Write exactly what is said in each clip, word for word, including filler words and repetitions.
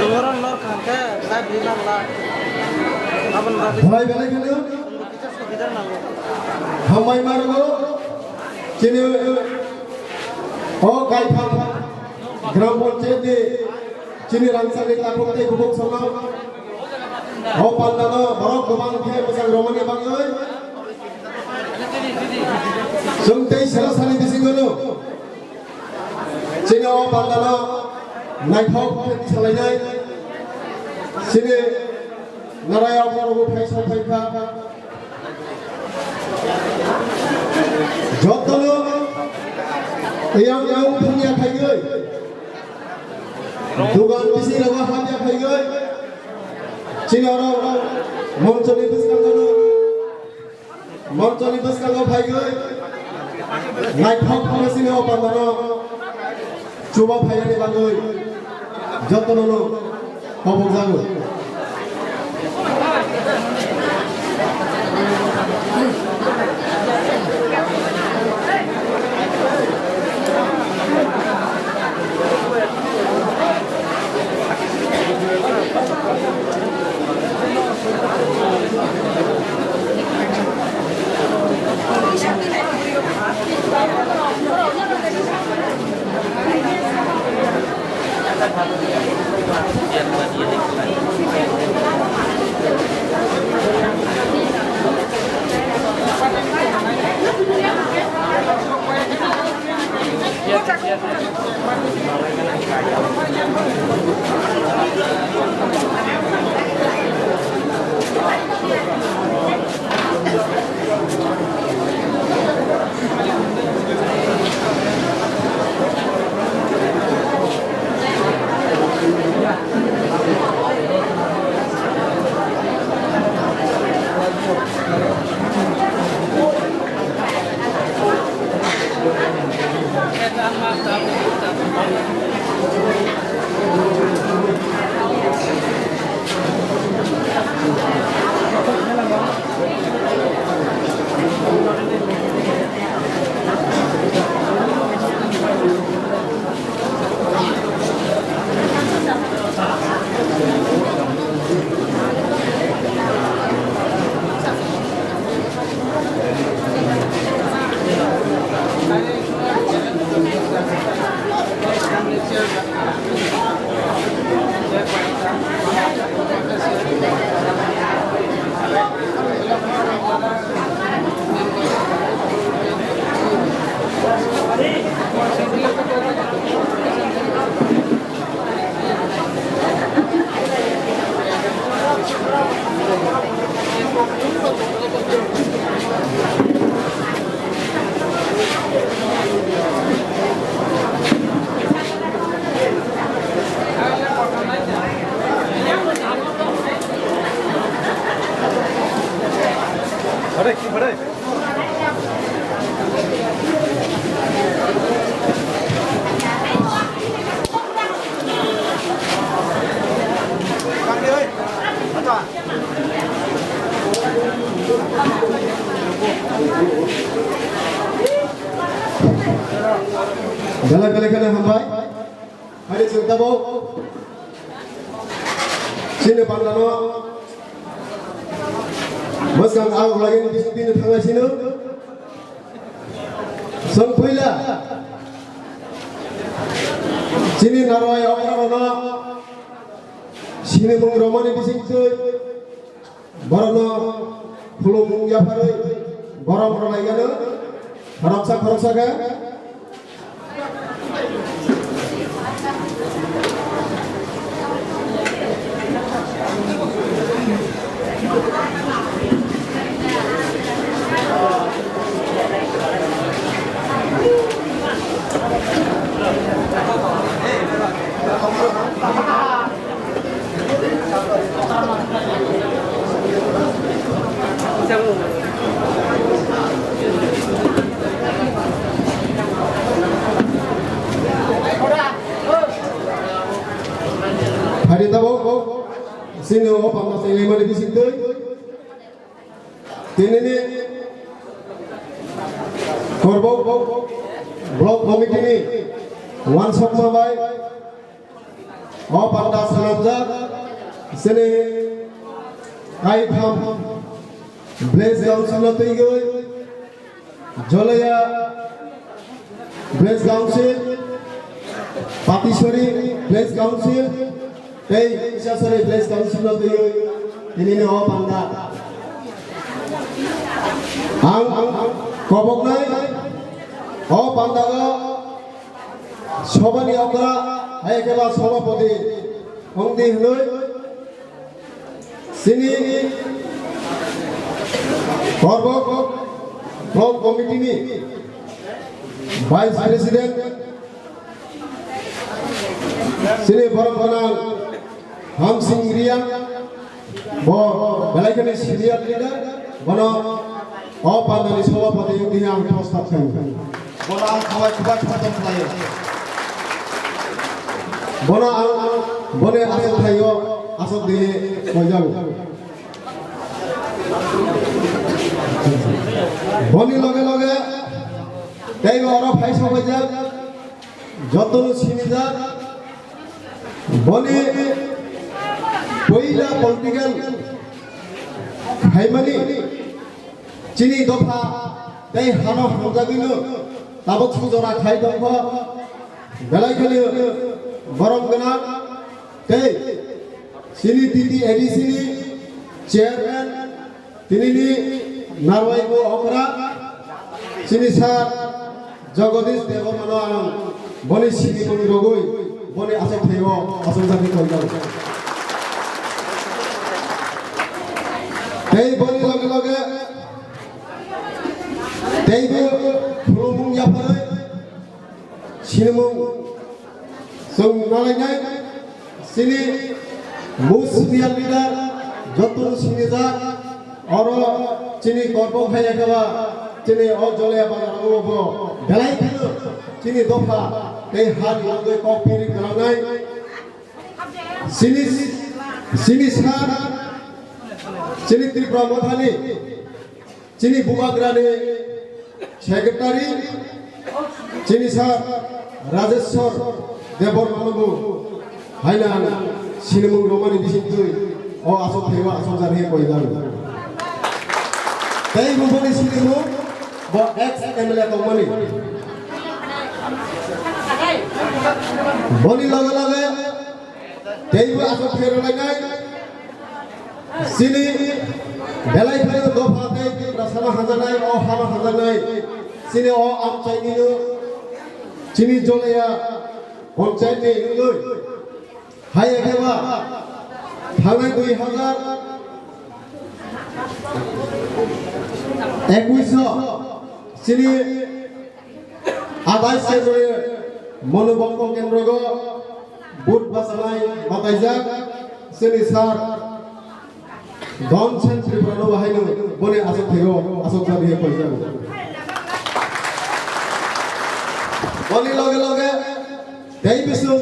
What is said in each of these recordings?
Suborong lor khangkhe, bai bwrwi nang la. Aboni bagwi Bwlai belai kheno. Chwngno kisa sugidar nango. Hambai margo. Chini o kaitham gram panchayat ni chini rangchakni takhuk tei kubuk sono o pandano borok kwbang khe bwsang romani bagwi chwng tei sero sani bisingo no chini o pandano naithok khe salainai chini narayok rok phai sok phai kha. Jotono yang yang thangya khaigwi, dugan bisi rogo hamya khaigwi, chini oro monchoni bwskango, monchoni bwskango phaigwi, naithok phano chini o pandano. Chuba phainani bagwi jotono no kobokjago. Belai belai kheno hambai. Haini chwng tabuk chini pandano bwskang ang lagini bising tini thanglai sino. Chwng puila chini narwai okrarokno sinimung romani bisingtwi borokno khulumung yapharwi borom rwlaigano khoroksa khoroksa khe. Mani bisingtwi tinini Korbok Block Committee ni wansokma bai o panda swnamjak chini kaitham Village Council no twiwi Jolaya Village Council, Patisori Village Council, tei Isasori Village Council no twiwi tinini o panda. Ang, ang koboknai o panda o sobani okra hai khe ba sobapoti wngdi hwnwi Chini Korbok Block Committee ni Vice President chini borok gwnang Hamsing Riang bo belai kheno senior leader bono O pandani sobapati wngwi ang prostab khaio. Bono ang khawai kwbak khatom khlaio. Bono ang boni aswk thaio, aswk di koijago. Boni loge loge teibo oro phai sobaijak. Jotono sinijak, boni poila political khaimani chini dopha tei hano hamjagwino tabuk sujora khai tongkho, belai kheno borom gwnang tei chini T T A D C ni chairman Tinini narwaibo okra chini sir Jagadish Debbarmano ang boni sinimung rogwi boni aswk thaio aswk jani koijago. Tei boni loge loge teibo khulumung yapharwi sinimung chwng nalainai chini most senior leader jotono sinijak oro chini kormo phaiya khe ba chini o Jolaya bazar o bo belai kheno chini dopha tei ha ni bagwi kok piri gwnangnai chini chini sir chini Tripura Mothani Chini Bubagrani secretary, chini sir Rajeshwar Debbarma no bo haino ang sinimung romani bisingtwi o aswk thaiba aswk jar he koijago. Tei bumani sinimung bo ex M L A tongmani. Boni loge loge teibo aswk thai rwlainai. Chini belai kheno dopha tei Tiprasano hajaknai, o hano hajaknai. Chini o amchaini no, chini Jolaya panchayat ni wngwi. Hai khe ba thangnai dui hazar ekush o chini Athais February Monobongko Kendrogo vote bachanai bataijak chini sir Don Sen Tripura no bahaino boni aswk thaio aswk jani he koijago. Boni loge loge tei bising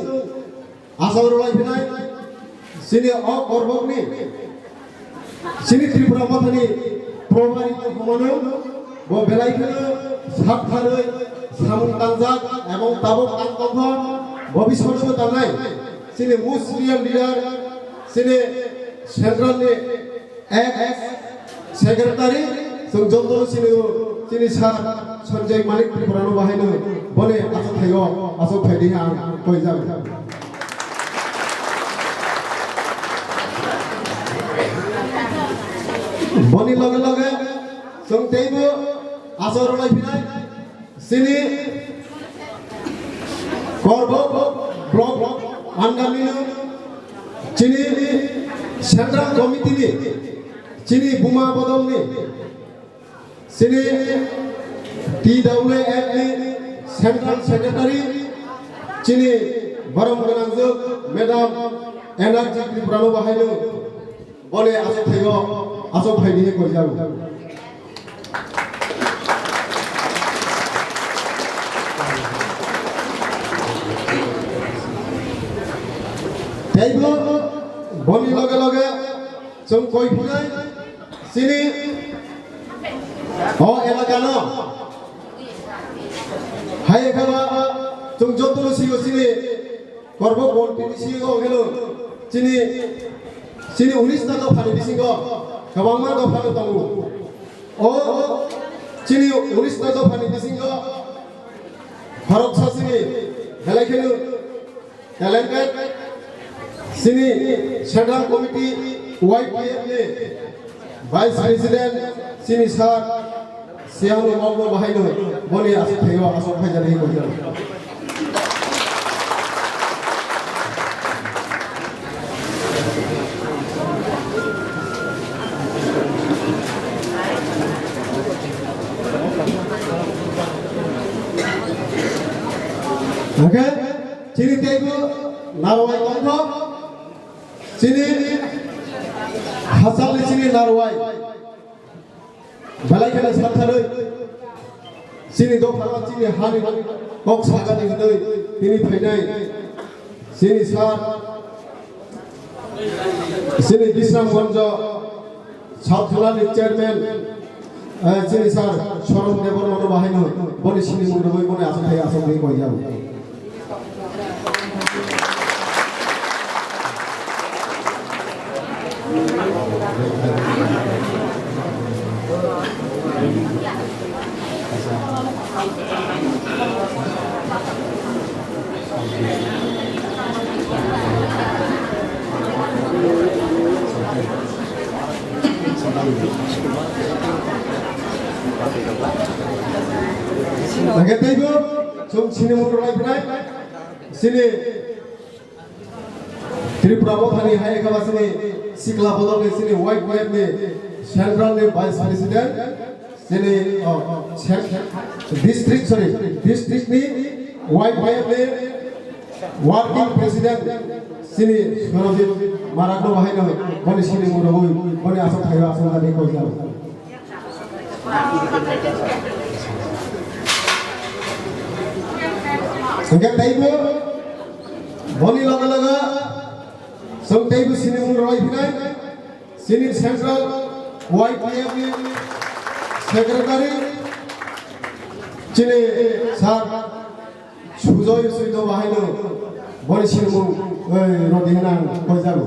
Aswk rwlai phinai, chini o korbokni, chini Tripura Mothani probari tongmano, bo belai kheno saktharwi samung tangjak, ebong tabuk tang tongkho, bo bisingtwi tangnai, chini most senior leader, chini central ni Ex secretary, chwng joto sini o, chini sir Sanjay Manik Tripura no bahai no, boni aswk thaio, aswk thai di ang koi jang. Boni loge loge, chwng teibo aswk rwlai phinai, Chini Korbok block under ni no chini central committee ni chini buma bodol ni chini T W F ni central secretary chini borom gwnang jwk madam Energy Tripura no bahai no. Bole aswk thaio, aswk phaidi he koi jago. Teibo boni loge loge Chwng koi phinai chini o elaka no. Hai khe ba chwng joto no sio chini korbo bon tini sio gelo chini, chini unis ta dophani bisingo kwbangma dopha no tongo. O chini unis ta dophani bisingo Bharat sasini belai kheno talented, chini Central Committee Y P F ni Vice President, chini Sir Siyanu Mokno bahaino boni aswk thaio aswk phaijani koi jani. Hwnkhe chini teibo narwai tongkho, chini hachalni chini narwai belai kheno satharwi chini dophano chini hani kok sagani hwnwi tini phainai chini sir, chini Bisramganj South Khalani chairman, eh, chini sir Soron Debbarma no bahaino boni sinimung rwui boni aswk thai aswk ri koi jao. Hwnkhe teibo chwng sinimung rwlai phinai chini Tripura Mothani hai khe ba chini sikla bodol ni chini Y P F ni central ni vice president, chini, oh, cent-, district, sorry, district ni Y P F ni working president, chini Surojit Marak no bahaino boni sinimung rwui boni aswk thaio aswk nani koi jao. Hwnkhe teibo boni loge loge chwng teibo sinimung rwlai phinai chini central Y P F ni secretary chini sir Sujoy Suido bahaino boni sinimung, eh, rwdi hwnwi ang koi jago.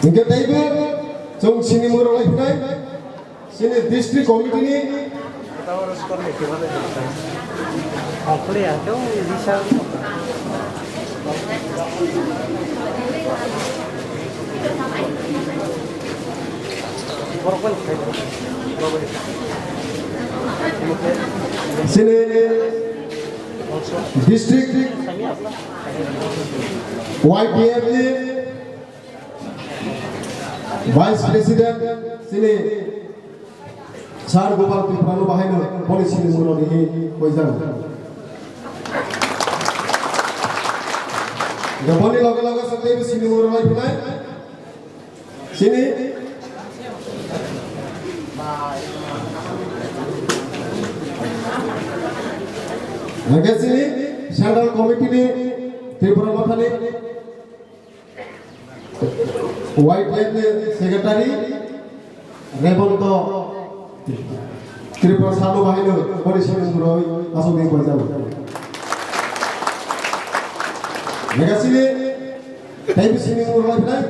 Hwnkhe teibo chwng sinimung rwlai phinai chini district committee ni Sini district Y P F ni Vice President sini Sir Gopal Tripura no bahaino boni sinimung rwdi hwnwi koi jago. Boni loge loge chwng teibo sinimung rwlai phinai. Sini. Hwnkhe sini Central Committee ni Tripura Mothani Y P F ni Secretary Remonto Tripura sano bahaino boni sinimung rwui aswk ni koi jago. Hwnkhe sini teibo sinimung rwlai phinai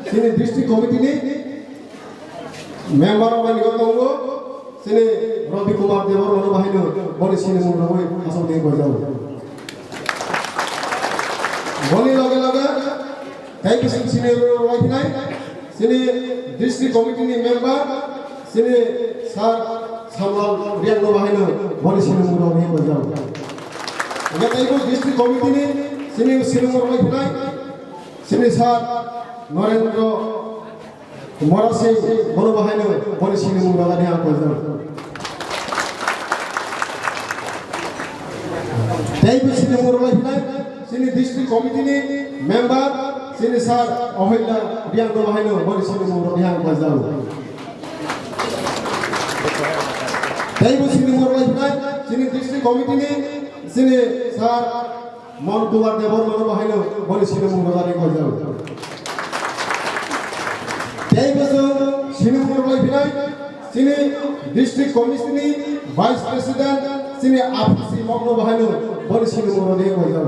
chini district committee ni member rok bai tongo, chini Ravi Kumar Debbarma no bahaino boni sinimung rwui aswk ni koi jago. Boni loge loge teibo sini sinimung rwlai phinai chini district committee ni member chini Sir Samlal Riang no bahaino boni sinimung rwui koi jago. Hwnkhe teibo district committee ni chini sinimung rwlai phinai chini Sir Narendra Mora Singh bono bahaino boni sinimung rwlani ang koi jago. Teibo sinimung rwlai phinai chini district committee ni member chini Sir Ahoila Riang no bahaino boni sinimung rwlani ang koi jago. Teibo sinimung rwlai phinai chini district committee ni chini sir Mon Kumar Debbarma no bahaino boni sinimung rwjak ri koijak. Teibo chwng sinimung rwlai phinai chini district committee ni vice president chini Aphusi Mokno bahaino boni sinimung rwjak ri koijak.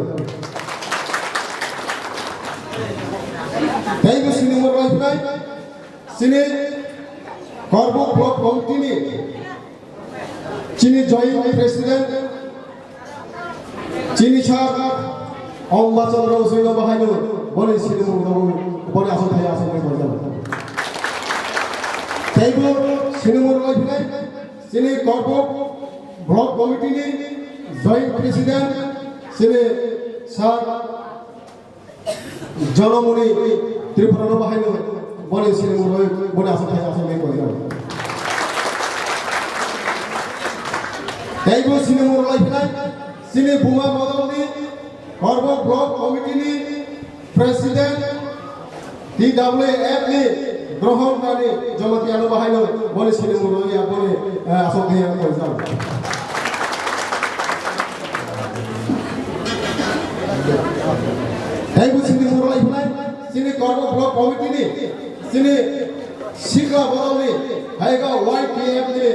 Teibo sinimung rwlai phinai chini Korbuk Block Committee ni chini joint president, chini sir Ongba Chandra Usui no bahaino boni sinimung rwjak, boni aswk thai aswk thai koijak. Teibo sinimung rwlai phinai chini Korbuk Block Committee ni joint president, chini sir Jonamoni Tripura no bahaino boni sinimung rwjak, boni aswk thai aswk thai koijak. Teibo sinimung rwlai phinai chini Buma Modol ni Korbuk Block Committee ni president, T W F ni Grohon Rani Jamatia no bahaino boni sinimung rwjak, boni, eh, aswk thai aswk thai koijak. Teibo sinimung rwlai phinai chini Korbuk Block Committee ni chini sikla bodol ni haiga Y T F ni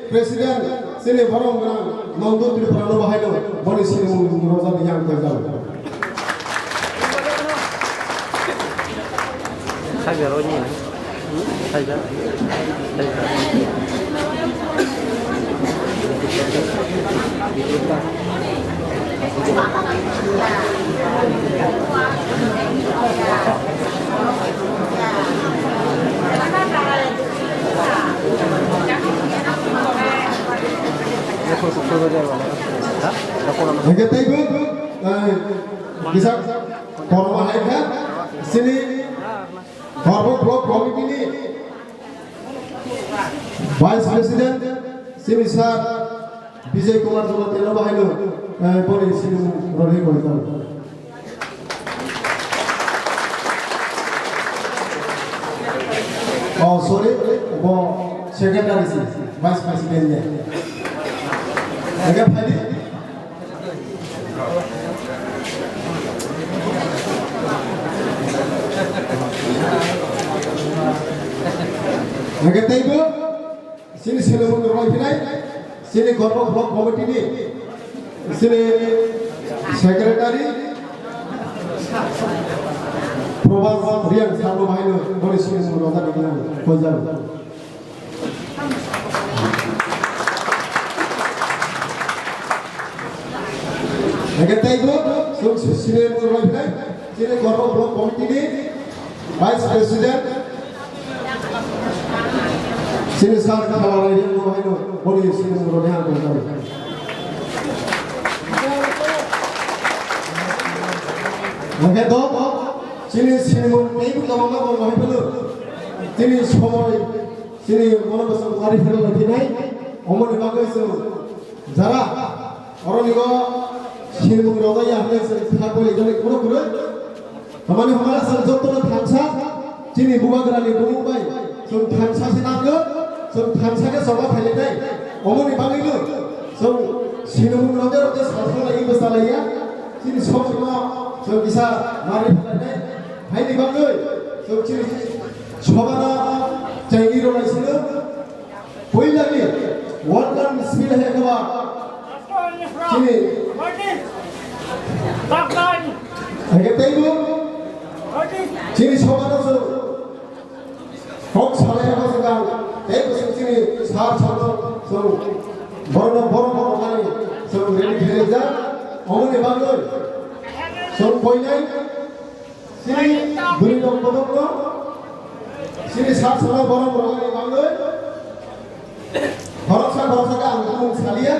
president chini borom gwnang Nondu Tripura no bahaino boni sinimung rwjak yang koijak. Saiba roni, saiba, saiba. Hingke teibo, eh, kisa korma hai kha, sini Korbuk Block Committee ni Vice President, sini sir Bijay Kumar Jamatia no bahaino, eh, boni sinimung rwjak koijak. Oh, sorry, bo secretary si, vice president ne. Hingke phaidi. Hingke teibo, chini sinimung rwlai phinai, chini Korbuk Block Committee ni, chini secretary, Probas Riang sir no bahaino boni sinimung rwjak ri koijak. Hingke teibo, chwng sinimung rwlai phinai, chini Korbuk Block Committee ni Vice President, chini sir Khalai Riang no bahaino boni sinimung rwjak ri koijak. Hingke do, chini sinimung teibo kwbangma tongo hai phano, chini somoi, chini mono bwswk kwrwi phano laiphinai, omoni bagwi chwng jara oroni o sinimung rwjak ya hwnwi chwng kha kori jani kunu kunu. Tamani hwnba chwng jotono thansa, chini bubagrani bumung bai chwng thansa se nango, chwng thansa khe choba khainai. Omoni bagwino chwng sinimung rwjak rwjak salsa lai bwsa laiya, chini somoi no chwng kisa mari phalai nai. Haini bagwi chwng chini choba no chaini rwlai sino. Puilani welcome speech hai khe ba chini hai khe teibo chini soba no chwng kok salai rokno swkang teibo chwng chini sir sir no chwng borok no borok borok nani chwng ready khe rijak. Omoni bagwi chwng poinai. Chini bwrwi rok bodok no, chini sak saka borok rok ni bagwi, khoroksa khoroksa khe ang bumung saliya,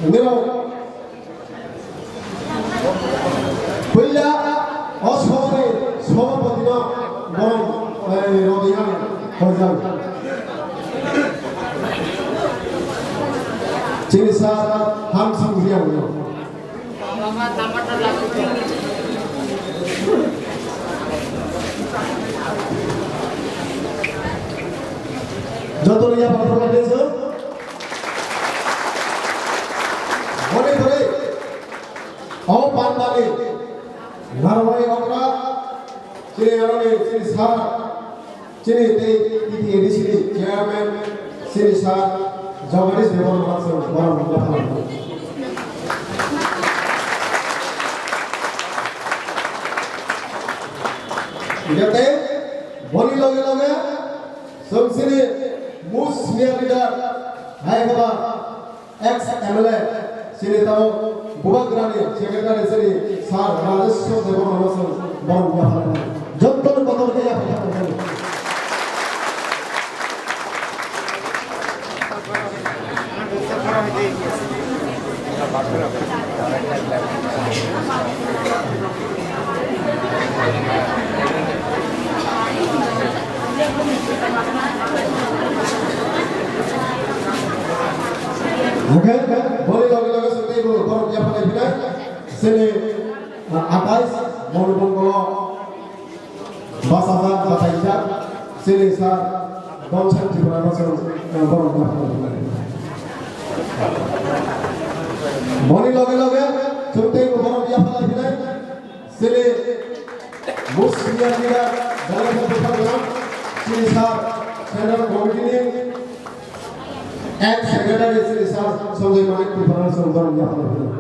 nirok puila o sobani sobapati no borok, eh, rodi ang hojak. Chini sa Hamsing Riang no. Joto ni yapha phano khe se Narwai okra, chini aroni, chini sir, chini tei T T A D C ni chairman, chini sir Jagadish Debbarma sir, borom yaphalai. Jate boni loge loge, chwng chini most senior leader, hai khe ba ex M L A, chini tamo Bubagrani secretary chini sir Rajeshwar Debbarma no chwng borom yaphalai. Jottoni kotor khe yaphalai. Hwnkhe boni loge loge chwng teibo borok yaphalai phinai. Chini, ah, atais Monubongo bachajak, bataijak, chini sir Donsang Tripura no chwng, ah, borok yaphalai phinai. Boni loge loge chwng teibo borok yaphalai phinai. Chini most senior leader, Dalai Bhatta Program, chini sir Central Committee ni ex secretary chini sir Sanjay Manik Tripura no chwng borom yaphalai phinai.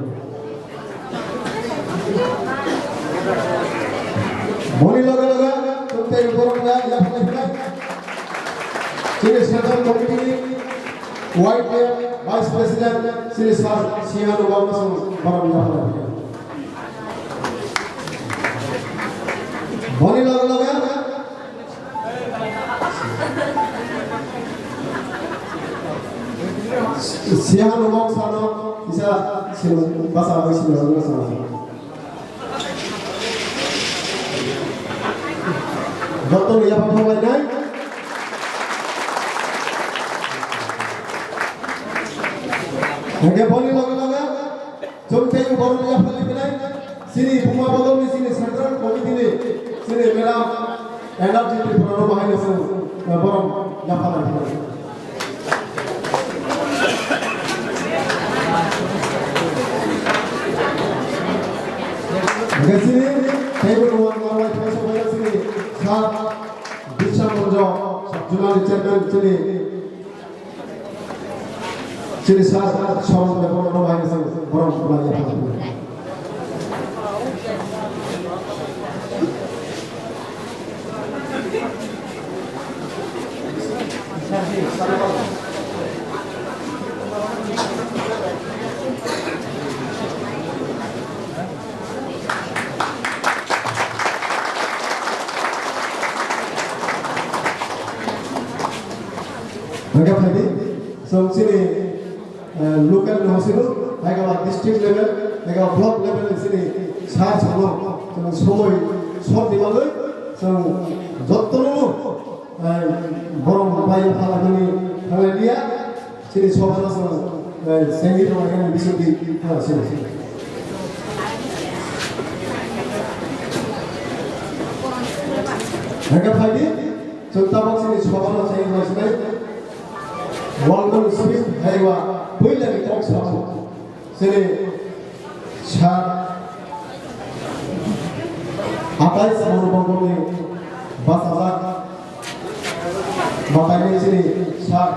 Boni loge loge chwng tei borom yaphalai phinai. Chini Central Committee ni Y T F Vice President chini sir Sihan Ubang no chwng borom yaphalai phinai. Boni loge loge Sihan Ubang sano kisa sino basa bai sino basa. Joto ni yapha thanglainai. Hwnkhe boni loge loge Chwng tei borok yaphalai phinai, chini Buma Bodolni chini Central Committee ni chini Madam Energy Tripura no bahai no chwng, eh, borok yaphalai phinai. Hwnkhe chini teibo rwang rwang lai phai sobai chini Sir Biswa Manjo, Sub Zonal Chairman chini Chini sa, sa, sa, sa, borok no bahai se, borok no bahai se. Hwnkhe phaidi, chwng chini, eh, local ni hosino, haikhe ba district level, haikhe ba block level ni chini sir sono, chwng somoi short ni bagwi, chwng jottono, eh, borok bai phala hwnwi thanglai liya. Chini soba no chwng, eh, sengwi rwna khe bisingtwi, ah, sini. Hwnkhe phaidi, chwng tabuk chini soba no sengwi rwna sinai. Welcome speech haiwa puila ni kok samo. Chini Sir, atai Samur Bongkokni bachajak, bataini chini Sir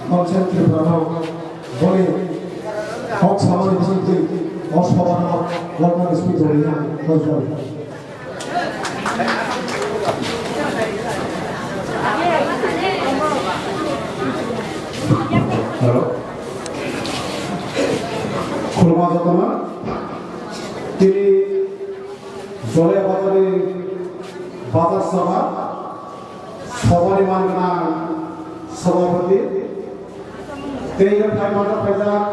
Concept Tripura no boni kok samani bisingtwi o sobano welcome speech rwna kok. Hello. Khulumma jotono. Tini Jole Bazar ni Bazar Sabha Sabha ni man gwnang Sabhapati. Tei phai manjak phaijak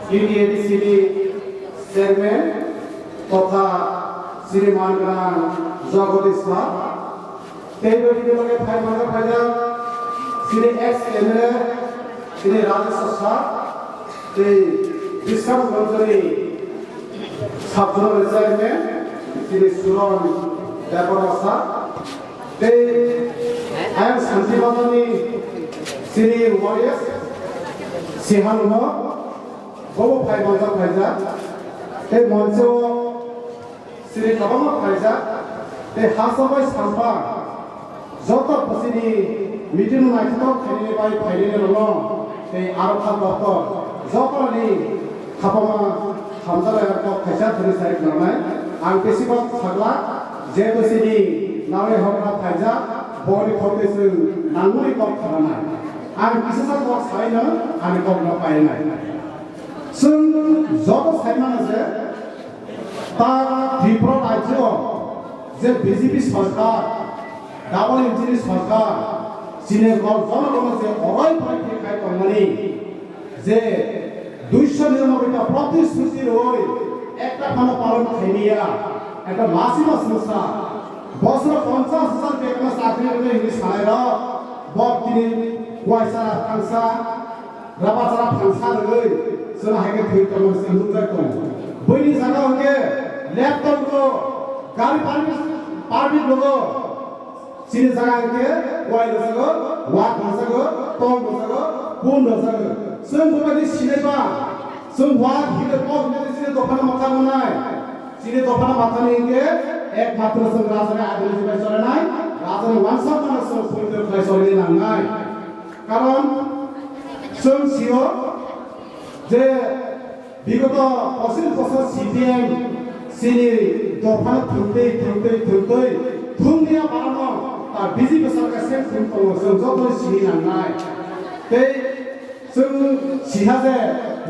T T A D C ni Chairman totha chini man gwnang Jagadish Sir. Tei bini loge phai manjak phaijak chini ex M L A chini Rajeshwar Sir, tei Bisram Manjari Sub Zonal Chairman chini Suron Debbarma Sir, tei ayang Santi Bazar ni chini warriors Sihan Umar, bobo phai manjak phaijak, tei moncho Chini kwbangma phaijak, tei ha sabai sampha joto bwsini meeting naithotok khainani bai phainani rwno tei aro kha doctor jotorni khapama hamjaknai kok khaisa thani sai khnanai. Ang bisi kok sakla je bwsini narwi hokra phaijak boni khokti chwng nangmani kok khananai. Ang kisa sa kok saino ani kokno painai. Chwng joto saimano je, ta Tripura rajyo je B J P sarkar, double engine ni sarkar, chini kok jono jono je orai pai khe khai tongmani, je duisho niranoboi ta protishruti rwi ekta phano palon khaimiya, ekta masi mas musa, bosoro ponchash hajar bekno chakri rwi hini sanai rok, bo tini kuaisa thangsa, Rabachara phangsa rwgwi chwla hai khe thwi tongo se nukjak tongo. Buini jaga hwnkhe laptop rwgo, gari permit, permit rwgo. Chini jaga hwnkhe wai rwjago, wak rwjago, tong rwjago, pun rwjago. Chwng bubaidi sinai ba, chwng wak hile tong hile chini dophano mwthang wngnai. Chini dophano mwthangni hwnkhe ekmatro chwng rajani ideology bai cholenai, rajani wansukmano chwng poito khlai cholini nangnai. Karon chwng sio je bigoto pochis bosor C P M chini dophano thwngtwi, thwngtwi, thwngtwi, thwngya barano ta B J P sarkar se thwng tongo, chwng joto sini nangnai. Tei chwng siha je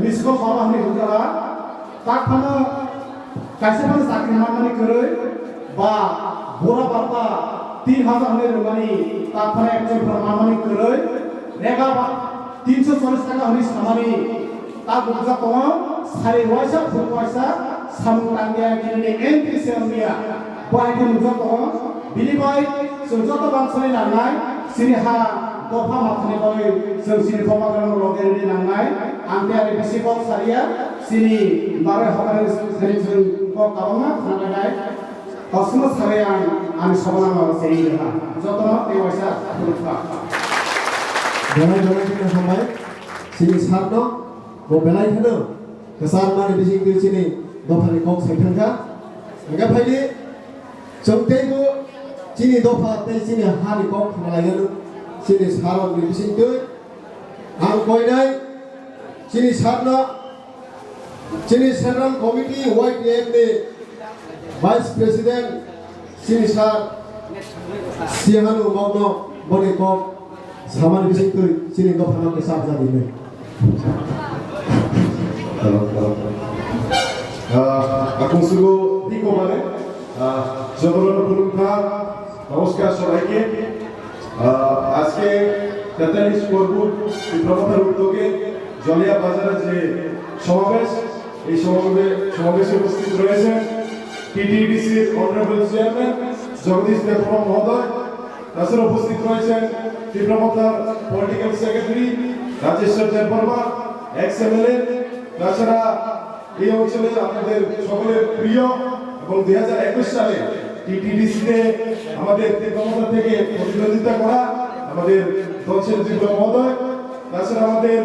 miskol baba hwnwi hwnjala, tak phano kaisa phano chakri manmani kwrwi, ba bura bata tin hajar hwnwi rwmani, tak phano ekjon phano manmani kwrwi, rega ba tinso chollish taka hwnwi samani, ta bukjak tongo, sari waisa, phung waisa, samung tangya kinini entry se wngya, bo hai khe nukjak tongo, bini bai chwng joto bansani nangnai, chini ha dopha mathani bagwi chwng chini Bomagrano loge rwni nangnai, ang tei ani bisi kok sariya, chini baroi hokari chwng kok kabangma khna lainai. Kosono sabai ang ani sobo nangma bo chengwi rwha. Jotono tei waisa khulumkha. Belai belai kheno hambai. Chini sarno bo belai kheno kwchar mani bisingtwi chini dophani kok sai thangkha. Hwnkhe phaidi chwng teibo chini dopha tei chini hani kok khna lainani chini sarokni bisingtwi ang koinai chini sarno Chini Central Committee Y T F ni Vice President chini sir Sihanu Mogno boni kok samani bisingtwi chini dophano kwchak jagwi nai. Hello, hello. Ah, akung sugo biko mane, ah, jotono khulumkha, namaskar sobaike. আহ, আজকে তেতাল্লিশ পর্ব ত্রিপুরা মথার উদ্যোগে জলিয়া বাজারে যে সমাবেশ, এই সমাবে-, সমাবেশে উপস্থিত রয়েছেন টিটিডিসির অনারেবল চেয়ারম্যান জগদীশ দেববর্মা মহোদয়, তাছাড়া উপস্থিত রয়েছেন ত্রিপুরা মথার political secretary Rajeshwar Debbarma, x MLA, তাছাড়া এই অঞ্চলে আপনাদের সকলের প্রিয় এবং দুই হাজার একুশ সালে টিটিডিসিতে আমাদের ত্রিপুরা মথা থেকে প্রতিদ্বন্দ্বিতা করা আমাদের দলসেন ত্রিপুরা মহোদয়, তাছাড়া আমাদের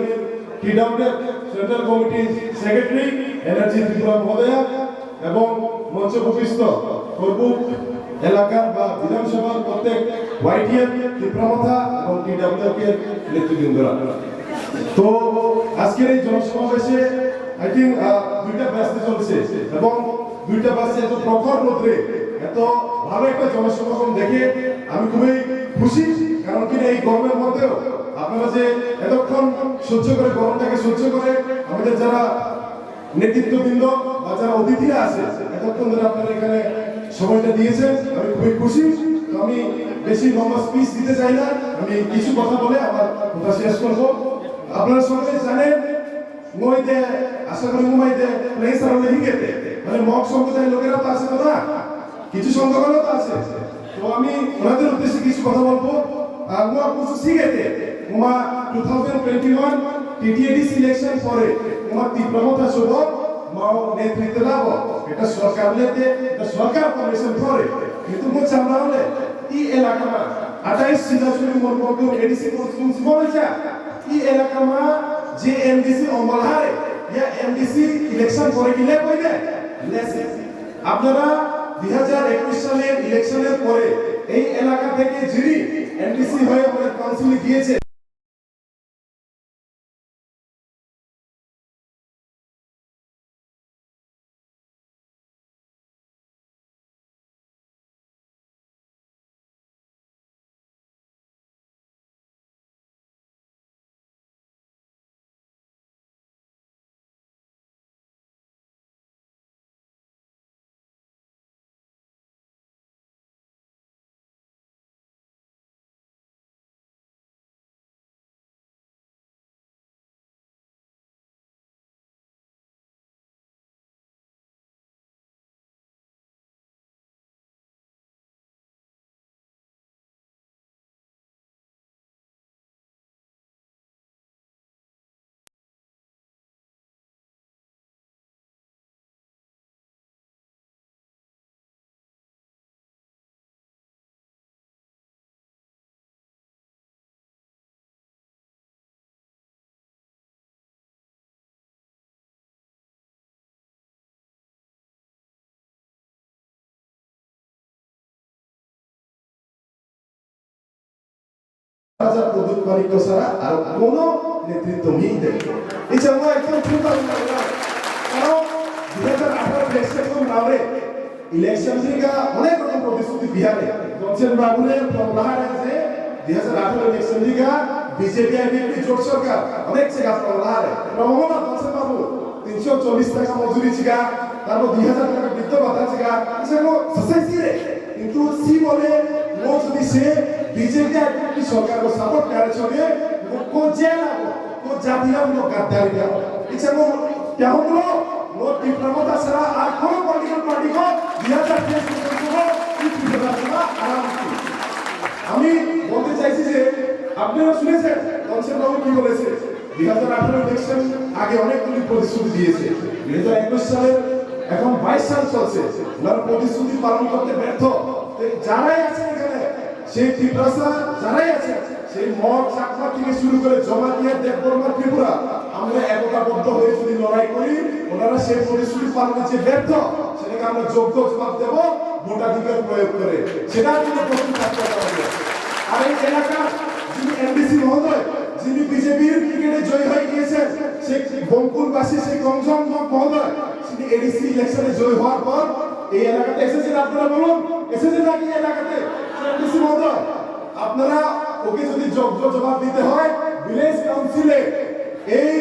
টিডব্লিউএফ সেন্ট্রাল কমিটির সেক্রেটারি এনার্জি ত্রিপুরা মহোদয়া এবং মঞ্চে উপবিষ্ট করবুক এলাকার বা বিধানসভার প্রত্যেক ওয়াইটিএফ ত্রিপুরা মথা এবং টিডব্লিউএফ এর নেতৃবৃন্দরা। তো আজকের এই জনসমাবেশে আই থিঙ্ক দুইটা বাসে চলছে এবং দুইটা বাসে এত প্রখর রোদ্রে এত ভালো একটা জনসমাগম দেখে আমি খুবই খুশি। কারণ কিনা এই গরমের মধ্যেও আপনারা যে এতক্ষণ সহ্য করে, গরমটাকে সহ্য করে আমাদের যারা নেতৃত্ববৃন্দ বা যারা অতিথিরা আছে, এতক্ষণ ধরে আপনারা এখানে সময়টা দিয়েছেন, আমি খুবই খুশি। তো আমি বেশি লম্বা স্পিচ দিতে চাই না, আমি কিছু কথা বলে আমার কথা শেষ করব। আপনারা সকলে জানেন, মইতে আশা করি মুমাইতে প্লেস আর হলে হিগেতে মানে মগ সম্প্রদায়ের লোকেরা তো আছে তো না, কিছু সংখ্যালঘু তো আছে। তো আমি ওনাদের উদ্দেশ্যে কিছু কথা বলবো। আহ, মুয়া কিছু হিগেতে মুমা two thousand twenty one TTADC election পরে মুমা তীব্র মথা শুভ মাও নেতৃত্ব লাভ। এটা সরকার লেতে, এটা সরকার ফরমেশন করে। কিন্তু মো চামড়া হলে এই এলাকা আঠাইশ সিজাসুরি মন বন্ধু এডিসি কনস্টিটিউন্সি বলেছে। এই এলাকা মা যে এমডিসি অমল হারে ইয়া এমডিসি ইলেকশন করে কি লে কইবে? লেসে। আপনারা দুই হাজার একুশ সালের ইলেকশনের পরে এই এলাকা থেকে যিনি এমডিসি হয়ে আমাদের কাউন্সিলে গিয়েছে, রাজা প্রদ্যুৎ মাণিক্য ছাড়া আর কোনো নেতৃত্ব নেই দেবে। এই যে আমরা একদম চিন্তা ভাবনা করলাম, কারণ দুই হাজার আঠারো ইলেকশন নামে ইলেকশন দিকে অনেক রকম প্রতিশ্রুতি বিহারে। দনসেন বাবুরে প্রবলাহারে যে দুই হাজার আঠারো ইলেকশন দিকে বিজেপি আইপিএফটি জোট সরকার অনেক জায়গা প্রবলাহারে। প্রবলা দনসেন বাবু তিনশো চল্লিশ টাকা মজুরি চিকা, তারপর দুই হাজার টাকা বৃদ্ধ ভাতা চিকা, সেগুলো সাসাইছি রে। কিন্তু সি বলে, ও যদি সে বিজেপি আইপিএফটি সরকারকে সাপোর্ট করে চলে, ও কোন জেলা, ও কোন জাতিরা, ও গাদ্দারিরা। ইচ্ছা কো, কেমন হলো? ও তীব্রতা ছাড়া আর কোনো পলিটিক্যাল পার্টি কো দুই হাজার তেইশ পর্যন্ত এই তীব্রতা ছাড়া আরাম কি? আমি বলতে চাইছি যে আপনারা শুনেছেন দনসেন বাবু কি বলেছে, দুই হাজার আঠারো ইলেকশন আগে অনেকগুলি প্রতিশ্রুতি দিয়েছে। দুই হাজার একুশ সালের এখন বাইশ সাল চলছে, ওনারা প্রতিশ্রুতি পালন করতে ব্যর্থ। তো যারাই আছেন এখানে, সেই টিপ্রাসা যারাই আছেন, সেই মগ চাকমা থেকে শুরু করে জমাতিয়া, দেববর্মা, ত্রিপুরা, আমরা একতাবদ্ধ হয়ে যদি লড়াই করি, ওনারা সেই প্রতিশ্রুতি পালনে যে ব্যর্থ, সেটাকে আমরা যোগ্য জবাব দেব ভোটাধিকার প্রয়োগ করে। সেটা কোনো প্রশ্ন থাকতে পারে না। আর এই এলাকার যিনি এমডিসি মহোদয়, যিনি বিজেপির টিকিটে জয়ী হয়ে গিয়েছেন, সেই বঙ্কুলবাসী, সেই কংজম মহোদয়, তিনি এডিসি ইলেকশনে জয়ী হওয়ার পর এই এলাকাতে এসেছেন, আপনারা বলুন, এসেছেন নাকি এই এলাকাতে? এডিসি মহোদয়, আপনারা ওকে যদি যোগ্য জবাব দিতে হয়, ভিলেজ কাউন্সিলে এই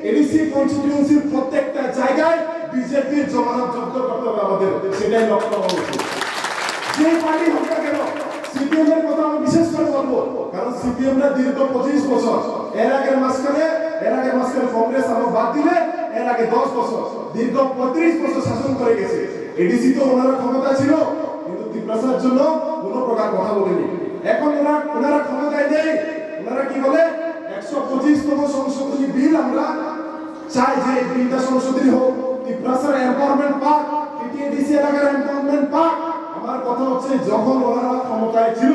এডিসি কনস্টিটিউয়েন্সির প্রত্যেকটা জায়গায় বিজেপির জমানত জব্দ করতে হবে আমাদের, সেটাই লক্ষ্য হওয়া উচিত। যে পার্টি হোক না কেন, সিপিএম এর কথা আমি বিশেষ করে বলবো, কারণ সিপিএম রা দীর্ঘ পঁচিশ বছর, এর আগের মাঝখানে, এর আগের মাঝখানে কংগ্রেস আমরা বাদ দিলে, এর আগে দশ বছর, দীর্ঘ পঁয়ত্রিশ বছর শাসন করে গেছে। এডিসি তো ওনারা ক্ষমতা ছিল, কিন্তু তিপ্রাসার জন্য কোনো প্রকার কথা বলেনি। এখন ওনারা, ওনারা ক্ষমতায় নেই, ওনারা কি বলে, একশো পঁচিশতম সংশোধনী বিল আমরা চাই যে এই বিলটা সংশোধনী হোক, তিপ্রাসার এমপাওয়ারমেন্ট পাক, টিটিএডিসি এলাকার এমপাওয়ারমেন্ট পাক। আমার কথা হচ্ছে, যখন ওনারা ক্ষমতায় ছিল,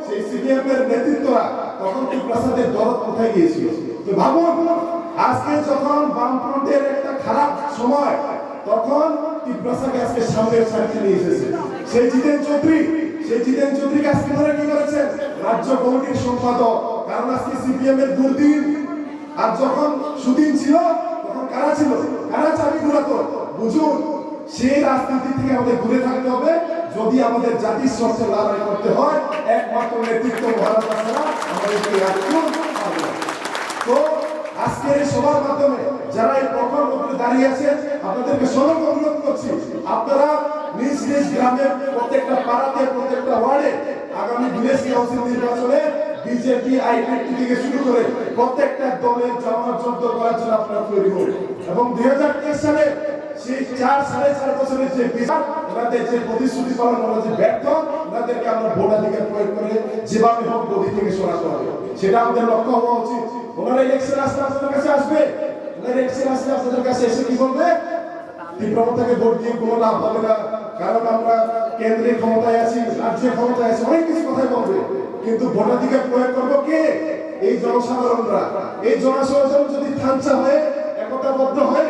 সেই সিপিএম এর নেতৃত্বরা, তখন তিপ্রাসাদের দরদ কোথায় গিয়েছিল? তো ভাবুন, আজকে যখন বামফ্রন্টের একটা খারাপ সময়, তখন তিপ্রাসাকে আজকে সামনের সারিতে নিয়ে এসেছে সেই জিতেন চৌধুরী। সেই জিতেন চৌধুরীকে আজকে ধরে কি করেছেন? রাজ্য কমিটির সম্পাদক। কারণ আজকে সিপিএম এর দুর্দিন। আর যখন সুদিন ছিল, তখন কারা ছিল? কারা চাবি ঘুরাতো? বুঝুন, সেই রাজনীতি থেকে আমাদের দূরে থাকতে হবে। যদি আমাদের জাতির স্বার্থে লড়াই করতে হয়, একমাত্র নেতৃত্ব মহারাজা ছাড়া আমাদের কেউ একজন পারবে না। তো আজকের এই সভার মাধ্যমে যারা এই প্রখর রোদে দাঁড়িয়ে আছেন, আপনাদেরকে সতর্ক অনুরোধ করছি, আপনারা নিজ নিজ গ্রামে, প্রত্যেকটা পাড়াতে, প্রত্যেকটা ওয়ার্ডে আগামী ভিলেজ কাউন্সিল নির্বাচনে বিজেপি, আইপিএফটি থেকে শুরু করে প্রত্যেকটা দলের জমানত জব্দ করার জন্য আপনারা তৈরি হন। এবং দুই হাজার তেইশ সালে সেই চার, সাড়ে চার বছরের যে বিচার, ওনাদের যে প্রতিশ্রুতি পালন, ওনারা যে ব্যর্থ, ওনাদেরকে আমরা ভোটাধিকার প্রয়োগ করে যেভাবে হোক গদি থেকে সরাতে হবে, সেটা আমাদের লক্ষ্য হওয়া উচিত। ওনারা ইলেকশন আসলে আপনাদের কাছে আসবে, ওনারা ইলেকশন আসলে আপনাদের কাছে এসে কি বলবে? তীব্রতাকে ভোট দিয়ে কোনো লাভ হবে না, কারণ আমরা কেন্দ্রে ক্ষমতায় আছি, রাজ্যে ক্ষমতায় আছি, অনেক কিছু কথাই বলবে, কিন্তু ভোটাধিকার প্রয়োগ করবো কে? এই জনসাধারণরা। এই জনসাধারণ যদি থানচা হয়ে, একতাবদ্ধ হয়ে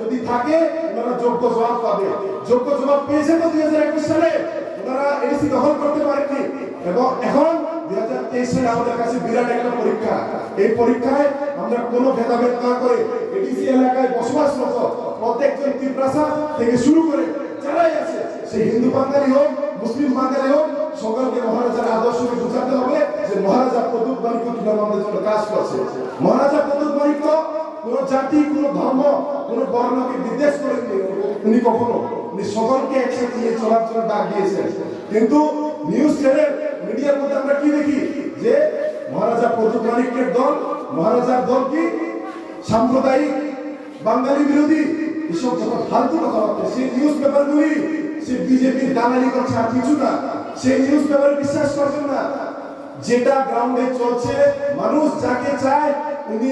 যদি থাকে, ওনারা যোগ্য জবাব পাবে। যোগ্য জবাব পেয়েছে তো দুই হাজার একুশ সালে, ওনারা এডিসি দখল করতে পারেননি। এবং এখন দুই হাজার তেইশ সালে আমাদের কাছে বিরাট একটা পরীক্ষা। এই পরীক্ষায় আমরা কোনো ভেদাভেদ না করে এডিসি এলাকায় বসবাসরত প্রত্যেকজন তিপ্রাসা থেকে শুরু করে যারাই আছে, সে হিন্দু বাঙালি হোক, মুসলিম বাঙালি হোক, সকলকে মহারাজার আদর্শকে বোঝাতে হবে যে মহারাজা প্রদ্যুৎ মাণিক্য কিভাবে আমাদের জন্য কাজ করছে। মহারাজা প্রদ্যুৎ মাণিক্য কোনো জাতি, কোনো ধর্ম, কোনো বর্ণকে বিদ্বেষ করেননি। উনি কখনো, উনি সকলকে একসাথে নিয়ে চলার জন্য ডাক দিয়েছেন। কিন্তু নিউজ চ্যানেল, মিডিয়ার মধ্যে আমরা কি দেখি যে মহারাজা প্রদ্যুৎ মাণিক্যের দল, মহারাজার দল কি সাম্প্রদায়িক, বাঙালি বিরোধী, এসব কথা, ফালতু কথাবার্তা। সেই নিউজ পেপারগুলি, সে বিজেপির দালালি করছে, আর কিছু না। সেই নিউজ পেপার বিশ্বাস করবেন না। যেটা গ্রাউন্ডে চলছে, মানুষ যাকে চায় উনি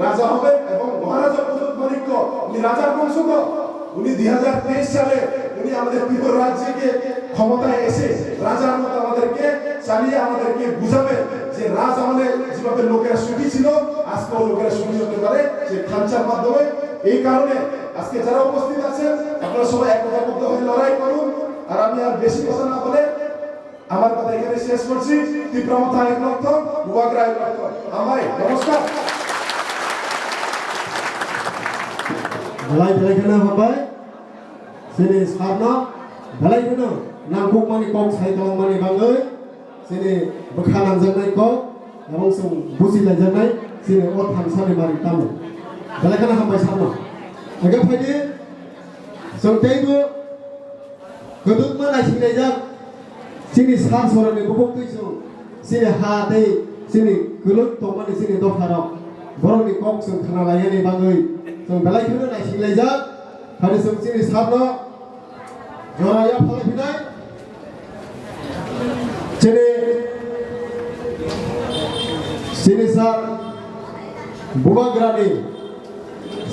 রাজা হবেন এবং মহারাজা প্রদ্যুৎ মাণিক্য উনি রাজার বংশধর। উনি দুই হাজার তেইশ সালে উনি আমাদের ত্রিপুরা রাজ্যকে ক্ষমতায় এসে রাজার মতো আমাদেরকে চালিয়ে আমাদেরকে বুঝাবেন যে রাজ আমলে যেভাবে লোকেরা সুখী ছিল, আজকেও লোকেরা সুখী হতে পারে সেই থানচার মাধ্যমে। এই কারণে আজকে যারা উপস্থিত আছেন, আপনারা সবাই একতাবদ্ধ হয়ে লড়াই করুন। আর আমি আর বেশি কথা না বলে আমার কথা এখানে শেষ করছি। ত্রিপুরা মথা এক লক্ষ, বুবাগ্রা এক লক্ষ। হামবাই, নমস্কার। Belai belai kheno hambai. Chini sarno belai kheno nangkukmani kok sai tongmani bagwi chini bwkha nangjaknai kok, ebong chwng buji laijaknai chini o thangsani mari tamo. Belai kheno hambai sarno. Age phaidi chwng teibo kwdwkma naisinglaijak chini sar sorani bukhuk twi chwng chini ha tei chini kwlwk tongmani chini dopharok borokni kok chwng khna lainani bagwi chwng belai kheno naisinglajak. Phani chwng chini sarno jora yaphalai phinai. Chini, chini sar Bubagrani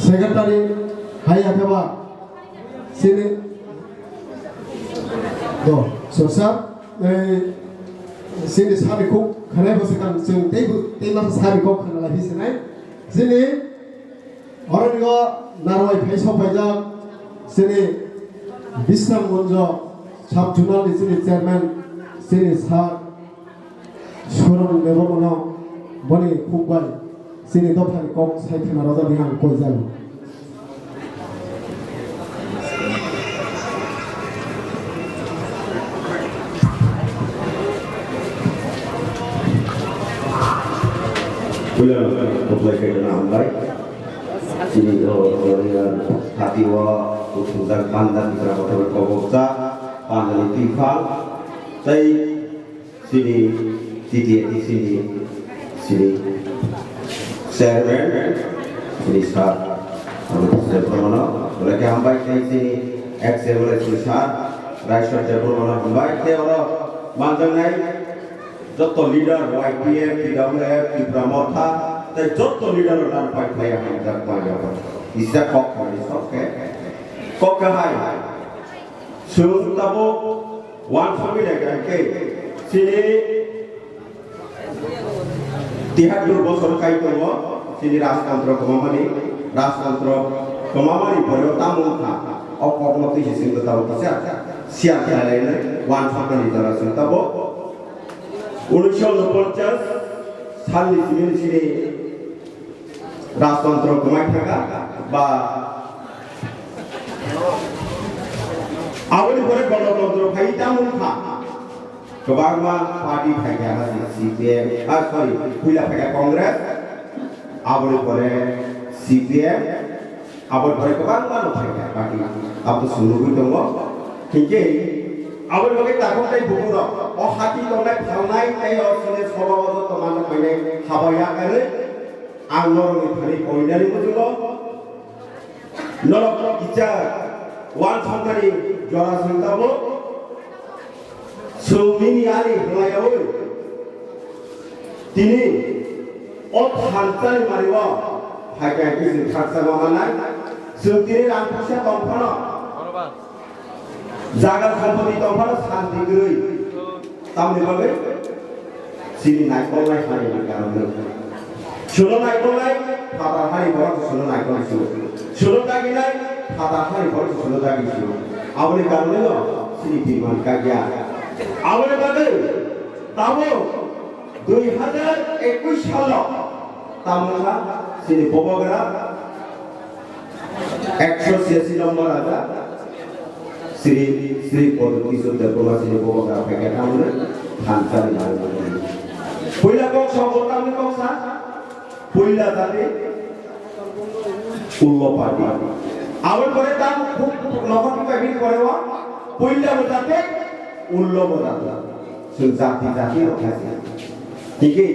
secretary hai akheba chini do so sar, eh, chini sari kok khanai bo swkang chwng teibo tei masa sari kok khana lai phi sinai. Chini Oroni o narwai phai sok phaijak chini Bisramganj sub zonal ni chini chairman chini sir Suron Debbarmano boni khuk bai chini dophani kok sai khna rwjaknai ang koi jago. Puila no, koplai khe na hambai. Chini o, o, hati o, uthujak panda tikra kotor koboksa, panda ni tifal, tei chini T T A T C ni chini chairman, chini sir, Amit Debbarmano, belai khe hambai tei chini ex M L A chini sir, Raishwar Debbarmano hambai tei oro manjaknai joto leader Y P F, T W F, Tipra Motha, tei joto leader rok nang pai phlai hamjak pai ya. Isa kok kari sok khe. Kok kahai. Chwng tabuk uansugwi naikha khe chini tihatur bosor kai tongo, chini rajtantro kwmamani, rajtantro kwmamani borok tamo wngkha, o kokno twi se chwngno tabuk kisa share khlai lainai, uansuknani jora chwng tabuk unisho unoponchas salni simi chini rajtantro kwmai thangkha ba aboni pore gonotantro phai tamo wngkha. Kwbangma party phaikha, C P M, ah, sorry, puila phaikha Congress, aboni pore C P M, aboni pore kwbangma no phaikha party, abo to chwng nugwi tongo. Hinkhe aboni bagwi takhuk tei bukhuk rok o hati tongnai phalnai tei o sini soba o joto manjak painai haba yakarwi ang norokni thani koinani muchungo. Norok kisa uansuknani jora song tabuk. Chwng nini ani hwnlayaui tini o thansani mario phaikha khe chwng khaksa ma manai. Chwng tini rang puisa tong phano, jaga sampati tong phano santi kwrwi. Tamni bagwi chini naikolnai hani karon no. Chwngno naikolnai Phatar hani borok se suno naikol sio. Suno daginai phatar hani borok se suno dagi sio. Aboni karoneno chini birman kagya. Aboni bagwi tabuk dui hazar ekush salo tamo wngkha chini Bubagra ekso chiyasi nombor raja Sri Sri Pradyut Kishore Debbarma chini Bubagra phaikha tamni thansa ni nangmani. Puila kok sa, bo tamni kok sa. Puila jati Ullo party. Aboni pore ta nokhor twi pai bini pore o puila bo jati Ullo bo jati. Chwng jati jati rok kha se. Tiki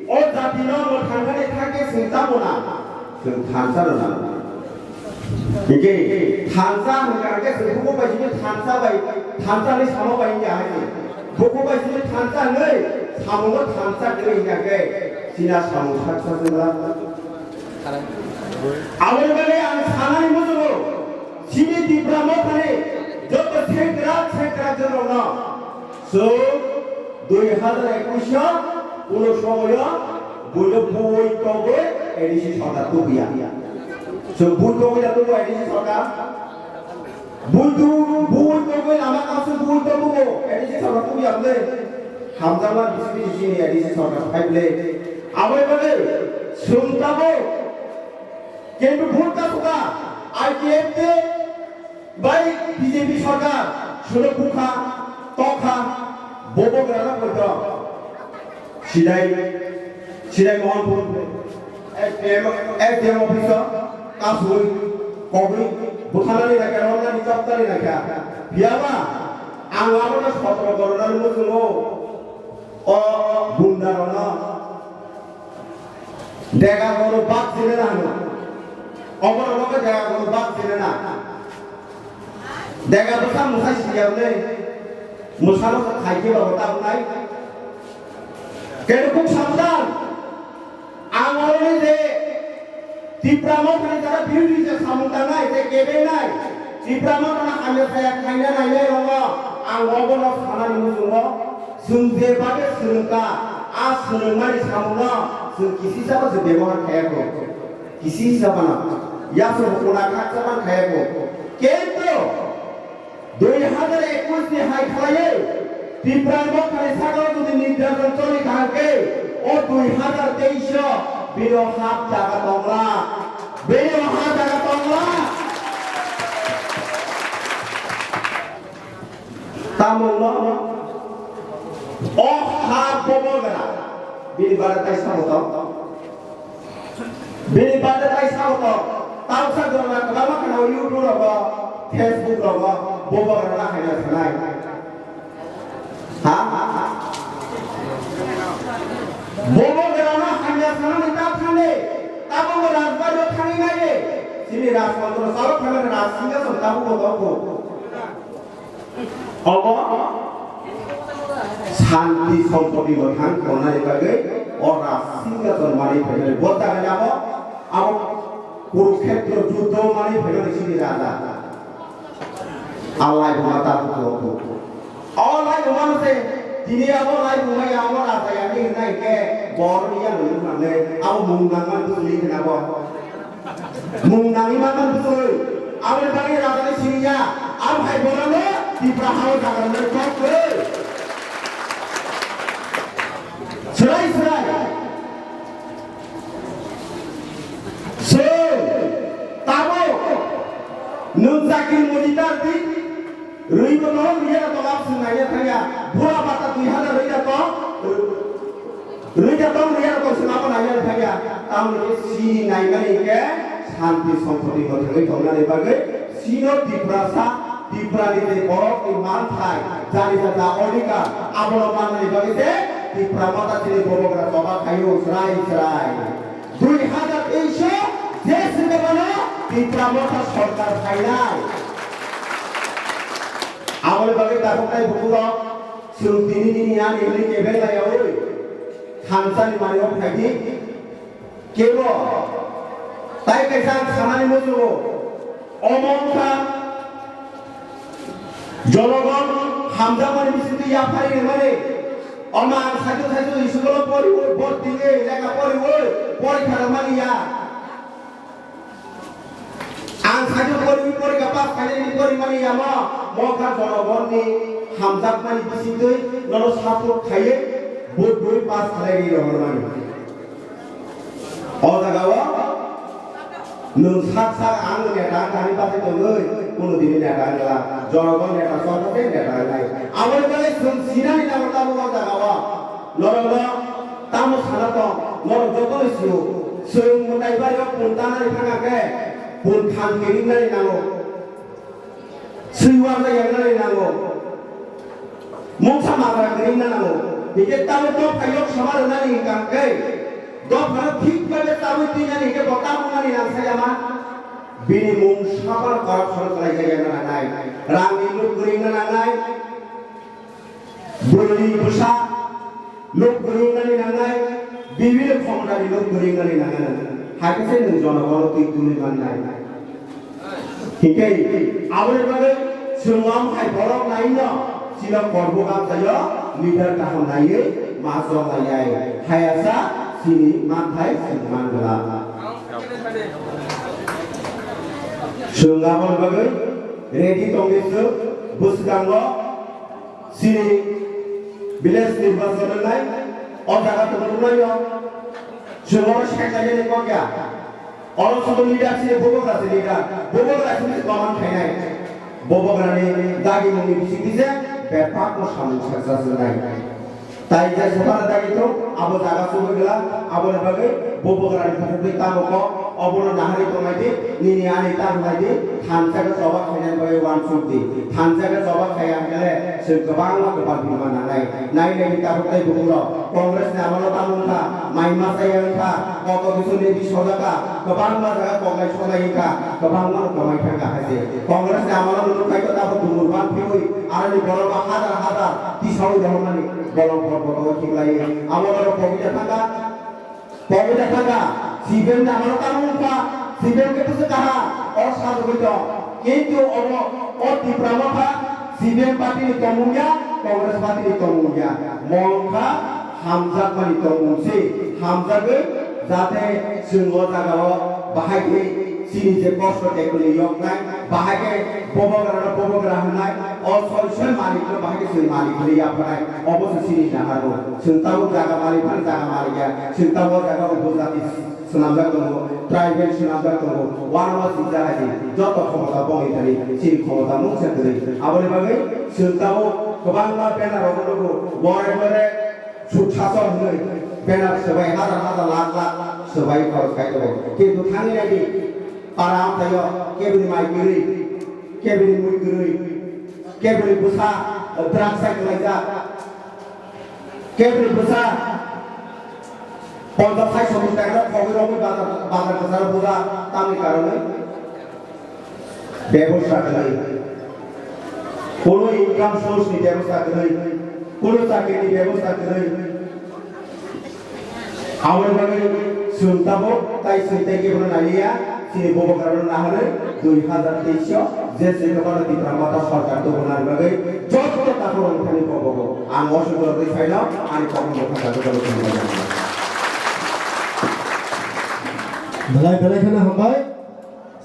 o jati no mwthangani thangke chwng tamo na? Chwng thansa no nango. Hingke thansa hingka hingke se buku bai sini thansa bai, thansa ni samo bai hingya hai se. Buku bai sini thansa hingke samungo thansa kiri hingya ke sina samung saksa sila. Aboni bagwi ang sanani muchungo sini Tipra Mothani joto sekrak sekrak jorokno. So, dui hazar ekush o kuno somoyo buino bui togwi A D C sorkar tubuya. So, bui togwi na tubu A D C sorkar? Bui tu, bui togwi lama kasu bui tobugo A D C sorkar tubuya bwle. Hamjakma bisi bisi sini A D C sorkar phai bwle. Aboni bagwi chwng tabuk kintu bhut kasu kha I P F T bai B J P sorkar suno bukha, tokha, bobo grana poito. Sidai, Sidai Mohanpur, S D M, S D M office o kasui, kogui, buthanani nakha, ronnani chaptani nakha. Phiyaba, ang abono sotro goronani muchungo, o gunda rono. Dega gono bak jene na hano. Obo rogo dega gono bak jene na. Dega bwsa mwsa siya hwnwi mwsano khai khe ba bo ta wngnai. Kene kuk sabdan. Ang oroni je Tipra Mothani jara beauty je samung tangnai, je kebengnai, Tipra Mothano hamya saya khaina nainai rogo ang obono sanani muchungo. Chwng je bagwi swrwngkha, a swrwngmani samungno chwng kisisa bo chwng bebohar khayakho. Kisisa bana. Yasung kuna khaksa ban khayakho. Kintu dui hazar ekush ni hai khlaiwi Tipra Mothani sakao jodi nirbachon choli kha hwnkhe, o dui hazar teis o bini o hap jaga tongla. Bini o hap jaga tongla. Tamungno o ha bobo gra. Bini bara tai sabo to. Bini bara tai sabo to. Tausa gora kwbangma kheno YouTube rogo, Facebook rogo bobo gra na haina sanai. Ha? Bobo gra na haina sanani ta thane. Tabo rajbari thani nai. Sini rajmondro salo thani rajsinga son tabo bobo. Obo santi sompoti mwthang tongnani bagwi o rajsinghasano manwi phaimani bo jaga abo abo Kurukhetro juddho manwi phaimani sini raja. A laibuma ta buko. O laibuma no se tini abo laibuma ya abo raja ya ni hinai ke bor ni ya nung manle abo mung nang man tu ni na bo. Mung nangwi manman bwswk, aboni bagwi rajani siniya, abo hai borokno Tipra hao jaga rwnai kok kwrwi. Swrai swrai. Chwng tabuk nwng chakri mojitar di. Rwi bo tong, rwi ya tong, abo chwng naiya thangya. Bura bata dui hazar rwi ya tong. Rwi ya tong, rwi ya tong, chwng abo naiya thangya. Tamoni khe chini naimani hinkhe santi sompoti bo thangwi tongnani bagwi chino Tiprasa, Tiprani je borokni manthai, jani jata odhikar, abono mannani bagwi se Tipra Motha chini bobogra choba khaio srai srai. Dui hazar teis o je swkabano Tipra Motha sorkar phainai. Aboni bagwi dakhoknai bukurok chwng tini nini ani hwnwi kebeng laiyaui thansani manwi o phaidi. Kebo tai kaisa ang sanani muchungo omo wngkha. Jonogon hamjakmani bisingtwi yaphari rwmani. Omo ang saichung saichung school-o poriwi, borti wngwi, lekha poriwi, porikha rwmani ya. Khajo pori pori ka pass khainani pori mani yama, mo kha jonogonni hamjakmani bisingtwi nono support khaiwi vote rwi pass khlaiwi rohormani. O jaga o nwng sak sak ang neta wngkha hinwi bachai tongwi, kunu dini neta wngla, jonogon neta, sorkar neta wngnai. Aboni bagwi chwng sinani nango tabuk o jaga o. Norokno tamo sana tong, norok jotono sio. Chwng mwtai bari o pun tanani thangkha khe, pun phan kiringnani nango. Swiwar na yangnani nango. Mungsa magra kwrwngna nango. Hingke tamo dophai yok sama rwnani hingka khe, dophano thik bai tabwi twinani hingke bo tamo wngnani nangsa yama. Bini mung sapar corruption khlai jaya na nangnai. Rangni nuk kwrwngna nangnai. Bwrwi bwsa lok kwrwngmani nangnai, bibino khomodani lok kwrwngmani nangnai. Hakhe se nwng jonogono twi tuli mannai. Hinkhe aboni bagwi chwng wng hai borok naino chino korbo gam thaio leader kaham naiwi ma chok laiyai. Hayasa chini manthai chwng man glak. Chwng aboni bagwi ready tongwi chwng bwskango. Chini village nirbachon wngnai, o jaga tongmani uaio chwng oro sengkhainani kok ya. Oro sudhu leader chini Bubagra se leader, Bubagra chini command khainai. Bubagrani dagimungni bisingtwi se bebakno samung saksa swngnai. Tai je sophano dagi tong, abo jaga chugwi glak, aboni bagwi Bubagrani bukhukni tamo kok, obono naharwi tongnai di, nini ani tamo nai di, thansa khe choba khainani bagwi uansuk di. Thansa khe choba khaiya hwnkhe le chwng kwbangma kwpal bima nangnai. Nai nai di tabuk tei bukhuk rok. Congress ni amalo tamo wngkha, mai masa ya wngkha, koto kisu lebi sojaka, kwbangma jaga koklai sojai wngkha, kwbangma rok kwmai thangkha hai se. Congress ni amalo nuknai khe tabuk dumur ban phiwi, aroni borok ba hazar hazar tisaui rohormani bolong bor botolo khiklai. Amo borok pogida thangkha. Pogwi da thangkha, C P M ni amalo tamo wngkha, C P M khe bwswk kaha, o sajagwi tong. Kintu omo, o Tipra Motha C P M party ni tongmung ya, Congress party ni tongmung ya. Mo wngkha hamjakmani tongmung se, hamjagwi jate chwng o jaga o bahai khe chini je kosto tekuli yoknai, bahai khe bobogra no bobogra hwnai, o soi soi malik no bahai khe chwng malik hwnwi yaphanai, obo se chini naharmung. Chwng tabuk jaga malik phano jaga malik ya, chwng tabuk jaga upojati swnamjak tongo, tribal swnamjak tongo, uanama swijak hai di, joto khomota bongni thani chini khomota mungsa kwrwi. Aboni bagwi chwng tabuk kwbangma banner rok nugo, bore bore Sukhsasok hwnwi banner swbai hazar hazar lakh lakh swbai khorok khai tongo. Kintu thangwi nai di, para amthaio kebini mai kwrwi, kebini mui kwrwi, kebini bwsa drugs hai kwlaijak, kebini bwsa ponchas sai sottor taka khogwi romwi bazar, bazar kwcharo buja tamni karonwi. Bebosta kwrwi. Kono income source ni bebosta kwrwi. Kono chakri ni bebosta kwrwi. Aboni bagwi chwng tabuk tai swi tai kebono naliya, chini bobo karon naharwi dui hazar teis o je se kebano Tipra Motha sorkar tubunani bagwi joto takhuk rok thani bobo. Ang osuk rok rwi phaino ani kokno bwkha kagwi bagwi thangwi. Belai belai kheno hambai.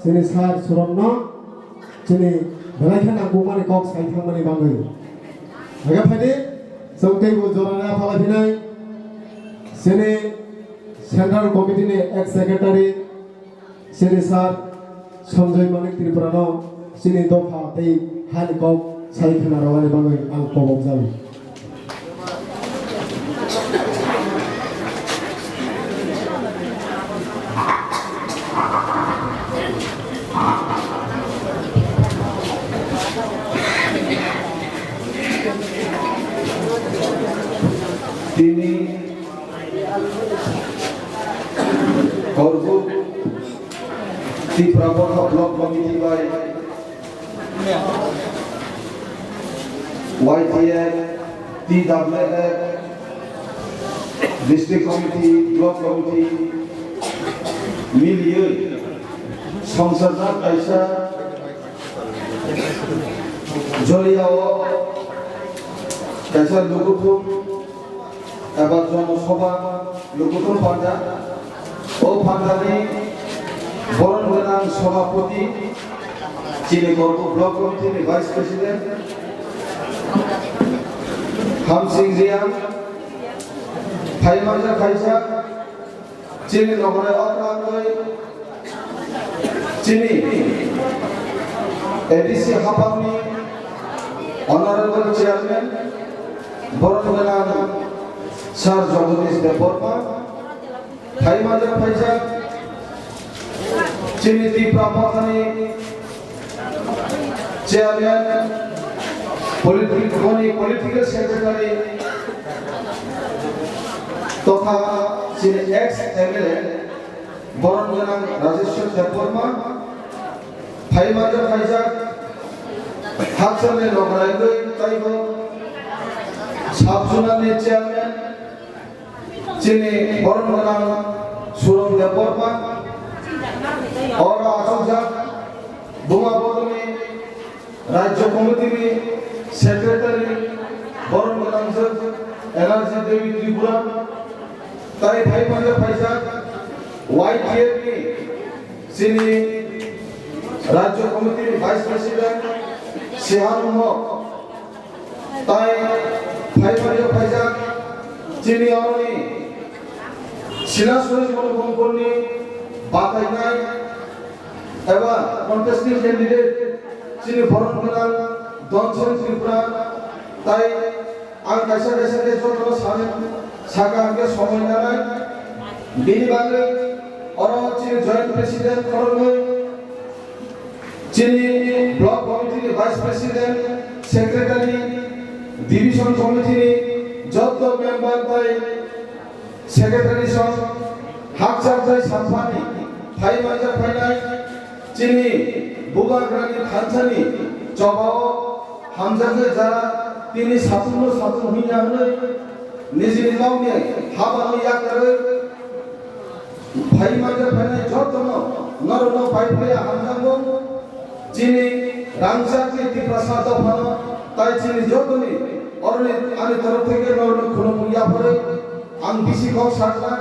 Chini sir Suranno, chini belai khe nangkukmani kok sai thangmani bagwi. Aga phaidi, chwng teibo jora na phalai phinai, chini Central Committee ni ex secretary, chini sir Sanjoy Manik Tripura no, chini dopha tei hani kok sai khna rwani bagwi ang kobok jago. Tini Korkut Tipra Motha Block Committee bai Y T F, T W F, District Committee, Block Committee miliwi songsajak kaisa joriya o kaisa lukuthuk eba jono soba lukuthuk panda. O pandani boron gana Sabhapati, chini Korku Block Committee ni Vice President, Hamsing Reang, phaimanja khaijak, chini Nogorai Okra wngwi, chini A D C hapangni Honorable Chairman, borom gwnang Sir Jagadish Debbarma, phaimanja phaijak, chini Tipra Mothani Chairman, politi-, boni Political Secretary, totha chini ex M L A, borom gwnang Rajeshwar Debbarma, phaimanja phaijak, hakchalni Nogorai wngwi taibo sub-zonal ni chairman, chini borom gwnang Surom Debbarma, oro achukjak Buma Bodolni Rajya Committee ni Secretary, borom gwnang Energy Devi Tripura, tai phaimanja phaijak Y T F ni chini Rajya Committee ni Vice President Sihan Hok, tai phaimanja phaijak chini oroni Sila Suresh Manu Bongkorni batainai eba contesting candidate chini borom gwnang Donseng Tripura, tai ang kaisa kaisa khe jotono sani saka hwnkhe somoi nanai, bini bagwi oro chini joint president khoroknwi, chini block committee ni vice president, secretary, division committee ni joto member tai secretary song hakchar tai samphani phaimanja phainai chini Bubagrani thansani chobao hamjaknai jara tini satung no satung hwnwi ya hwnwi nijini nokni habano yakarwi phaimanja phainai jotono norokno pai phaiya hamjakgo. Chini rangchakni Tiprasa dophano tai chini jotoni oroni ani torof theke norokno khulumung yapharwi ang bisi kok sakha.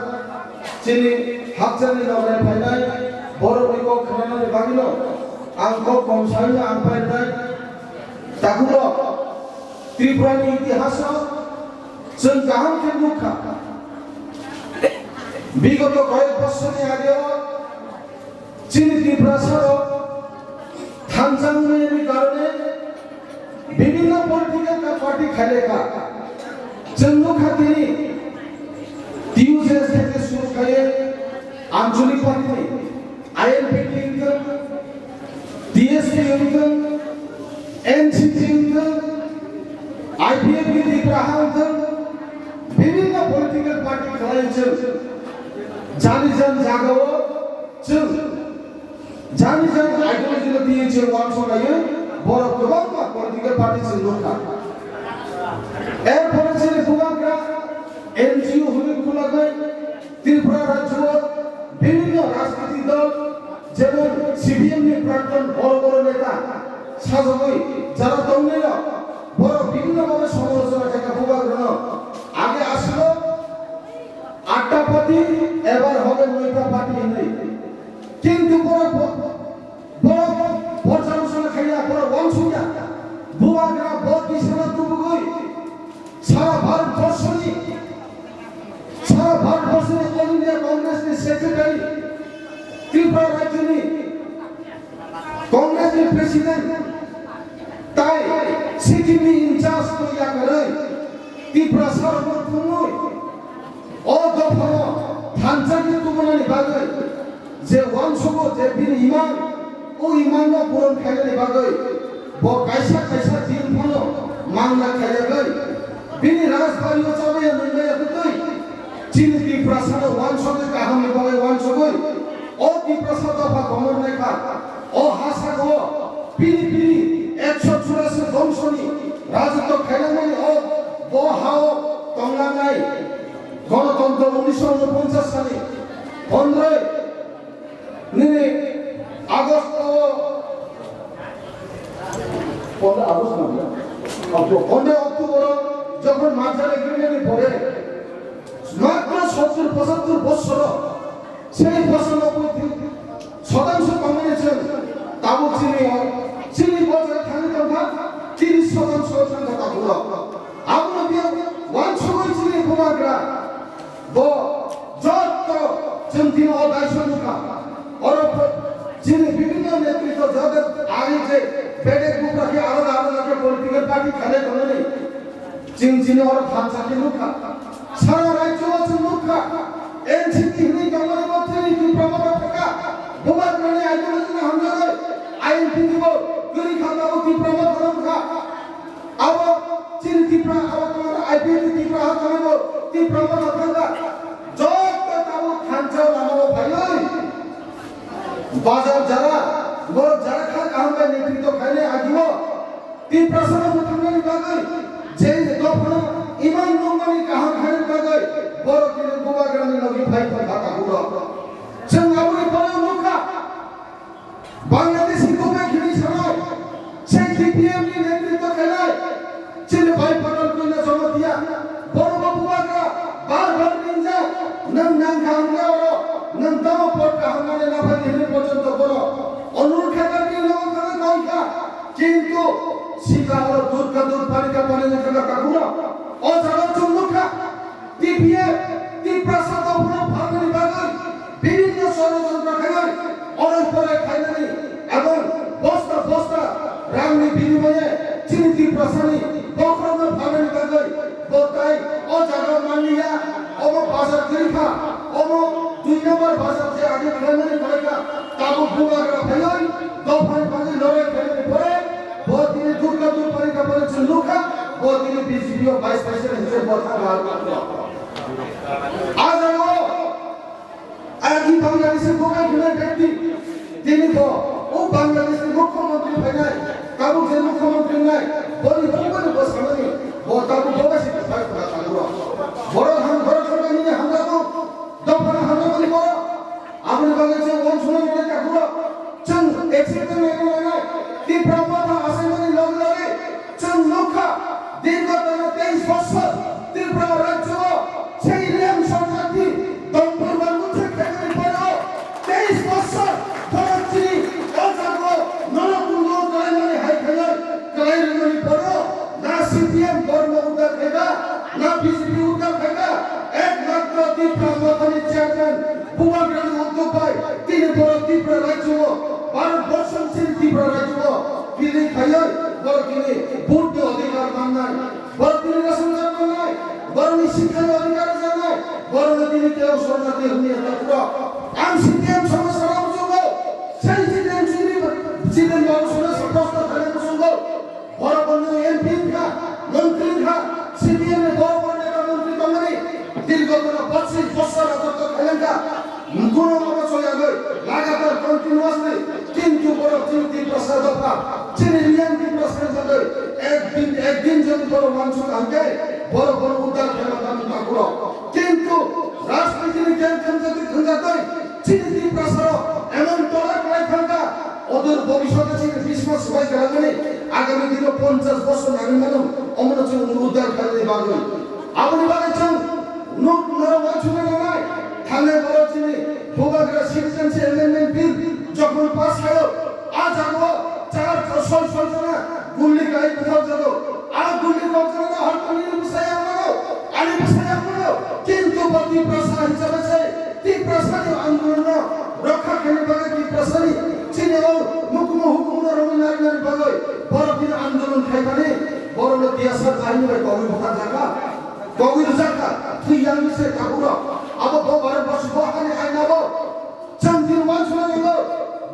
Chini hakcharni noknai phainai borokni kok khnanani bagwino ang kok kom saino ang painai. Takhuk rok, Tripurani itihaso chwng kaham khe nukha. Bigoto koyek bosorni ageo chini Tiprasarok thansa wngnani karone bibhinno political party khailekha. Chwng nukha tini T U J S theke suru khaiye Anchalik party ni I N P T wngthwng, T S P wngthwng, N C P wngthwng, I P F T Tipraha wngthwng, bibhinno political party khlai chwng jani jan jagao chwng jani jan ideology no twiwi chwng uansuk laiwi borok kwbangma political party chwng nukha. Erpore chini bubagra N G O hwnwi khulagwi Tripura rajyo bibhinno rajniti dol jemon C P M ni prakton boro boro neta sajagwi jara tongnairok borok bibhinno bhabe somalochona khaikha bubagrano. Age aswk atta party, ebar hobe noita party hinwi. Kintu borok bo-, borok pojalochona khaiya, borok uansukya. Bubagra bo disana tubugwi sara Bharat borshoni, sara Bharat borshoni All India Congress ni secretary, Tripura rajyoni Congress ni president, tai Sikkim ni in charge no yakarwi Tiprasa rokno thumwi o dophano thansa khe tubunani bagwi je uansugo je bini imang, o imangno puron khainani bagwi bo kaisa kaisa din phano mangna khaiyagwi bini rajbari o chabaiya nungmaya twtwi chini Tiprasano uansugwi kahamni bagwi uansugwi o Tiprasa dopha komornai kha. O ha sakao pini pini ekso churasi bongshoni rajotw khainani o bo hao tonglanai Gonotontro unisho unoponchas sani pondroi nini August o, pondroi August na? October, pondroi October o jokhon merger agreement ni pore matro sottor pochattor bochor o sei pochanoboi din sotangsho tongmani Chini o, chini bo jaga thani tongkha, chini sojon sojon thangkha takhuk rok. Abono biya wansugwi chini bubagra bo jotto chwng tini o daisho nukha. Oro pho-, chini bibhinno netritto joto age je bedek bupra khe alada alada khe political party khalai tongnani. Chwng chini oro thansa khe nukha. Sara rajyo o chwng nukha. N C P hinwi tongmani bo chini Tipra Motha thangkha. Bubagrani ideology no hamjagwi I N P ni bo kwrwi kha tabuk Tipra Motha no wngkha. Abo chini Tipra, abo tongmani I P F T Tipra ha tongmani bo Tipra Motha thangkha. Joto tabuk thansa lama o phaiwi. Bazar jara, borok jara kha kaham bai netritto khainai agimo. Tiprasano mwthangmani bagwi, je dophano iman nukmani kaham khainani bagwi, borok tini bubagrani logi phai tongkha takhuk rok. Chwng aboni pore nukha, Bangladesh ni government hwnwi sanai, sei T P M ni netritto khainai, chini bai Patal Kanya Jamatia, borok bo bubagra, bar bar ringjak, nwng nang kaham khe oro, nwng tamo pot kaham mane naphani hwnwi porjonto borok onurod khaikha, bini logo thangwi koikha. Kintu sika oro durka dur parika parinani thangkha takhuk rok. O jaga chwng nukha, T P F, Tiprasa dophano phalnani bagwi bibhinno chorojontro khainai, orai porai khainani ebong bosta bosta rangni binimoye chini Tiprasani bokhorokno phalnani bagwi bo tai o jaga manliya, omo bazar kwrwi kha, omo dui number bazar je age khlaimani khlai kha, tabuk bubagra phaiwi dophani bagwi lorai khainani pore bo tini durka dur parika pore chwng nukha, bo tini B J P o vice president hisabe bo thangkha. A jaga o Agi Bangladesh ni bubagra khwnai bekti, tini bo o Bangladesh ni mukhyamantri phainai, tabuk je mukhyamantri nai, boni boni bo samani, bo tabuk bo bai se kwthai kwthai thango. Borok ham, borok hamya nini hamjago, dophani hamjagoni borok. Aboni bagwi chwng uansukna nanai takhuk rok, chwng accept khe nai nanai, Tipra Motha achaimani logi logi, Chwng nukha, dirgho tana teis bosor Tripura rajyo o sei rem sanjati dompur mangu thek thekni pore o teis bosor borok chini o jago nono kungo kalaimani hai khainai kalai rwnani pore o na C P M borno uddar khaika, na B J P uddar khaika, ekmatro Tipra Mothani chairman Bubagrani uddog bai tini borok Tripura rajyo o, Bharat borso ni chini Tripura rajyo o, bini khaiwi borok tini vote ni adhikar mannai, borok tini ration card mannai, borok ni sikha ni adhikar rwjaknai, borok no tini kebo sorna di hwnwi hwnwi phuro. Ang C P M somo sana muchungo, sei C P M chini, C P M babu sana proshno khaina muchungo. Borok bono M P wngkha, montri wngkha, C P M ni borok bono neta montri tongmani, dirgho bono pochis bosor rajotto khailangkha, kuno obochoi yagwi, lagatar continuously, kintu borok chini Tiprasa dopha, chini Reang Tiprasa ni bagwi, ek din, ek din jodi borok wansuk hwnkhe, borok bono uddar khaima thangwi takhuro. Kintu rajniti ni gyan thwngjatwi thwngjatwi, Chini Tiprasarok emon tola kwlai thangkha, odor bobishote chini biswas swbai kwlangmani, agami dino ponchash bosor nangwi mano, omono chwng uddar khlainani bagwi. Aboni bagwi chwng nuk norok uansukna nangnai, thangnai borok chini Bubagra Citizenship Amendment Bill jokhon pass khaio, a jagao char soi soi jona gulli kai bwthakjago. A gulli kokjagna horkha nini bwsai ang mano, ani bwsai ang mano. Kintu bo Tiprasa hisabe se Tiprasani andolonno rokha khaina bagwi Tiprasani chini o mukumu hukumu no romwi narinani bagwi borok bini andolon khai thani borokno T S R bahini bai kogwi bwkha jakha, kogwi rwjakha, thwi yang se tabuk rok. Abo bo Bharatborso bo hani aina bo. Chwng tini uansukna nango,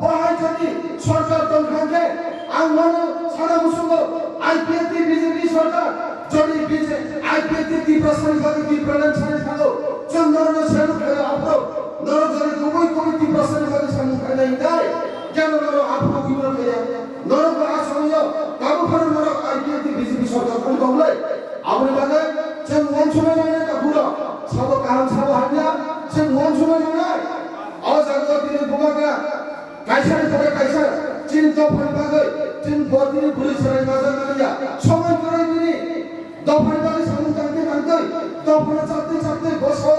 bo hai jodi sorkar tongkha hwnkhe, ang mano sana muchungo, I P F T B J P sorkar, jodi B J, I P F T Tiprasani bagwi Tipraland sanwi thango, chwng norokno salute khaio aphuru, norok jodi kubui kubui Tiprasani bagwi samung khainai hwnkhe, keno norok aphuru withdraw khaiya? Norok bo a sawi o, tabuk phano norok I P F T B J P sorkar phano tong lai. Aboni bagwi chwng uansukna nangnai takhuk rok, sabo kaham sabo hamya, chwng uansukna nangnai. O jaga o tini bubagra kaisa ni pore kaisa chini dophani bagwi chini bo tini bwrwi chwrai majak manya. Somoi kwrwi tini dophani bagwi samung tangtwi tangtwi dophano chabtwi chabtwi bwsao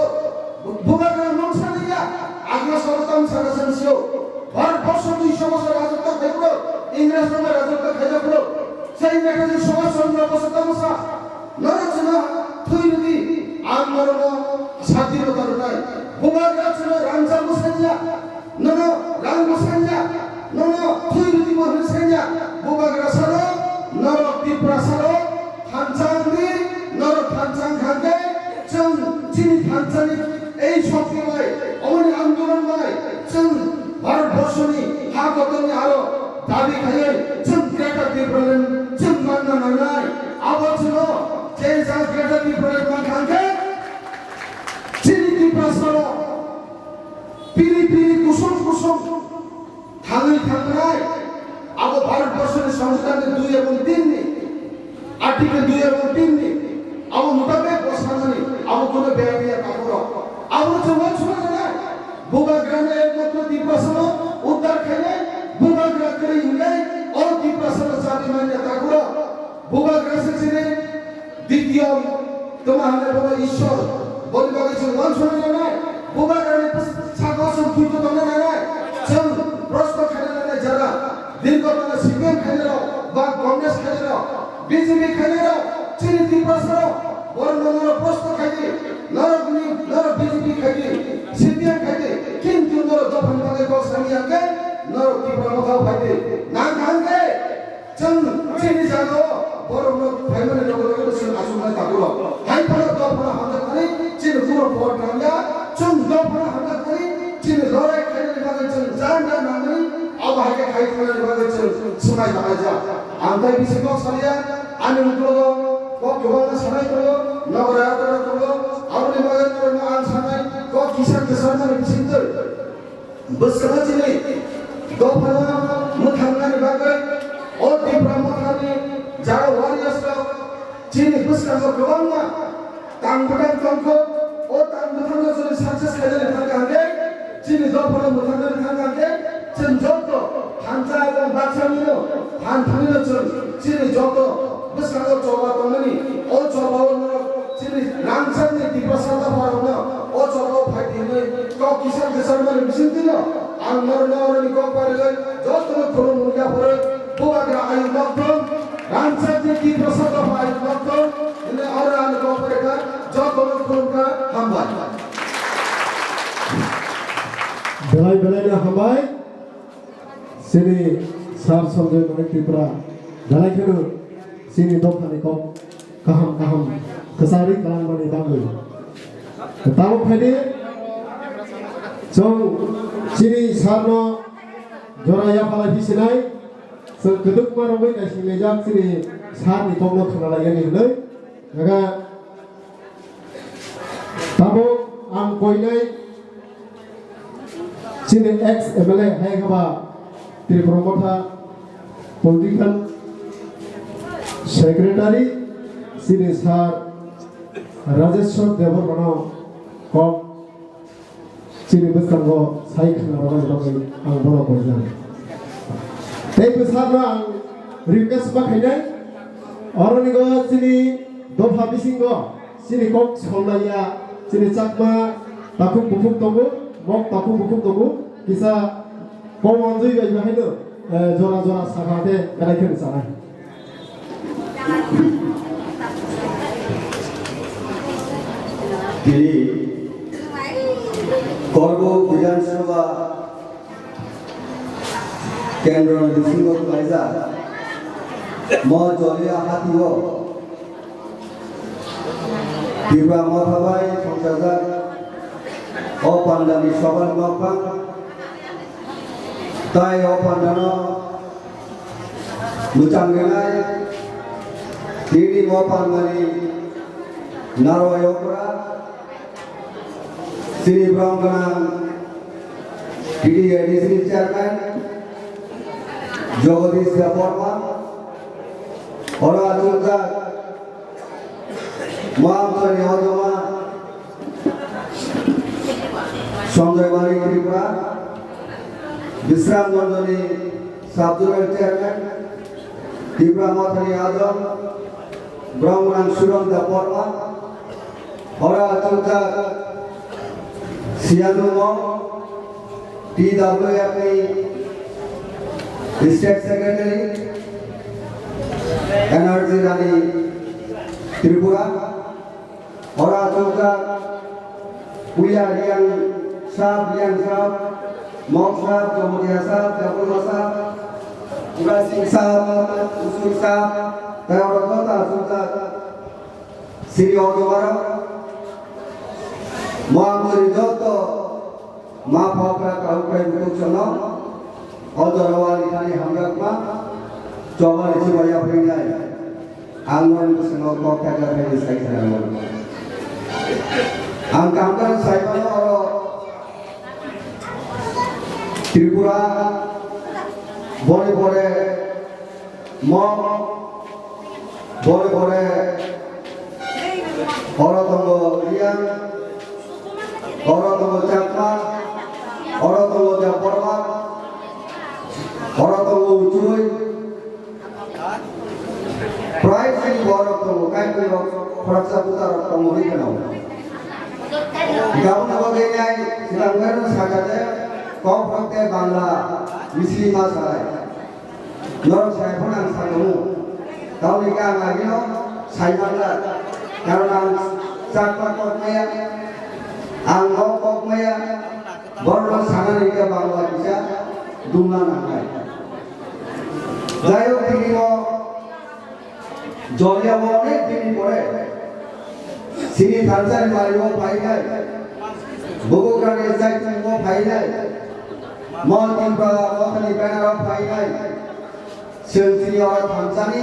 bubagra mungsa liya. Agno sabo tamo sana sansio. Bharat borsho duisho bosor rajotto khaibro. Ingres no rajotto khaijak phuru, se Ingres ni Subhash Chandra Bose tamo sa, norok chwngno thwi rwdi, ang norokno sadinota rwnai. Bubagra chwngno rang chal bwsanya, nono rang bwsanya, nono thwi rwdi bo hwn sanya. Bubagra salo, norok Tiprasa rok, thansa wngdi, norok thansa wngkha khe, chwng chini thansani ei shokti bai, omoni andolon bai, chwng Bharat borshoni ha kotorni aro dabi khaiwi chwng Greater Tipraland chwng manna nangnai. Abo chwngno je ja Greater Tipraland mankha khe chini Tiprasarok piri piri kusum kusum thangwi thangnai. Abo Bharat borshoni Songbidanni dui ebong tin ni Article dui ebong tin ni abo mutabek bo sanani, abo kuno beyang ya takuro. Abo chwng uansukna nangnai. Bubagrano ekmatro Tiprasano uddar khainai, Bubagra kwrwi hinwi o Tiprasano chabi manya takuro. Bubagra se chini ditiyom toma hwnwi bono Ishwar. Boni bagwi chwng uansukna nangnai. Bubagrani saka chwng puito tongna nangnai. Chwng proshno khaina nangnai jara. Dirgotana C P M khainai rok, ba Congress khainai rok, B J P khainai rok, chini Tiprasa rok, borok no norok proshno khaidi, norok ni, norok B J P khaidi, C P M khaidi, kintu norok dophani bagwi kok sani ya khe, norok Tipra Motha phaidi, nang thang khe, chwng chini jaga o borok no phaimani loge loge chwng aswk nai tabuk rok. Hai phano dophano hamjak thani, chini kunu por tang ya, chwng dophano hamjak thani, chini lorai khainani bagwi chwng janda nangmani, abo hai khe khai thangnani bagwi chwng swmai tanglaijak. Ang tai bisi kok saliya, ani uklogo kok kwbangma sanai tongo, nogo raya tongo, aboni bagwi norokno ang sanai kok kisa kwchangmani bisingtwi bwskango chini dophano mwthangnani bagwi o Tipra Mothani jara warriors rok chini bwskango kwbangma tang bwthang tongkho, o tang bwthangno chwng success khainani thangkha hwnkhe, chini dophano mwthangnani thangkha hwnkhe, chwng joto thansa ebong baksa nino phan thangnino chwng chini joto bwskango choba tongmani, o chobao norok chini rangchakni Tiprasa dopharokno o chobao phai di hwnwi kok kisa kwchangmani bisingtwino ang norokno oroni kok barwi jotono khulumung yapharwi Bubagra ayuk nokthung, rangchakni Tiprasa dopha ayuk nokthung, hwnwi oro ani kok barikha, jotono khulumkha, hambai. Belai belaino hambai, chini Sir Sanjoy Manik Tripura, belai kheno chini dophani kok kaham kaham kwcharwi kwlangmani bagwi. Tabuk phaidi chwng chini Sir no jora yaphalai phi sinai, chwng kwdwkma rogwi naisinglaijak chini Sir ni kokno khwnalaiyani hwnwi. Naga tabuk ang koinai chini ex M L A hai khe ba Tripura Motha political secretary chini Sir Rajeshwar Debbarmano kok chini bwskango sai khna rwmani bagwi ang bono koinai. Tei bwsarno ang request ma khainai, oronigo chini dopha bisingo chini kok somlaiya, chini Chakma takhuk bukhuk tongo, mok takhuk bukhuk tongo, kisa kok manjui bai bahaino, eh, jora jora sakha khe belai kheno chanai. Tini Korbo Bidhan Sabha Kendro ni bisingo khlaijak mo joliya hatio Tipra Motha bai songchajak o pandani sobani mokphang tai o pandano mwchang rwnai tini mo pandani narwai okra chini brom gwnang T T A D C ni chairman Jagadish Debbarma, oro achukjak Mohamsani Hojoma Sanjoy Malik Tripura, Bisram Gondoni Sub-Zonal Chairman, Tipra Mothani Adong, Bromgwnang Suram Debbarma, oro achukjak Siyanumo, T W F ni State Secretary, Energy Rani Tripura, oro achukjak Puila Riang Sab, Riang Sab, Mok Sab, Jomotia Sab, Jabulma Sab, Ura Singh Sab, Usui Sab, tei oro joto achukjak Sri Ojomarok, Mohamuri joto ma phokra kahuk kai butuk sono, o jorao ani thani hamjakma, chobani chibaya phainai, ang noni bwskango kok thakla phaini sai khna rwo. Ang kaham khe sai mano oro Tripura boni pore Mok, bore bore, oro tongo Riang, oro tongo Chakma, oro tongo Debbarma, oro tongo Uchui. Prai sini borok tongo, kaitwi rok, khoroksa buta rok tongo, ri kheno. Gabon abo gainyai, silang gano sakate, kok phokte Bangla, misri ma salai. Norok sai phano ang sakno. Tamoni khe ang agino sai manjak. Karon ang Chakma kok maya, ang Mok kok maya, borokno sanani khe Bangla kisa dumna nangnai. Jai hok, tini o Joliya o onek din ni pore chini thansa ni bari o phainai, Bubagra ni jaitung o phainai, Mon Tripura Mothani banner o phainai, chwng chini o thansa ni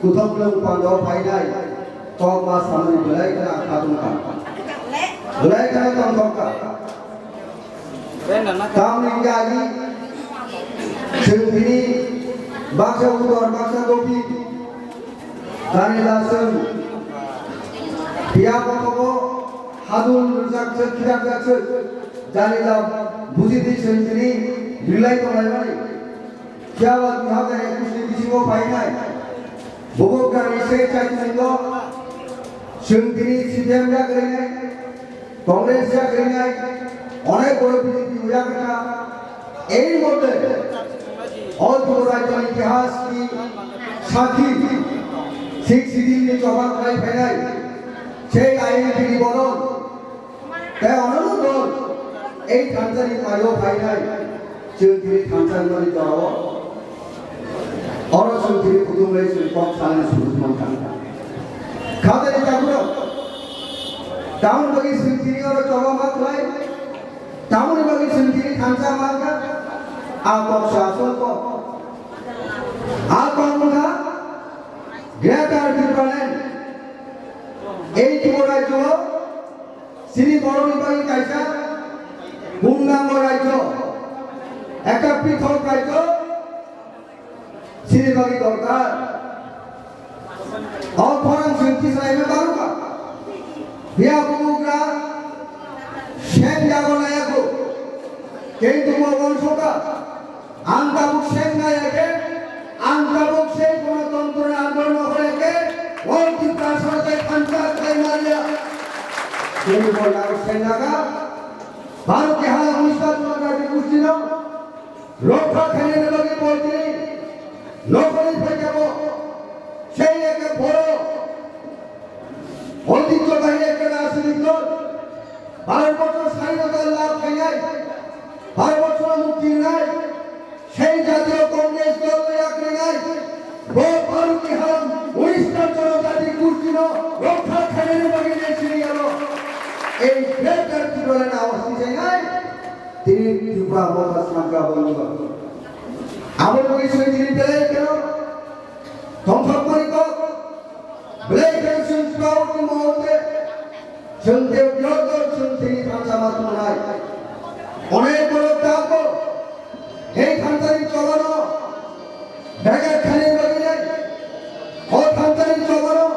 kuthok lwng pando phainai, kok ma samani belai kheno kha tongkha, belai kheno tongthok kha. Tamni jagi chwng bini baksa utor baksa dophir, jani da chwng phiya kotobo hadul rwjak chwk, khirak jak chwk, jani da bujidi chwng bini rilai tonglaimani. Phiya ba dui hazar ekush ni bisingo phainai Bubagra ni se chaitungo chwng bini C P M jak rinai. Congress ya krinai, onek boro B J P ya kha. Ei mote, o Tripura rajyo ni itihas ni sakhi, Sixth Schedule ni choba khlai phainai, sei ain bini bodol, tei onono dol, ei thansa ni paio phainai, chwng tini thansa ni mani jorao. Oro chwng tini kutung bai chwng kok salani sujuk mankha. Khatani tabukno. Tamoni bagwi chwng tini oro choba ma khlai. Tamoni bagwi chwng tini thansa mankha. A kok sa asol kok. A kok wngkha Greater Tipraland. Ei Tripura rajyo Chini borokni bagwi kaisa purnango rajyo, ekta prithok rajyo chini bagwi dorkar. O khorang chwng tisalaima barokha. Phiya bubagra seng jago naiyago. Kintu bo uansukha. Ang tabuk seng nai eke, ang tabuk sei gonotontro ni andolon hor eke, o Tiprasa sai thansa khlai maliya. Chini bo tabuk seng naga, Bharat ni hala unis ta jona jati gosti no rokha khainani bagwi bo tini nokhorwi phaikha bo. Sei eke boro oitijjobahi ekta rajnitik dol, baro bochor swadhinota labh khainai, baro bochor mukti rinai, sei Jatiyo Congress dol no yak rinai, bo Bharot ni halam unis ta jonojati gosti no rokha khainani bagwi nai sini aro. Ei Greater Tipraland ni awasi sainai, tini Tripura Motha swnamkha bo wngkha. Abo bagwi sini tini belai kheno tongthokmani kok. Belai khe chwng proud ni mohote chwng tei birodo chwng tini thansa ma tongnai. Onek borok tabuk ei thansani chobano bega khani bagwi nai, o thansani chobano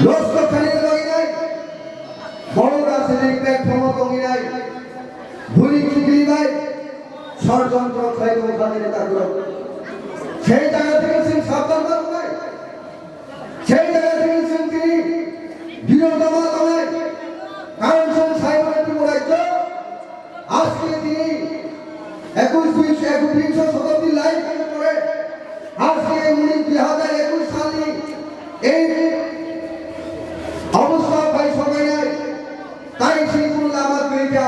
nosto khani bagwi nai, borok rajnitik platform o tongwi nai, buri chukli bai, Sorojontro khlai tongo kha tini takhurok. Sei jaga theke chwng sabdan ma tongnai. Sei jaga theke chwng tini birodo ma tongnai. Karon chwng sai mano Tripura rajyo. Ajke tini একুশ বিশ, একবিংশ শতাব্দীর লাইফ করে আজকে উনি দুই হাজার একুশ সালে এই অবস্থা ভাই সবাই নাই। তাই সেই কোনো লামা পেয়ে যা,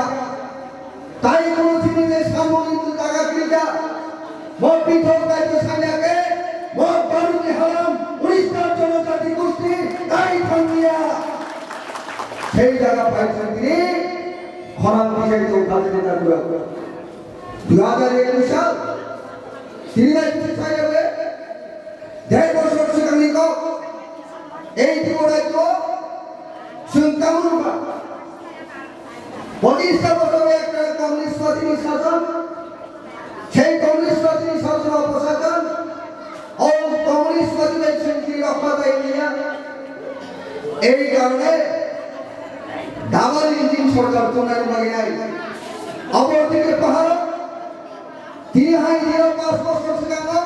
তাই কোনো চিনি নেই সামনে কিন্তু টাকা পেয়ে যা। মো পৃথক রাজ্য সাজাকে, মো বারুনি হারাম, উড়িষ্যার জনজাতি গোষ্ঠী, তাই থামিয়া। সেই জায়গা পাইছেন তিনি, খরাং বিষয় চৌকাছে নেতা করে। দুই হাজার একুশ সাল, তিনি রাজ্য সাজাবে, দেড় বছর সেখানে এই ত্রিপুরা রাজ্য, সুলতানুর পঁচিশটা বছরে একটা কমিউনিস্ট পার্টির শাসন, সেই কমিউনিস্ট পার্টির শাসন অপশাসন ও কমিউনিস্ট পার্টির সেই রক্ষা পাইনি। এই কারণে ডাবল ইঞ্জিন সরকার তোমরা বাকি নাই। অপরদিকে পাহাড় তিনি হাই দিল পাঁচ বছর সেখানে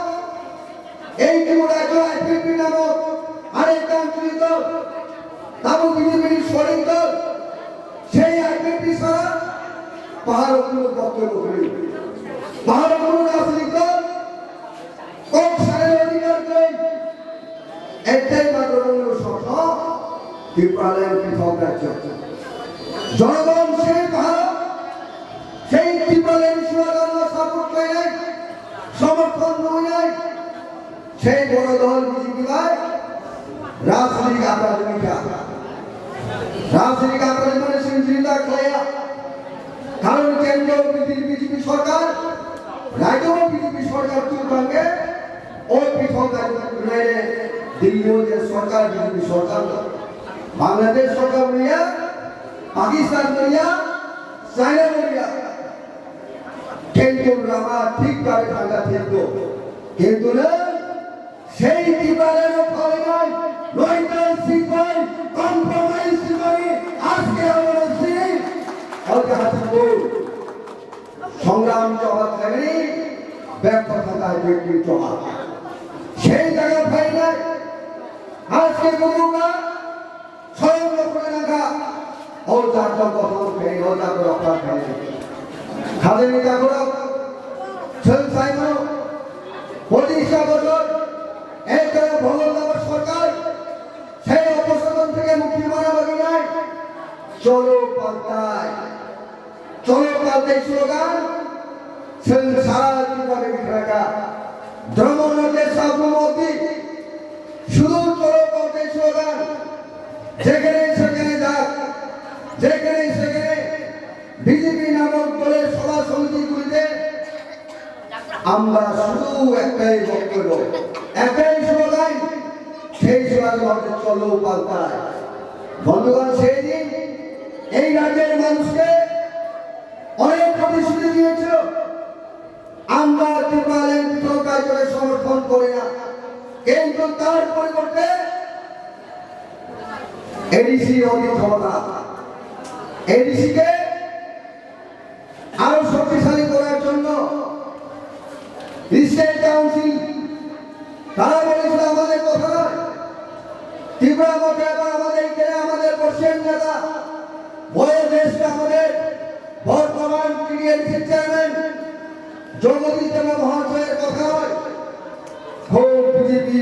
এই ত্রিপুরা রাজ্য আইপিএফটি নামক আরেকটা আঞ্চলিক দল, তাবু বিজেপির শরিক দল, সেই আইপিএফটি ছাড়া পাহাড় কোনো বক্তব্য নেই, পাহাড় কোনো রাজনৈতিক দল, কংগ্রেসের অধিকার নেই। একটাই মাত্র মূল শর্ত, ত্রিপুরাল্যান্ড পৃথক রাজ্য। জনগণ সেই পাহাড়, সেই ত্রিপুরাল্যান্ড স্লোগান সাপোর্ট করে নাই, সমর্থন করে নাই। সেই বড় দল বিজেপি ভাই রাজনৈতিক আকার ভূমিকা, রাজনৈতিক আকার মানে চিন্তা খেয়া। কারণ কেন্দ্র বিজেপি সরকার, রাজ্য বিজেপি সরকার তুলবাঙ্গে ও পৃথক রাজ্য তুলনায় দিল্লি যে সরকার বিজেপি সরকার, বাংলাদেশ সরকার নিয়া, পাকিস্তান নিয়া, চায়না নিয়া, কিন্তু রামা ঠিকভাবে থাকা ঠিক তো। কিন্তু না, সেই ত্রিপুরার ফলে নয়, নয়টা সিপাই কম্প্রোমাইজ করে আজকে আমরা সেই ঐতিহাসিক ভুল। সংগ্রাম জবাব দেবেনি, ব্যর্থ থাকায় ব্যক্তির জবাব। সেই জায়গা পাই নাই। আজকে বলুন না, স্বয়ং লক্ষ্মণ রাখা, ও জাতীয় গঠন পেয়ে, ও জাতীয় রক্ষা পেয়ে। খাদেনি জাগরক, সেল সাইমন, পঁচিশটা বছর, একটা ভগবান সরকার, সেই অপশাসন থেকে মুক্তি মারা বাকি নাই। চলো পাল্টাই। চলো পাল্টাই স্লোগান, সেন সারা জীবনে বিখ্যাত। ভ্রমণ হতে সাবরুম অবধি, শুধু চলো পাল্টাই স্লোগান। যেখানে সেখানে যাক, যেখানে সেখানে বিজেপি নামক দলের সভা সমিতিগুলিতে আমরা শুধু একটাই বক্তব্য, একটাই স্লোগান, সেই স্লোগান হচ্ছে চলো পাল্টাই। বন্ধুগণ, সেই দিন এই রাজ্যের মানুষকে অনেক প্রতিশ্রুতি দিয়েছিল, আমরা ত্রিপুরাল্যান্ড পৃথক রাজ্যকে সমর্থন করি না, কিন্তু তার পরিবর্তে এডিসি অধিক ক্ষমতা, এডিসিকে আরো শক্তিশালী করার জন্য স্টেট কাউন্সিল তারা বলেছিল আমাদের কথা নয়। ত্রিপুরা মধ্যে এবার আমাদের এখানে আমাদের বর্ষীয়ান নেতা বয়োজ্যেষ্ঠ আমাদের বর্তমান টিডিএমসি চেয়ারম্যান জগদীশ দেবা মহাশয়ের কথা নয়, খুব বিজেপি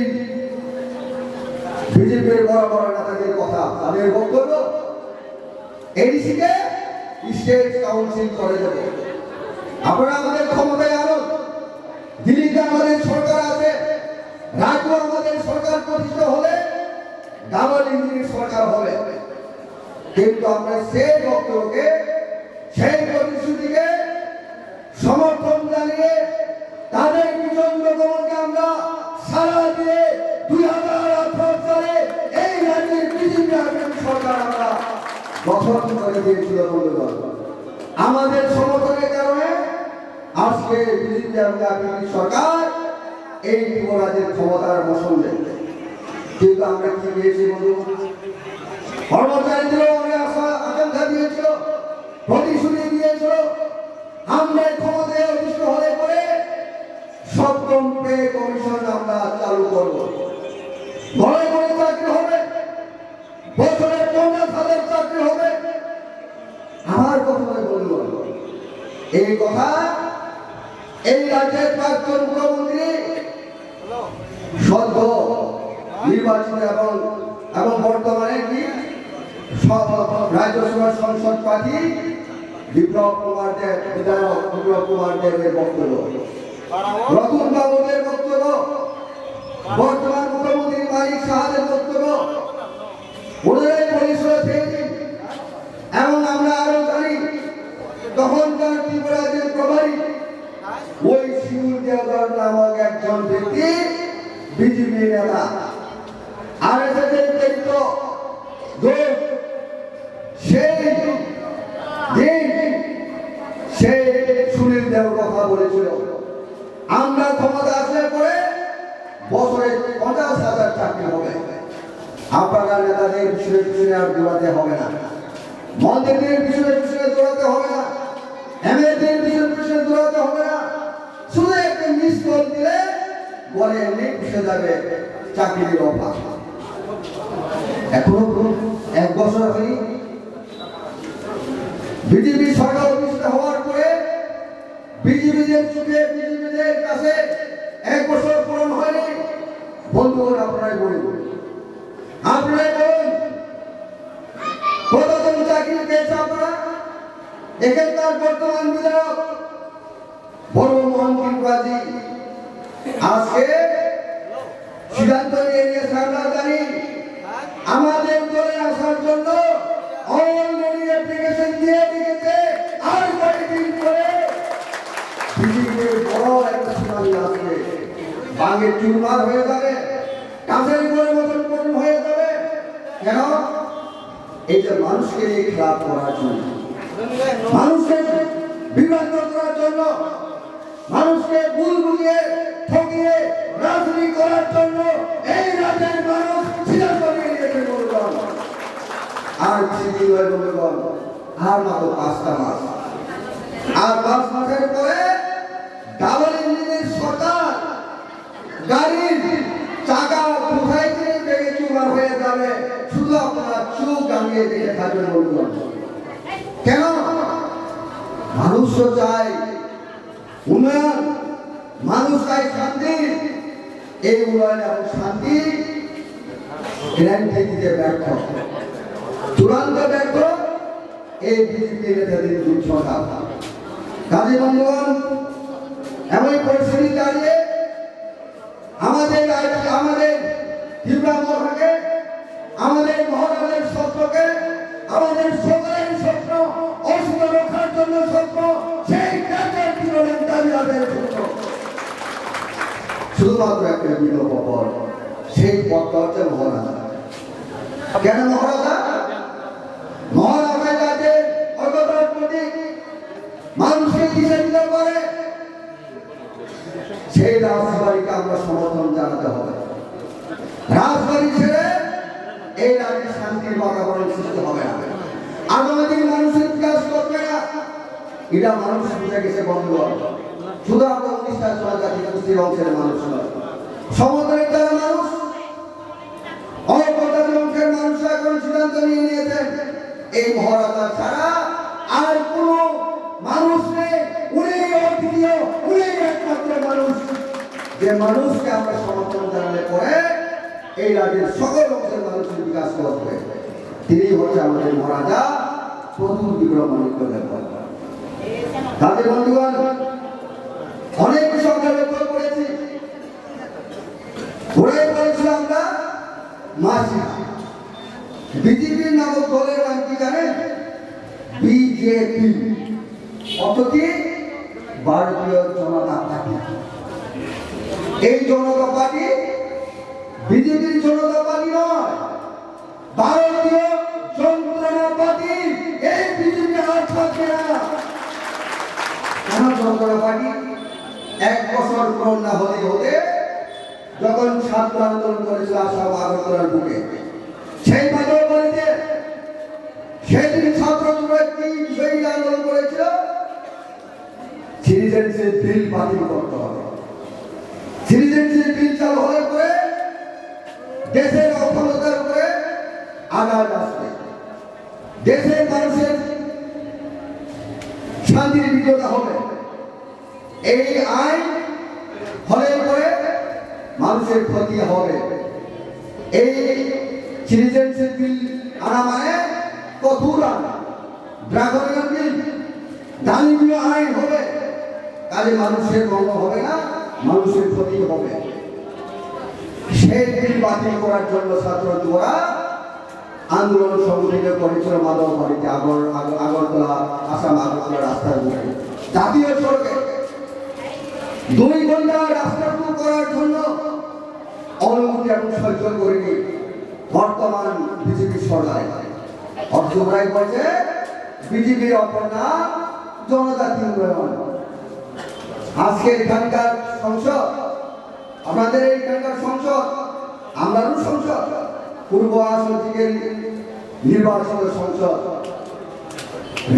বিজেপির বড় বড় নেতাদের কথা, তাদের বক্তব্য। এডিসি কে স্টেট কাউন্সিল করে দেব। আপনারা আমাদের ক্ষমতায় আনুন, দিল্লিতে আমাদের সরকার আছে, রাজ্য আমাদের সরকার প্রতিষ্ঠা হলে ডাবল ইঞ্জিনের সরকার হবে। কিন্তু আমরা সেই বক্তব্যকে, সেই প্রতিশ্রুতিকে সমর্থন জানিয়ে তাদের পিছন দমনকে আমরা সারা দিয়ে দুই হাজার আঠারো সালে এই রাজ্যের বিজেপি আইপিএফটি সরকার আমরা গঠন করে দিয়েছিল বন্ধুগণ। আমাদের সমর্থনের কারণে আজকে বিজেপি আইপিএফটি সরকার এই ত্রিপুরা রাজ্যের ক্ষমতার বসন নেই। কিন্তু আমরা কি পেয়েছি বন্ধু? কর্মচারীদেরও অনেক আশা আকাঙ্ক্ষা দিয়েছিল, প্রতিশ্রুতি দিয়েছিল। আমরা ক্ষমতায় অধিষ্ঠিত হলে পরে সপ্তম পে কমিশন আমরা চালু করব। ঘরে ঘরে চাকরি হবে, বছরে পঞ্চাশ হাজার চাকরি হবে। আমার কথা বলব, এই কথা এই রাজ্যের প্রাক্তন মুখ্যমন্ত্রী সদ্য নির্বাচিত এবং, এবং বর্তমানে কি স-, রাজ্যসভার সংসদ প্রার্থী বিপ্লব কুমার দেব, বিধায়ক বিপ্লব কুমার দেবের বক্তব্য, রতন বাবুদের বক্তব্য, বর্তমান মুখ্যমন্ত্রী মানিক সাহাদের বক্তব্য, ওনারাই পরিষদ থেকে এবং আমরা আরো জানি, তখনকার ত্রিপুরার যে প্রভারী, ওই শিমুল দেওধর নামক একজন ব্যক্তি বিজেপি নেতা, আরএসএস এর প্রেরিত দূত, সেই দিন সেই সুনীল দেওর কথা বলেছিল, আমরা ক্ষমতা আসলে পরে বছরে পঞ্চাশ হাজার চাকরি হবে। আপনারা নেতাদের পিছনে পিছনে আর দৌড়াতে হবে না, মন্ত্রীদের পিছনে পিছনে দৌড়াতে হবে না, এমএলএদের পিছনে পিছনে দৌড়াতে হবে না। শুধু একটা মিস কল দিলে ঘরে এমনি বসে যাবে চাকরির অফার। এখনো এক বছর হয়নি, বিজেপি সরকার অধিষ্ঠিত হওয়ার পরে বিজেপিদের চোখে, বিজেপিদের কাছে এক বছর পূরণ হয়নি। বন্ধুগণ, আপনারাই বলুন, আপনারাই বলুন, কতজন চাকরি পেয়েছে আপনারা? এখানকার বর্তমান বিধায়ক বর্মমোহন ত্রিপুরাজি আজকে সিদ্ধান্ত নিয়ে নিয়েছে। আমরা জানি আমাদের দলে আসার জন্য already অ্যাপ্লিকেশন দিয়ে রেখেছে। আর কয়েকদিন পরে বিজেপির বড় একটা সুনামি আসবে, ভাঙে চুরমার হয়ে যাবে, কাঁচের মতন পূর্ণ হয়ে যাবে। কেন? এই যে মানুষকে নিয়ে খেলা করার জন্য, মানুষকে বিভ্রান্ত করার জন্য, মানুষকে ভুল বুঝিয়ে ঠকিয়ে রাজনীতি করার জন্য এই রাজ্যের মানুষ সিদ্ধান্ত নিয়ে নিয়েছে বন্ধুগণ। আর বেশি দিন নয় বন্ধুগণ, আর মাত্র পাঁচটা মাস। আর পাঁচ মাসের পরে ডাবল ইঞ্জিনের সরকার, গাড়ির চাকা কোথায় থেকে ভেঙে চুরমার হয়ে যাবে, শুধু আপনারা চোখ রাঙিয়ে দেখে থাকবেন বন্ধুগণ। কেন? মানুষ তো চায় উন্নয়ন, মানুষ চায় শান্তি। এই উন্নয়ন এবং শান্তি গ্যারান্টি দিতে ব্যর্থ, চূড়ান্ত ব্যর্থ এই বিজেপি নেতাদের দুঃসরকার। কাজে বন্ধুগণ, এমন পরিস্থিতি দাঁড়িয়ে আমাদের রাজ্য, আমাদের ত্রিপুরা মহাকে, আমাদের মহারাজের স্বপ্নকে, আমাদের সকলের স্বপ্ন, অস্তিত্ব রক্ষার জন্য স্বপ্ন, সেই গ্রেটার ত্রিপুরাল্যান্ড দাবি আদায়ের স্বপ্ন। শুধুমাত্র একটা বিকল্প পথ, সেই পথটা হচ্ছে মহারাজা। কেন মহারাজা? মহারাজা যাতে অর্থনৈতিক মানুষকে দিশা দিতে পারে, সেই রাজবাড়িকে আমরা সমর্থন জানাতে হবে। রাজবাড়ি ছেড়ে এই রাজ্যে শান্তির বাতাবরণ সৃষ্টি হবে না। আগামী দিন মানুষের বিকাশ করবে না, এটা মানুষ বুঝে গেছে বন্ধুগণ। শুধু আমরা উনিশটা জনজাতি গোষ্ঠীর অংশের মানুষ নয়, সমতলের যারা মানুষ, অল্প জাতি অংশের মানুষরা এখন সিদ্ধান্ত নিয়ে নিয়েছেন, এই মহারাজা ছাড়া আর কোনো মানুষ নেই। উনি অদ্বিতীয়, উনি একমাত্র মানুষ, যে মানুষকে আমরা সমর্থন জানালে পরে এই রাজ্যের সকল অংশের মানুষের বিকাশ ঘটবে। তিনি হচ্ছে আমাদের মহারাজা প্রদ্যুৎ বিক্রম মাণিক্য দেব। তাদের বন্ধুগণ, অনেক কিছু আমরা লক্ষ্য করেছি। ওরাই বলেছিল আমরা মাসি। বিজেপি নামক দলের নাম কি জানেন? বিজেপি, অর্থ কি? ভারতীয় জনতা পার্টি। এই জনতা পার্টি বিজেপির জনতা পার্টি নয়, ভারতীয় যন্ত্রণা পার্টি। এই বিজেপি আর থাকবে না। কেন যন্ত্রণা পার্টি? এক বছর পূরণ না হতে হতে যখন ছাত্র আন্দোলন করেছিল আসাম আগরতলার বুকে, সেই মাদক বাড়িতে সেদিন ছাত্র যুবরা কি বিষয় নিয়ে আন্দোলন করেছিল? সিটিজেনশিপ বিল বাতিল করতে হবে। সিটিজেনশিপ বিল চালু হলে পরে দেশের অখণ্ডতার উপরে আঘাত আসবে, দেশের মানুষের শান্তির বিঘ্নতা হবে। এই আইন হলে পরে মানুষের ক্ষতি হবে। এই সিটিজেনশিপ বিল আনা মানে কঠোর আইন, ড্রাকোনিয়ান বিল, দালিমীয় আইন হবে, কাজে মানুষের মঙ্গল হবে না, মানুষের ক্ষতি হবে। সেই বিল বাতিল করার জন্য ছাত্র যুবরা আন্দোলন সংগঠিত করেছিল মাদক বাড়িতে আগর-, আগ-, আগরতলা, আসাম আগরতলা রাস্তার উপরে, জাতীয় সড়কে দুই ঘন্টা রাস্তা অবরোধ করার জন্য অনুমতি এবং সহ্য করেনি বর্তমান বিজেপি সরকার। অথচ ওরাই বলছে বিজেপির অপর নাম জনজাতি উন্নয়ন। আজকে এখানকার সংসদ, আপনাদের এইখানকার সংসদ, আমরারও সংসদ, পূর্ব আসন থেকে নির্বাচিত সংসদ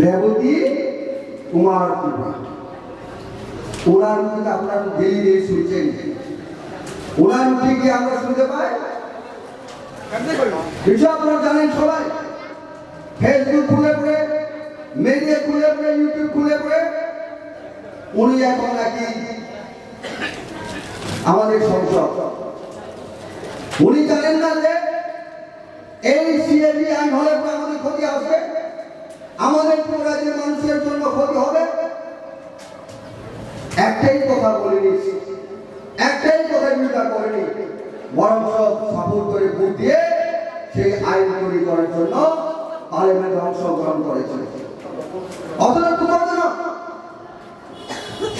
রেবতী কুমার ত্রিপুরা। ওনার মুখে তো আপনারা ডেইলি ডেইলি শুনছেন, ওনার মুখে কি আমরা শুনতে পাই? কিছু আপনারা জানেন সবাই, ফেসবুক খুলে পড়ে, মিডিয়া খুলে পড়ে, ইউটিউব খুলে পড়ে, উনি এখন নাকি আমাদের সংসদ। উনি জানেন না যে এই সিএজি আইন হলে পরে আমাদের ক্ষতি আসবে, আমাদের পুরো রাজ্যের মানুষের জন্য ক্ষতি হবে। একটাই কথা বলেনি, একটাই কথা চিন্তা করেনি, বরং সব সাপোর্ট করে ভোট দিয়ে সেই আইন তৈরি করার জন্য পার্লামেন্টে অংশগ্রহণ করেছিল। অথচ দুঃখজনক,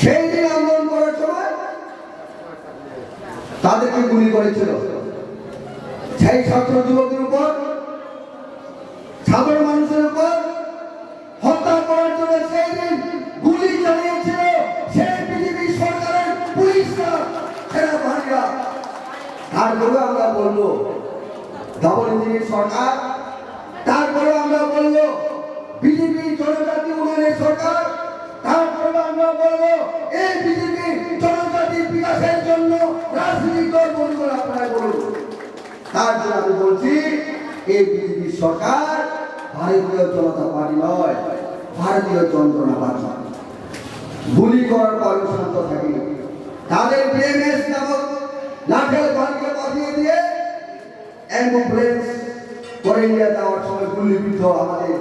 সেই দিন আন্দোলন করার সময় তাদেরকে গুলি করেছিল। সেই ছাত্র যুবকের উপর, সাধারণ মানুষের উপর হত্যা করার জন্য সেই দিন গুলি চালিয়েছিল সেই বিজেপি সরকারের পুলিশরা, সেনাবাহিনীরা। তারপরে আমরা বলবো, ডাবল ইঞ্জিনের সরকার, তারপরে আমরা বলবো বিজেপি জনজাতি উন্নয়নের সরকার, তারপরে আমরা বলবো এই বিজেপি জনজাতি বিকাশের জন্য রাজনৈতিক দল বন্ধুরা আপনারা বলুন। তার জন্য আমি বলছি এই বিজেপি সরকার ভারতীয় জনতা পার্টি নয়, ভারতীয় যন্ত্রণা পার্টি। গুলি করার পরেও শান্ত থাকেনি। তাদের বিএমএস নামক লাঠিয়াল বাহিনীকে পাঠিয়ে দিয়ে অ্যাম্বুলেন্স করে নিয়ে যাওয়ার সময় গুলিবিদ্ধ আমাদের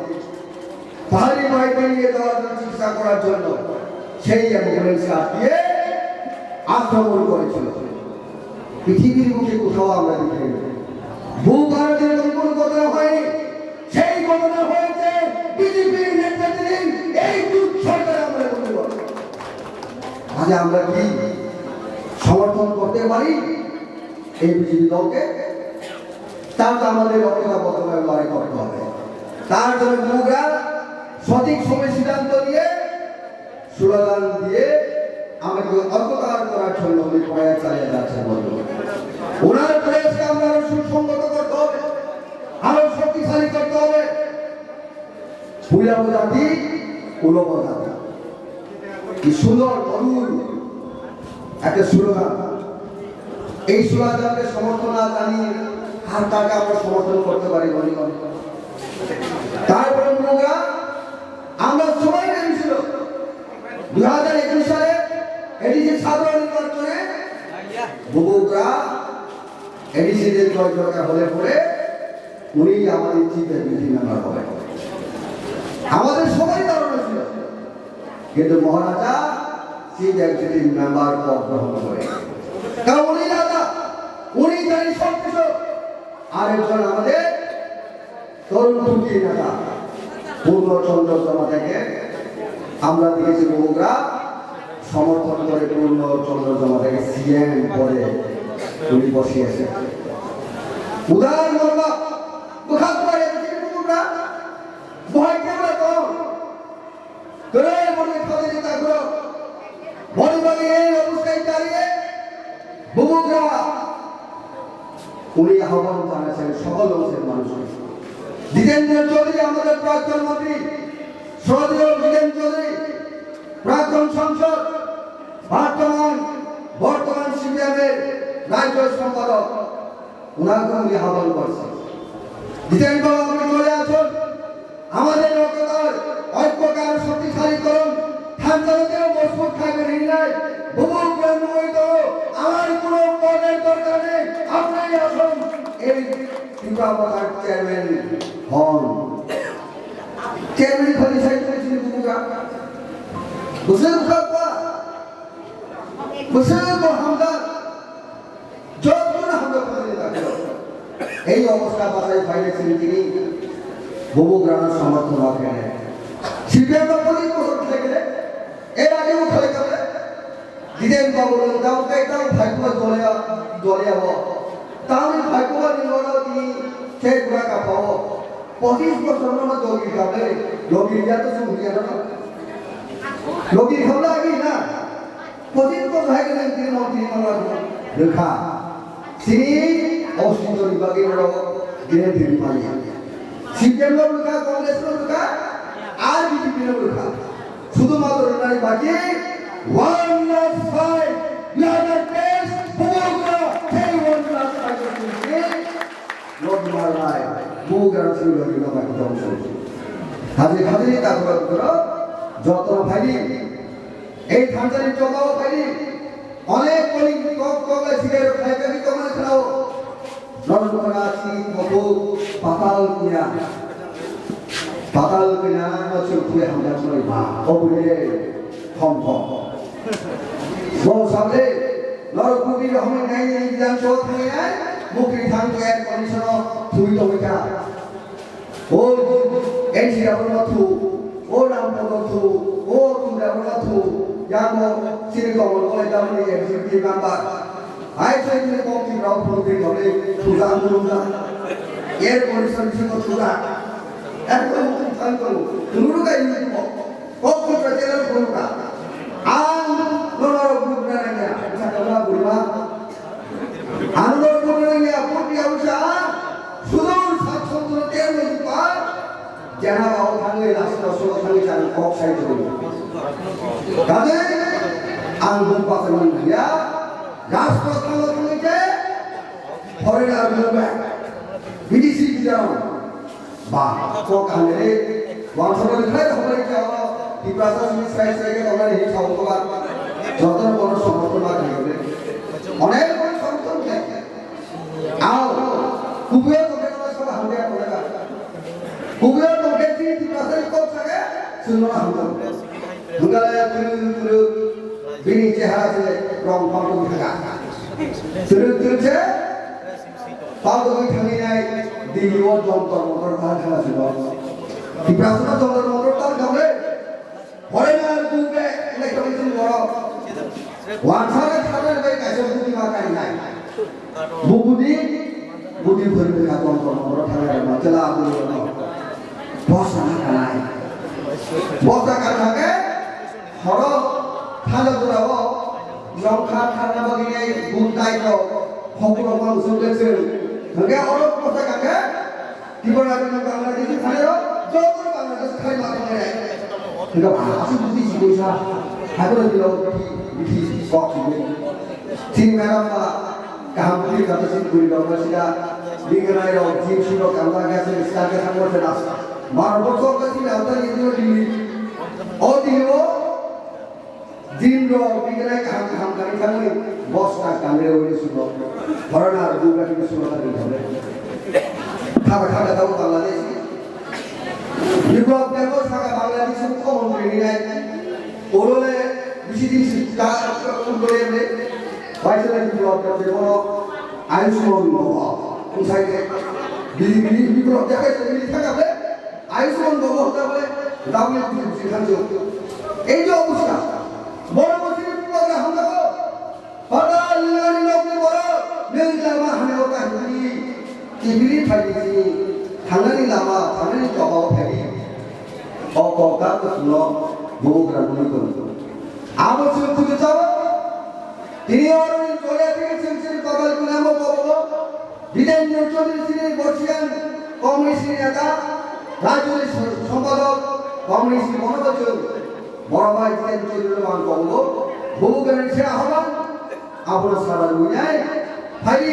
পাহাড়ি ভাইকে নিয়ে যাওয়ার জন্য, চিকিৎসা করার জন্য সেই অ্যাম্বুলেন্সকে আটকিয়ে আক্রমণ করেছিল। পৃথিবীর বুকে কোথাও আমরা দেখিনি। ভূ ভারতে এরকম কোনো ঘটনা হয়নি। সেই ঘটনা হয়েছে বিজেপির নেতৃত্বাধীন এই জোট সরকার আমলে। বন্ধুগণ, আজ আমরা কি সমর্থন করতে পারি এই বিজেপি দলকে? তার তো আমাদের ঐক্যবদ্ধভাবে লড়াই করতে হবে। তার জন্য যুবকরা সঠিক সময় সিদ্ধান্ত নিয়ে, স্লোগান দিয়ে আমাকে ঐক্যতা করার জন্য উনি প্রয়াস চালিয়ে যাচ্ছেন। বন্ধু, ওনার প্রয়াসকে আমরা আরো সুসংগত করতে হবে, আরো শক্তিশালী করতে হবে। ভূইয়া জাতি, উলব জাতি। কি সুন্দর মধুর একটা স্লোগান। এই স্লোগানকে সমর্থন না জানি আর কাকে আমরা সমর্থন করতে পারি, বলি? তারপরে বন্ধুরা, আমরা সবাই ভেবেছিল দুই হাজার একুশ সালে এডিসি সাধারণ নির্বাচনে বুবুকরা এডিসি যে জয় জয়কার হলে পরে উনি আমাদের চিফ এক্সিকিউটিভ মেম্বার হবে। আমাদের সবাই ধারণা ছিল, কিন্তু মহারাজা চিফ এক্সিকিউটিভ মেম্বার পদ গ্রহণ করে। কারণ উনি রাজা, উনি জানি সব কিছু। আরেকজন আমাদের তরুণ তুর্কি নেতা পূর্ণচন্দ্র জমাতিয়াকে আমরা দেখেছি, বুবুকরা সমর্থন করে পূর্ণচন্দ্র জমাতিয়াকে সিএম পদে উনি বসিয়েছেন। উদার মনোভাব, কোথাও কোথাও এসেছে বুবুকরা, ভয় কেন এত? তোরা এই মনে খাবে যে তারপর বড় বাড়ি এই অবস্থায় দাঁড়িয়ে বুবুকরা উনি আহ্বান জানাচ্ছেন সকল অংশের মানুষকে। জিতেন্দ্র চৌধুরী, আমাদের প্রাক্তন মন্ত্রী, শ্রদ্ধেয় জিতেন চৌধুরী, প্রাক্তন সাংসদ, বর্তমান, বর্তমান সিপিএম এর রাজ্য সম্পাদক, ওনাকে উনি আহ্বান করছেন। জিতেন বাবু, আপনি চলে আসুন, আমাদের ঐক্যতার, ঐক্যকে আরো শক্তিশালী করুন। থানচালাতেও মজবুত থাকবে রিংলাই, Ei Tipra Motha chairman hon. Chairman khali sai tong sini buka. Bwswk bwkha kwa. Bwswk bo hamjak. Jotno hamjak khali da. Ei obostha bachai phaile sini tini. Bubugrano somorthon ma kene. C P M no police ko khlai kene. Ei rajyo khlai kene. Jiten Babu nwng tamo tei tamo phaikma dole, dole abo. Tamni phaikma ni nono tini khe gura kapao. Pochis bosor nono dogi kabe, dogi ya to sung ya no. Dogi khabla agi na. Pochis bosor hai kene tini mon tini mangla rwkha. Sini osito ni bagi ro gire tini mani. C P M lo rwkha, Congress lo rwkha, R B J P lo rwkha. Sudhumatro rwnani baki one lakh five, United States, Bubagra, tei one lakh five rwnai, Bubagra sini rwnani baki tong song. Hajri hajri ta bura bura, joto phaidi, ei thansa ni choba o phaidi, onek koling kok kok lai sigai rok khlai kaki tongmani khnao. Norok wngkha chini bukhuk patal kanya. Patal kanya no chwng khulai hamjakmani ba. O bwrwi le thom thom. Bo sable norok bwrwi rok hamwi nai nai bidan so thangnai ai. Mukri thang air condition o thwi tongwi kha. O N C W no thu, o Ram Podo thu, o Tunda no thu, yango sini Komol Kolai damani executive member. Hai sai sini kok ti rao phone kri dole, thuja murung da. Air condition sini thuja. Ekdom thang thang, thuru ka yuni mo. Kok tu channel phone ka. Ang no no group na na ya, sa ka group ma. Ano no group na ya, put ya usa. Sudur sat sotro ter no pa. Jana bao thangwi rasta solo thangwi chang kok sai thangwi. Kaje ang bung pasan ya. Rasta thangwi thangwi je. Foreigner movement. Bidesi bijaram. Ba, kok hamre. Wangsa ni khai hamre jao. Tiprasa sini sai sai ke tongani hi chao ko ba. Joto kono somorthon ma khai. Onek kono somorthon khai. Ao, kubuya tongkhe no soba hamya tongkha. Kubuya tongkhe chini Tiprasa ni kok sake, chwngno hamya. Hwnkhe le twrwk twrwk bini chehara se rong phaltwi thangkha. Twrwk twrwk se phaltwi thangwi nai Delhi o Jantar Mantar thang thangna sino. Tiprasa no Jantar Mantar thang thangwi. Foreigner bung be electronic boro. Wansara khana bai kaisa budi ma kai nai. Budi, budi bhori be ka ton ton boro thang nai ma chela budi no. Bosa na kanai. Bosa ka thake horo thana dura bo. Nongkha thana bagi nai bung tai ko. Hokro ma usung le se. Hage oro bosa ka ke. Tripura ni Bangladeshi thani rok, joto Bangladesh thai ma thang nai. Hingga ba, asli budi si boisa, hai ko ni lo bidi, bidi kok si bidi. Sini madam ba, kaham budi kata sini budi dong sida, bingrai rok, jim si rok, kamla gas ni sida ke thang mo tenas. Mar bosor ka sini auta ni dilo dili. O dili o, Din rok bigrai kaham kaham kari thangwi bosta kanre oi sugo. Corona rok bugrai ni sugo thangwi thangwi. Khaba khaba tabo Bangladesh. Biplop Deb saka Bangladesh ni mukhyamantri ni nai. Oro le bisi din si ta undore le. Waisale Biplop Deb bono Ayushman Bhava. Unsai de. Bi-, bi-, Biplop Deb se bini thangkha le. Ayushman Bhava hoda bole, dawi bisi bisi thangjak. Ei je obostha, boro bosini puila hamjago. Pata lingani nokni borok, nwng lama hamya o kahini, kibiri phaidi sini, thangnani lama, thangnani choba o phaidi. O kok da kusuno, bugra muni kono. Abo chwng kudu chao. Tini oro ni chole tini chwng chini kotal kunamo bobo. Jitendra Chaudhary sini Borsian Congress ni neta, Rajya ni Sampadok Congress ni bono bachung, Borobai Jitendra Chaudhary no ang kobo, bubu gani se ahoban, abono sara rwinai, phai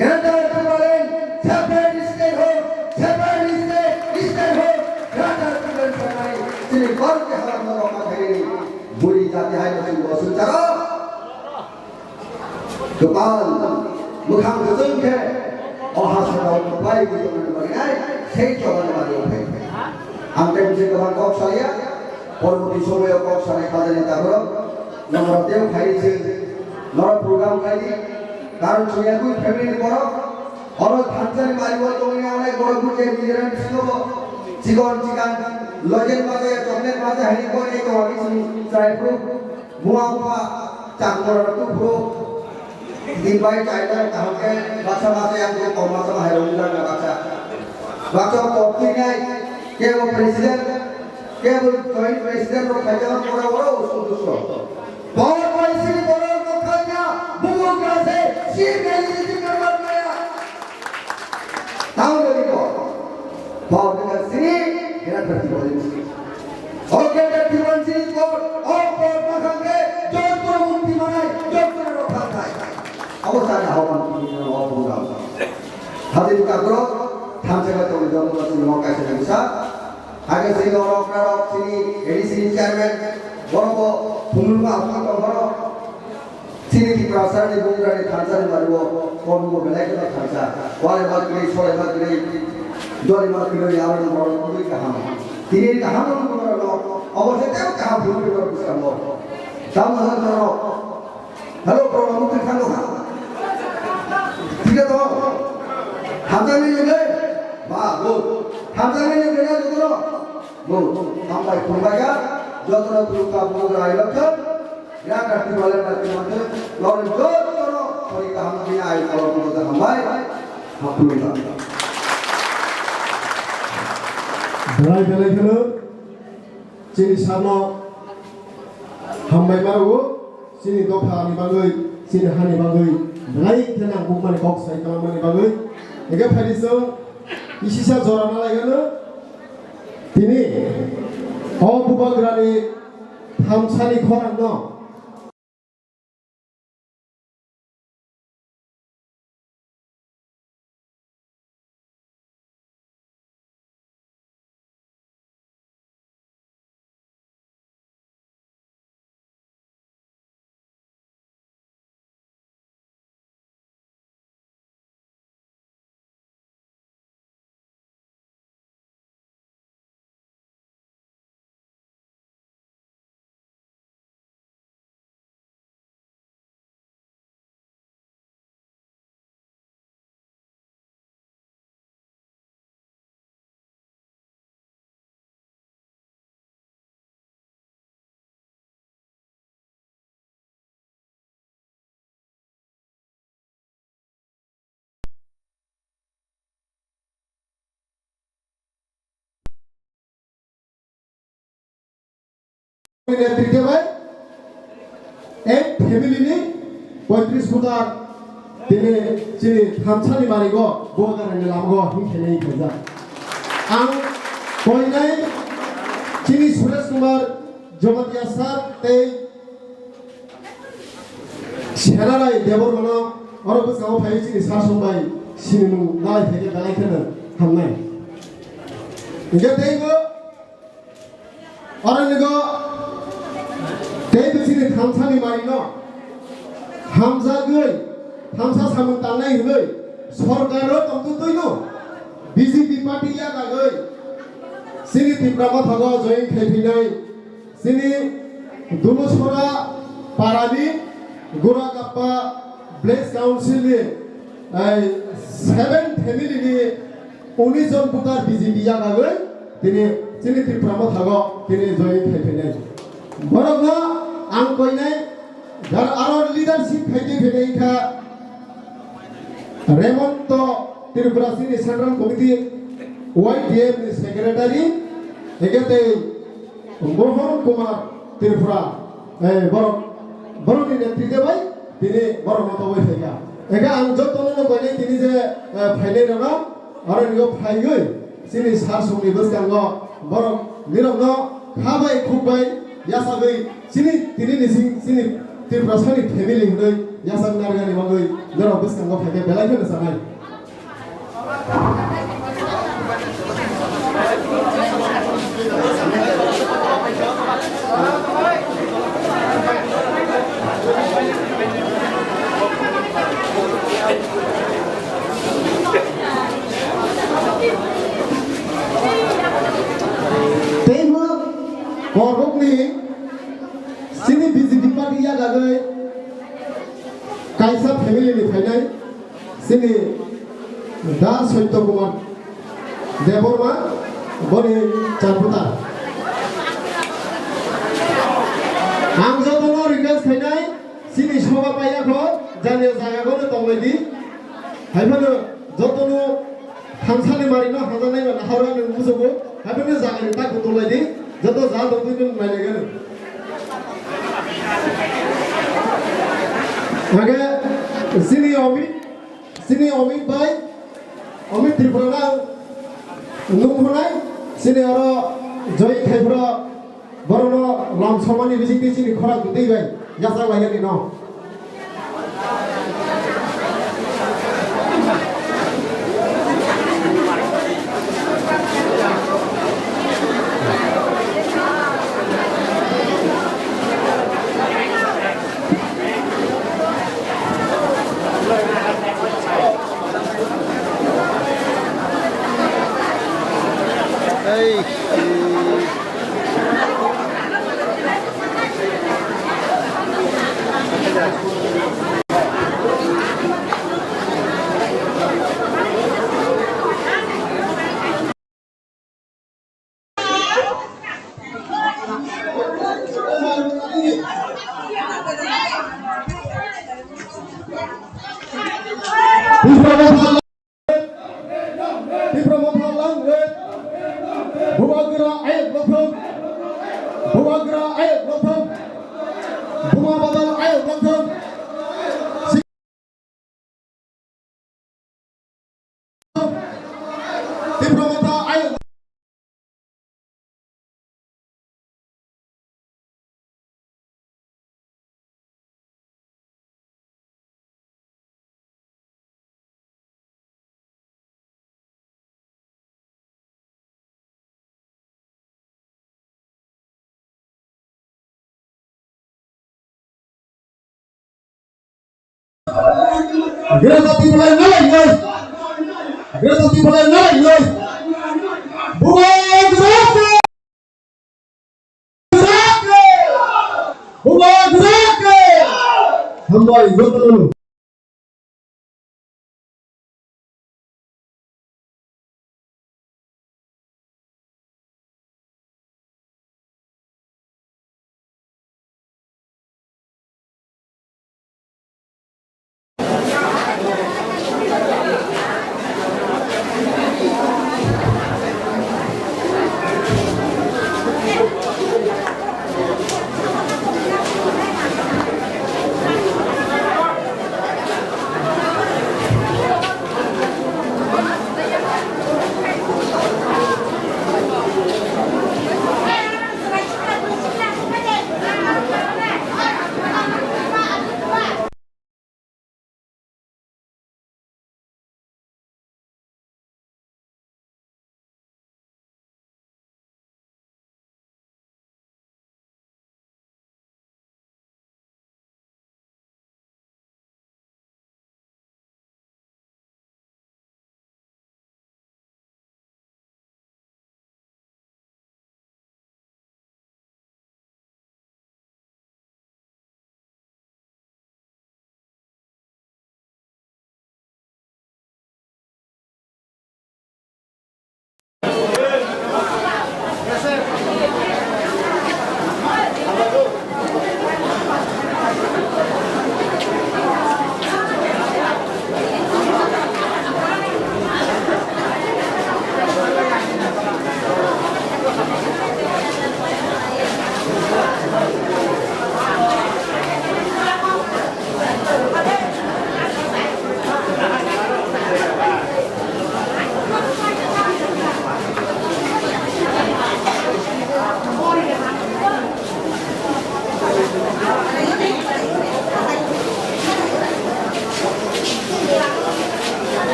Greater Tipraland separate state ho, separate state, state ho, Greater Tipraland separate, sini Bharat ke halat no rokha khaini, buri jati hai no sini bosu charo. Kwpal mwkhang kwchwng khe O ha saka o bai bai tongna bagwi nai, sei choba ni bagwi o phai. Ang tei bisi kwbang kok saya, porborti somoyo kok sanai kha jani tabro, norok tei khai se, norok program khai di, karon chwng ya kui family ni borok, oro thansa ni mari o tongwi nai borok bujai bijiran bisingo bo, chikon chikan, lojen baja ya chocolate baja hai ni kok ni tongwi chwng chai phuru. Buma buma chakmor tu bro. Din bai chai bai kaham ke baksa baksa yang tu koma sama hai rong jaga baksa. Baksa kopi nai ke bo president ke bo joint president rok khai jaga pura oro usul usul. Bor bai sini boro rok khai ya bumu kase sir nai sini member nai. Tamo beri ko. Bor dengan sini kena berarti boleh. Oke, dan diwan sini bor, oh bor makan ke, jotor mukti manai, jotor rokan kai. Abo sana hawan kini no bor. Hadin kakro, thamsa ka tong jotor sini mau kaisa bisa. Hage sini orang kerok sini, A D C chairman, bor bo, pumul ma apa kau bor. Chini Tiprasa ni bugrani thansa ni bari o komi bo belai kheno thansa. Wale ma kiri, sole ma kiri, dori ma kiri, yaro ni boro kudui kaham. Tini kaham ni boro no, obo se teo kaham bulu ni boro bwskango. Tamo hano no. Hello, bro, mukti thango ha. Tiga to. Thansa ni yule. Ba, go. Thansa ni yule na dudro. Go. Hambai khumbai ga. Jotono group ka bugra ilokha. Ya kati bale kati mate, lori jotoro, kori kaham kini ayu kolom kono ta hambai, hapulung ta. Belai belai kheno, chini sarno hambai marugo, chini dopha ni bagwi, chini hani bagwi, belai kheno ang bukmani kok sai kalamani bagwi. Ege phaidi chwng, isisa jora nalaigano, tini, o bubagrani thamsani khorangno, Netrite bai ek family ni poitris voter tini chini thamsani marigo bo garani lamago hing khenai khaijak. Ang koinai chini Suresh Kumar Jamatia sir tei Senarai Debbarmano oro bwskango phaiwi chini sir songbai sinimung nalai phaikhe belai kheno hamnai. Hingkhe teibo oro nigo teibo chini thamsani marino hamjagwi thamsa samung tangnai hwnwi sorkaro tongtwtwino B J P party yakagwi chini Tipra Mothago join khaiphinai. Chini Dulusora parani Gurakappa Village Council ni, eh, seven family ni unis jon voter B J P yakagwi tini chini Tipra Mothago tini join khaiphinai. Borokno ang koinai jar aro leadership khaitwi phinai kha. Remonto Tripura chini Central Committee Y T F ni Secretary, hingkhe tei Mohon Kumar Tripura, eh, borok, borokni netrite bai tini borokno toboi phaikha. Hingkhe ang jotono no koinai tini je, eh, phainai rokno, aro nigo phaiwi chini sir songni bwskango borok nirokno kha bai khuk bai yasagwi chini tini ni sing chini Tiprasani family hwnwi yasakna rwgani bagwi norok bwskango phaikhe belai kheno sanai. Kaisa family ni phainai chini Da Satya Kumar Debbarma, boni charputa. Ang jotono request khainai, chini soba paiya kho, jani jaga kono tonglaidi. Haiphano jotono thansani marino hajaknai ba naharani musugo, haiphano jagani tak tonglaidi, joto ja tongtwi nwng nailaigano. Age chini Amit, chini Amit bai, Amit Tripura nang nung hunai, chini oro Joy Khaipra borokno lam somani bisingtwi chini khorang twi bai yachak lai ani no. Tipra Motha lang red. Bubagra ayok lothong. Bubagra ayok lothong. Buma badal ayok lothong. Tipra Motha ayok. Greta Tiplai nalai noi. Greta Tiplai nalai noi. Bubagra ke! Bubagra ke! Hambai jotono.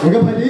Ega phaidi.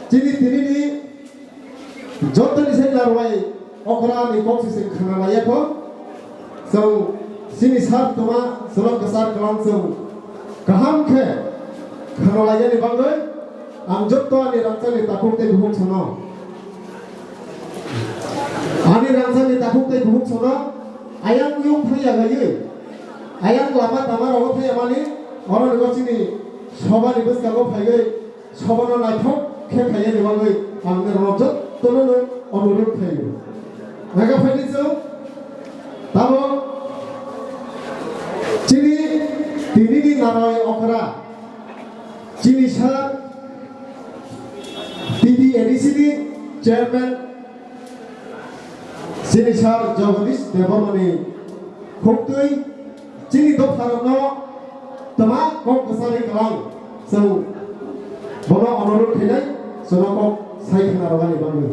Chini tinini joto ni sengla rwai okra ni kok si seng khana laiya kho. Chwng chini sar tuma chwla kwchar kwlang chwng kaham khe khana laiya ni bagwi ang joto ani rangchak ni takhuk tei bukhuk sono. Ani rangchak ni takhuk tei bukhuk sono ayang yung thaya gaiwi, ayang lama tama rogo thaya mani, oro ni chini soba ni bwskango phaiwi, soba no naithok khe khaiya ni bagwi ang norok jotono no onurut khaio. Naga phaini chwng tamo chini tini ni naroi okra chini sir T T A D C ni chairman chini sir Jagadish Debbarmani khuktwi chini dopharokno twma kok kwcharwi kwlang chwng bono onurut khainai chwngno kok sai khna rwmani bagwi.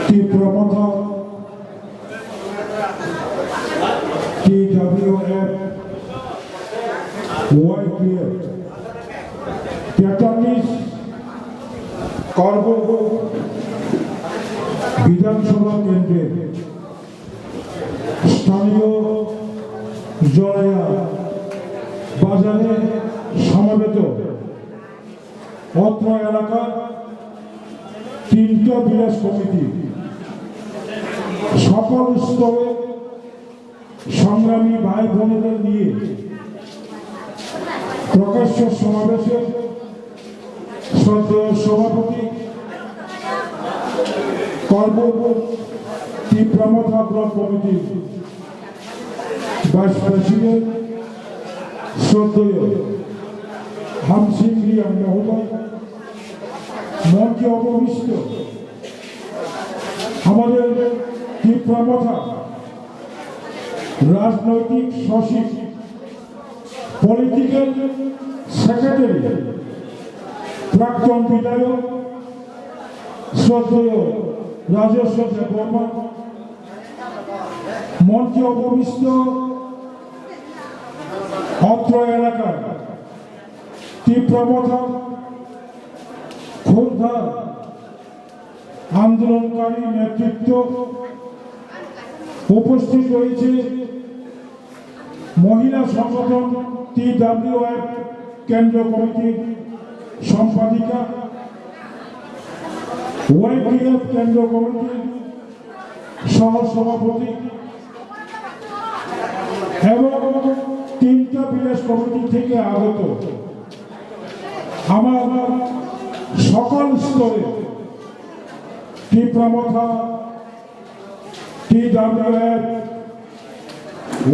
Tipra Motha, T W F, Y T F, tetanus Karbo বিধানসভা কেন্দ্রের স্থানীয় জয়া বাজারে সমবেত অত্র এলাকার তিনটা village committee সকল স্তরে সংগ্রামী ভাই বোনেদের নিয়ে প্রকাশ্য সমাবেশে শ্রদ্ধেয় সভাপতি কর্মপুর তিপ্রামথা ব্লক কমিটির ভাইস প্রেসিডেন্ট শ্রদ্ধেয় হামসিং রিয়াং মহোদয়, মঞ্চে উপবিষ্ট আমাদের তিপ্রামথা রাজনৈতিক সচিব, পলিটিক্যাল সেক্রেটারি, প্রাক্তন বিধায়ক শ্রদ্ধেয় রাজেশ দেববর্মা, মঞ্চে উপবিষ্ট অত্র এলাকার তিপ্রামথা ক্ষুব্ধ আন্দোলনকারী নেতৃত্ব, উপস্থিত রয়েছে মহিলা সংগঠন টিডাব্লিউএফ কেন্দ্র কমিটির সম্পাদিকা, ওয়াইটিএফ কেন্দ্র কমিটির সহ সভাপতি এবং তিনটা ভিলেজ কমিটি থেকে আগত আমার সকল স্তরে তিপ্রামথা, টিডাব্লিউএফ,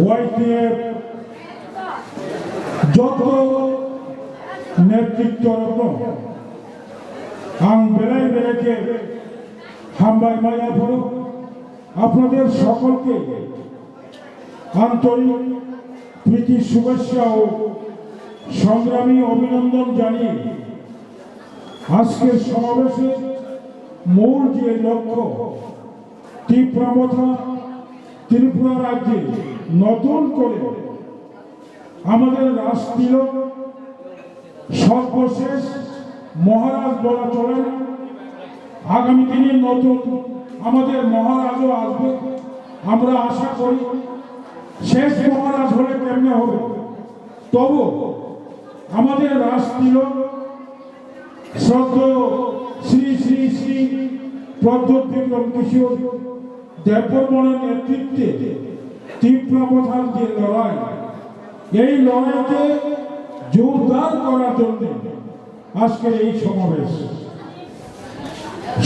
ওয়াইটিএফ, যত নেতৃত্ব রত্ন, আং বেলায় বেলাকে হামবাই মায়া ফলো। আপনাদের সকলকে আন্তরিক প্রীতি শুভেচ্ছা ও সংগ্রামী অভিনন্দন জানিয়ে আজকের সমাবেশের মূল যে লক্ষ্য, তিপ্রামথা ত্রিপুরা রাজ্যে নতুন করে আমাদের রাজতিলক সর্বশেষ মহারাজ বলা চলে না। আগামী দিনে নতুন আমাদের মহারাজও আসবে। আমরা আশা করি শেষ মহারাজ হলে কেমনে হবে, তবু আমাদের রাজতিলক শ্রদ্ধেয় শ্রী শ্রী শ্রী প্রদ্যোৎ বিক্রম কিশোর দেববর্মনের নেতৃত্বে তীব্র প্রধান যে লড়াই, এই লড়াইকে জোরদার করার জন্য আজকের এই সমাবেশ।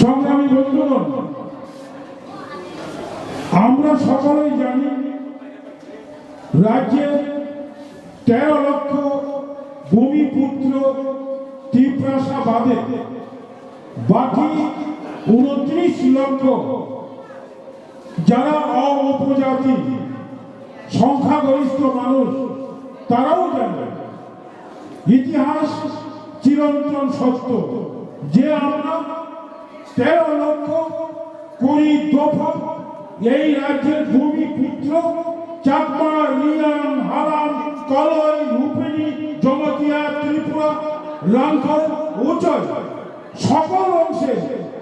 সংগ্রামী বন্ধুগণ, আমরা সকলেই জানি রাজ্যের তেরো লক্ষ ভূমিপুত্র তিপ্রাসা বাদে বাকি ঊনত্রিশ লক্ষ যারা অ-উপজাতি, সংখ্যাগরিষ্ঠ মানুষ, তারাও জানে। ইতিহাস চিরন্তন সত্য যে আমরা তেরো লক্ষ কুড়ি দফা এই রাজ্যের ভূমিপুত্র চাকমা, রিয়াং, হালাম, কলই, রূপিণী, জমাতিয়া, ত্রিপুরা, রাংখল, উচয় সকল অংশে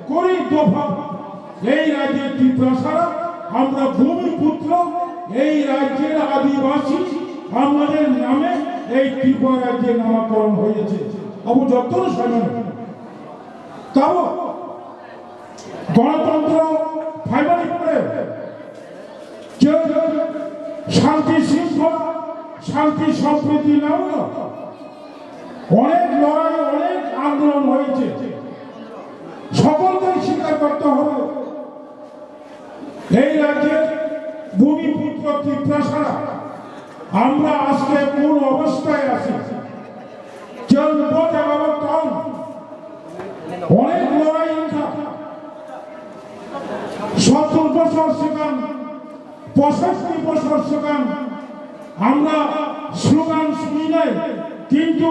কুড়ি দফা এই রাজ্যের তিপ্রাসারা আমরা ভূমিপুত্র, এই রাজ্যের আদিবাসী আমাদের নামে এই ত্রিপুরা রাজ্যে নামকরণ হয়েছে। অবু যত্ন সামনে তাও গণতন্ত্র ফাইবারি পরে কেউ শান্তি শৃঙ্খলা, শান্তি সম্প্রীতি নাও না। অনেক লড়াই, অনেক আন্দোলন হয়েছে, সকলকেই স্বীকার করতে হবে। এই রাজ্যের ভূমিপুত্র তিপ্রাসারা আমরা আজকে কোন অবস্থায় আছি, কেউ বোঝা গেল তখন অনেক লড়াই ইনকা সত্তর বছর সেখান, পঁয়ষট্টি বছর সেখান আমরা স্লোগান শুনি নাই, কিন্তু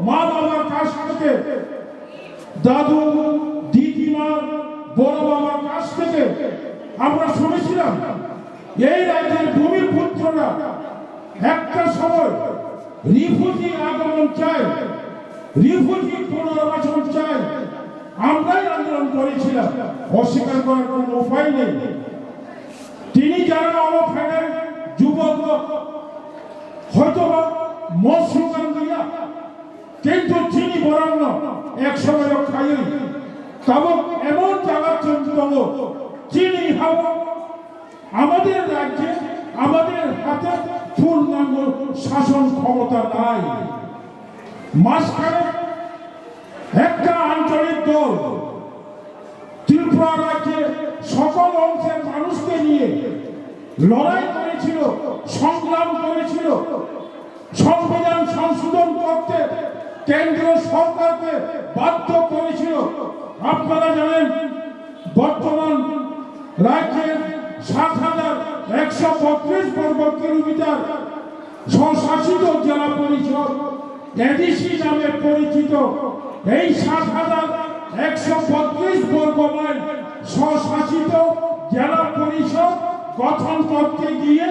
মা বাবার কাছ থেকে, দাদু, দিদিমা, বড় বাবার কাছ থেকে আমরা শুনেছিলাম এই রাজ্যের ভূমিপুত্ররা একটা সময় রিফিউজি আগমন চায়, রিফিউজি পুনর্বাসন চায়। আমরাই আন্দোলন করেছিলাম, অস্বীকার করার কোনো উপায় নেই। তিনি যারা অনফেডের যুবক, হয়তোবা মসুগান দিয়া, কিন্তু চিনি বরং এক সময় খাই। তবে এমন জায়গা চিনি তব চিনি হাওয়া আমাদের রাজ্যে, আমাদের হাতে পূর্ণাঙ্গ শাসন ক্ষমতা নাই। মাঝখানে একটা আঞ্চলিক দল ত্রিপুরা রাজ্যে সকল অংশের মানুষকে নিয়ে লড়াই করেছিল, সংগ্রাম করেছিল, সংবিধান সংশোধন করতে কেন্দ্র সরকারকে বাধ্য করেছিল। আপনারা জানেন, বর্তমান রাজ্যের সাত হাজার একশো বত্রিশ বর্গ কিলোমিটার স্বশাসিত জেলা পরিষদ, এডিসি নামে পরিচিত এই সাত হাজার একশো বত্রিশ বর্গ মাইল স্বশাসিত জেলা পরিষদ গঠন করতে গিয়ে,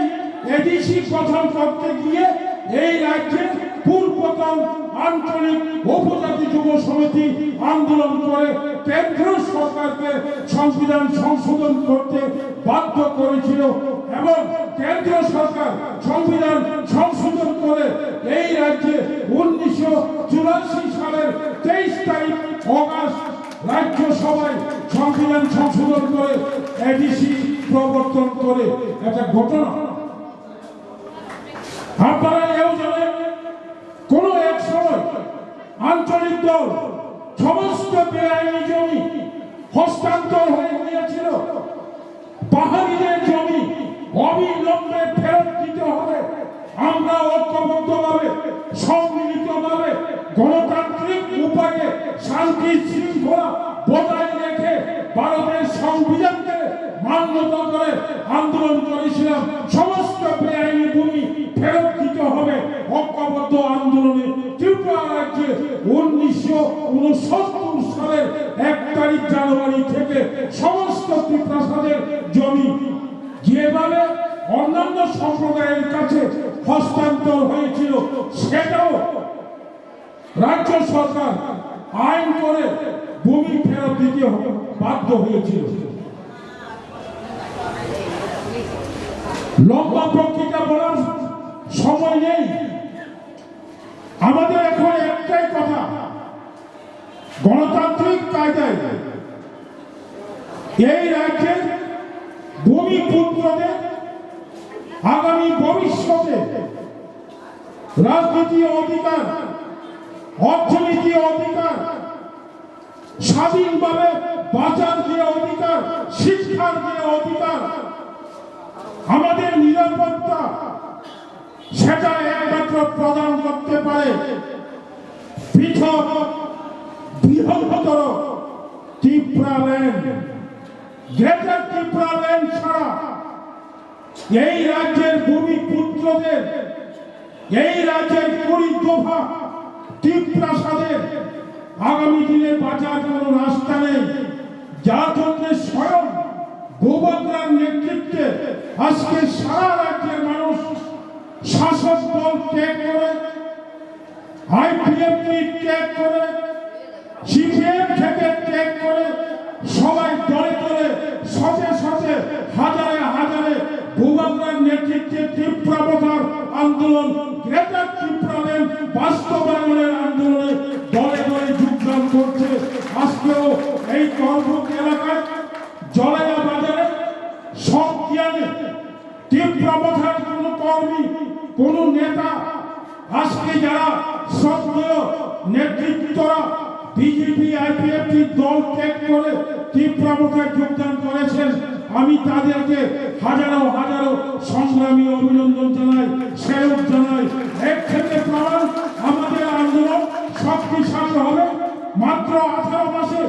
এডিসি গঠন করতে গিয়ে এই রাজ্যের পূর্বতন আঞ্চলিক উপজাতি যুব সমিতি আন্দোলন করে কেন্দ্র সরকারকে সংবিধান সংশোধন করতে বাধ্য করেছিল এবং কেন্দ্র সরকার সংবিধান সংশোধন করে এই রাজ্যে উনিশশো চুরাশি সালের তেইশ তারিখ অগাস্ট রাজ্যসভায় সংবিধান সংশোধন করে এডিসি প্রবর্তন করে। একটা ঘটনা। আপনারা এও জানেন, কোনো এক সময় আঞ্চলিক দল সমস্ত বেআইনি জমি হস্তান্তর হয়ে গিয়েছিল। পাহাড়িদের জমি অবিলম্বে ফেরত দিতে হবে। আমরা ঐক্যবদ্ধভাবে, সম্মিলিতভাবে, গণতান্ত্রিক উপায়ে শান্তি শৃঙ্খলা বজায় রেখে ভারতের সংবিধানকে মান্যতা করে আন্দোলন করেছিলাম। সমস্ত বেআইনি ভূমি ফেরত দিতে হবে। ঐক্যবদ্ধ আন্দোলনে ত্রিপুরা রাজ্যে উনিশশো ঊনসত্তর সালের এক তারিখ জানুয়ারি থেকে সমস্ত তিপ্রাসাদের জমি যেভাবে অন্যান্য সম্প্রদায়ের কাছে হস্তান্তর হয়েছিল, সেটাও রাজ্য সরকার আইন করে ভূমি ফেরত দিতে হ-, বাধ্য হয়েছিল। লম্বা বক্তৃতা বলার সময় নেই। আমাদের এখন একটাই কথা, গণতান্ত্রিক কায়দায় এই রাজ্যের ভূমিপুত্রদের আগামী ভবিষ্যতে রাজনীতি অধিকার, অর্থনীতি অধিকার, স্বাধীনভাবে বাঁচার যে অধিকার, শিক্ষার যে অধিকার, আমাদের নিরাপত্তা, সেটা একমাত্র প্রদান করতে পারে পৃথক বৃহত্তর ত্রিপুরা ল্যান্ড। গ্রেটার ত্রিপুরা ল্যান্ড ছাড়া এই রাজ্যের ভূমিপুত্রদের, এই রাজ্যের কুড়ি দফা তিপ্রাসাদের আগামী দিনে বাঁচার কোনো রাস্তা নেই। যার জন্য স্বয়ং বুবাগ্রার নেতৃত্বে আজকে সারা রাজ্যের মানুষ শাসক দল ত্যাগ করে, আইপিএফটি ত্যাগ করে, সিপিএম থেকে ত্যাগ করে সবাই দলে দলে শতে শতে হাজারে হাজারে বুবাগ্রার নেতৃত্বে ত্রিপুরা মথার আন্দোলন, গ্রেটার ত্রিপুরা ল্যান্ড বাস্তবায়নের আন্দোলনে দলে দলে যোগদান করছে। আজকেও এই করবুক এলাকায় জলাইয়া বাজারে সব জ্ঞানে ত্রিপুরা মথার কোনো কর্মী, কোনো নেতা, আজকে যারা শ্রদ্ধেয় নেতৃত্বরা বিজেপি আইপিএফটি দল ত্যাগ করে ত্রিপুরা মথায় যোগদান করেছেন, আমি তাদেরকে হাজারো হাজারো সংগ্রামী অভিনন্দন জানাই, স্যালুট জানাই। এর থেকে প্রমাণ আমাদের আন্দোলন শক্তিশালী হবে। মাত্র আঠারো মাসে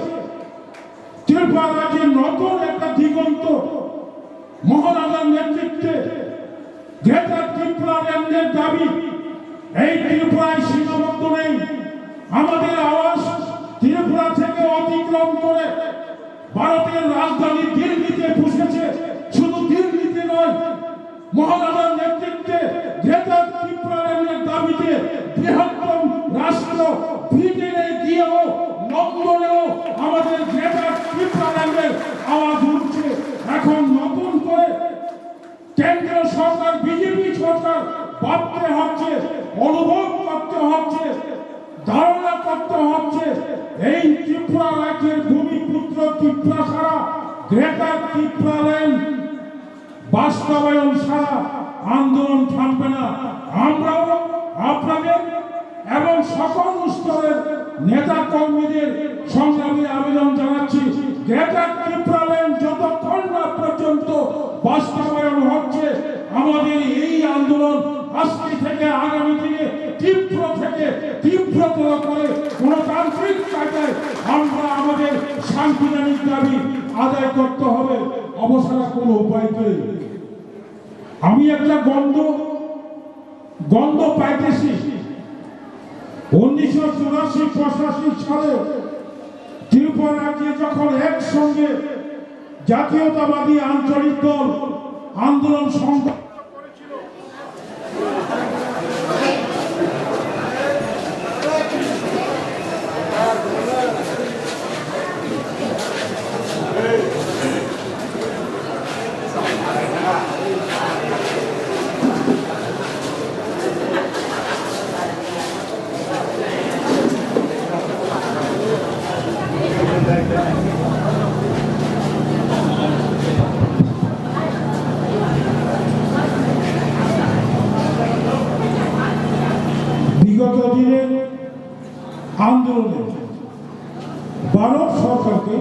ত্রিপুরা রাজ্যে নতুন একটা দিগন্ত মহারাজার নেতৃত্বে গ্রেটার ত্রিপুরা ল্যান্ডের দাবি এই ত্রিপুরায় সীমাবদ্ধ নেই। আমাদের আওয়াজ ত্রিপুরা থেকে অতিক্রম করে ভারতের রাজধানী দিল্লিতে পৌঁছেছে। শুধু দিল্লিতে নয়, মহারাজার নেতৃত্বে গ্রেটার ত্রিপুরা ল্যান্ডের দাবিতে বৃহত্তম রাষ্ট্র ব্রিটেনে গিয়েও, লন্ডনেও আমাদের গ্রেটার ত্রিপুরা ল্যান্ডের আওয়াজ উঠছে। এখন নতুন করে কেন্দ্র সরকার, বিজেপি সরকার ভাবতে হচ্ছে, অনুভব করতে হচ্ছে, ধারণা করতে হচ্ছে, এই ত্রিপুরা রাজ্যের ভূমিপুত্র ত্রিপুরা ছাড়া, গ্রেটার ত্রিপুরা ল্যান্ড বাস্তবায়ন ছাড়া আন্দোলন থামবে না। আমরাও আপনাদের এবং সকল স্তরের নেতা কর্মীদের সংগ্রামী আবেদন জানাচ্ছি, গ্রেটার ত্রিপুরা ল্যান্ড যতক্ষণ না পর্যন্ত বাস্তবায়ন হচ্ছে, আমাদের এই আন্দোলন আজকে থেকে আগামী দিনে তীব্র থেকে তীব্রতর করে গণতান্ত্রিক কায়দায় আমরা আমাদের সাংবিধানিক দাবি আদায় করতে হবে। অবসরে কোনো উপায় নেই। আমি একটা গন্ধ, গন্ধ পাইতেছি। উনিশশো চুরাশি পঁচাশি সালে ত্রিপুরা রাজ্যে যখন একসঙ্গে জাতীয়তাবাদী আঞ্চলিক দল আন্দোলন সংগঠিত করেছিল, বিগত দিনের আন্দোলনে ভারত সরকারকে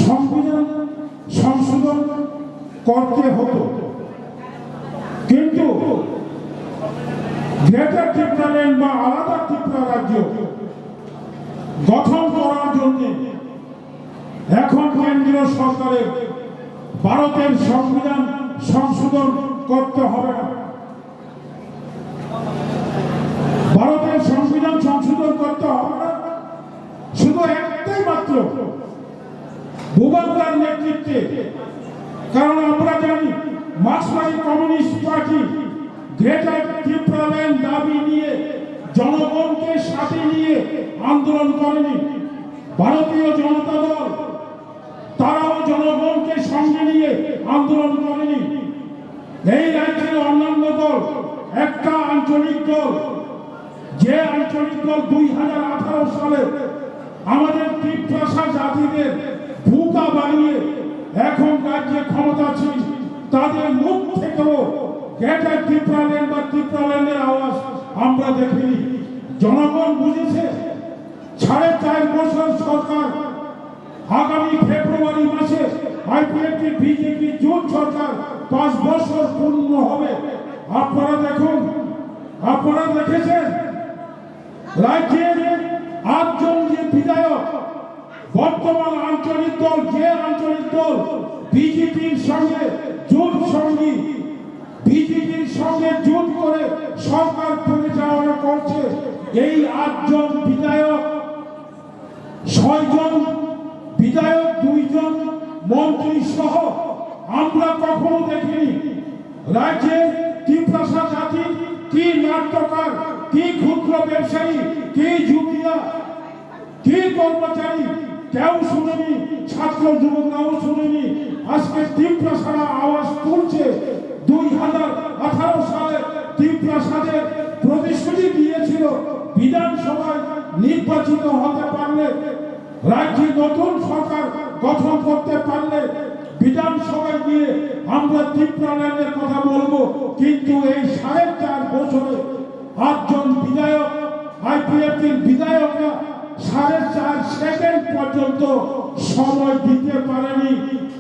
সংবিধান সংশোধন করতে হতো, কিন্তু গ্রেটার ত্রিপুরা ল্যান্ড বা আলাদা ত্রিপুরা রাজ্য গঠন করার জন্য এখন কেন্দ্রীয় সরকারের ভারতের সংবিধান সংশোধন করতে হবে না। ভারতের সংবিধান সংশোধন করতে হবে না, শুধু একটাই মাত্র, বুবাগ্রার নেতৃত্বে। কারণ আমরা জানি, মার্কসবাদী কমিউনিস্ট পার্টি গ্রেটার ত্রিপুরা ল্যান্ড দাবি নিয়ে জনগণকে সাথে নিয়ে আন্দোলন করেনি। ভারতীয় জনতা দল, তারাও জনগণকে সঙ্গে নিয়ে আন্দোলন করেনি। এই রাজ্যের অন্যান্য দল, একটা আঞ্চলিক দল, যে আঞ্চলিক দল দুই হাজার আঠারো সালে আমাদের তিপ্রাসা জাতিদের বোকা বানিয়ে এখন রাজ্যে ক্ষমতাসীন, তাদের মুখ থেকেও গ্রেটার ত্রিপুরাল্যান্ড বা ত্রিপুরাল্যান্ডের আওয়াজ আমরা দেখিনি। জনগণ বুঝেছে, সাড়ে চার বছর সরকার, আগামী ফেব্রুয়ারি মাসে আইপিএফটি বিজেপি জোট সরকার পাঁচ বছর পূর্ণ হবে। আপনারা দেখুন, আপনারা দেখেছেন, রাজ্যের আটজন যে বিধায়ক, বর্তমান আঞ্চলিক দল, যে আঞ্চলিক দল বিজেপির সঙ্গে জোট সঙ্গী, বিজেপির সঙ্গে জোট করে সরকার পরিচালনা করছে, এই আটজন বিধায়ক, ছয়জন বিধায়ক, দুইজন মন্ত্রী সহ আমরা কখনো দেখিনি রাজ্যের তিপ্রাসা জাতির কি নাট্যকার, কি ক্ষুদ্র ব্যবসায়ী, কি জুটিয়া, কি কর্মচারী, কেউ শুনেনি, ছাত্র যুবকরাও শুনেনি। আজকে তিপ্রাসারা আওয়াজ তুলছে। দুই হাজার আঠারো সালে তিপ্রাসাদের প্রতিশ্রুতি দিয়েছিল, বিধানসভায় নির্বাচিত হতে পারলে, রাজ্যে নতুন সরকার গঠন করতে পারলে বিধানসভায় গিয়ে আমরা তিপ্রাল্যান্ডের কথা বলবো। কিন্তু এই সাড়ে চার বছরে আটজন বিধায়ক, আইপিএফটির বিধায়করা সাড়ে চার সেকেন্ড পর্যন্ত সময় দিতে পারেনি।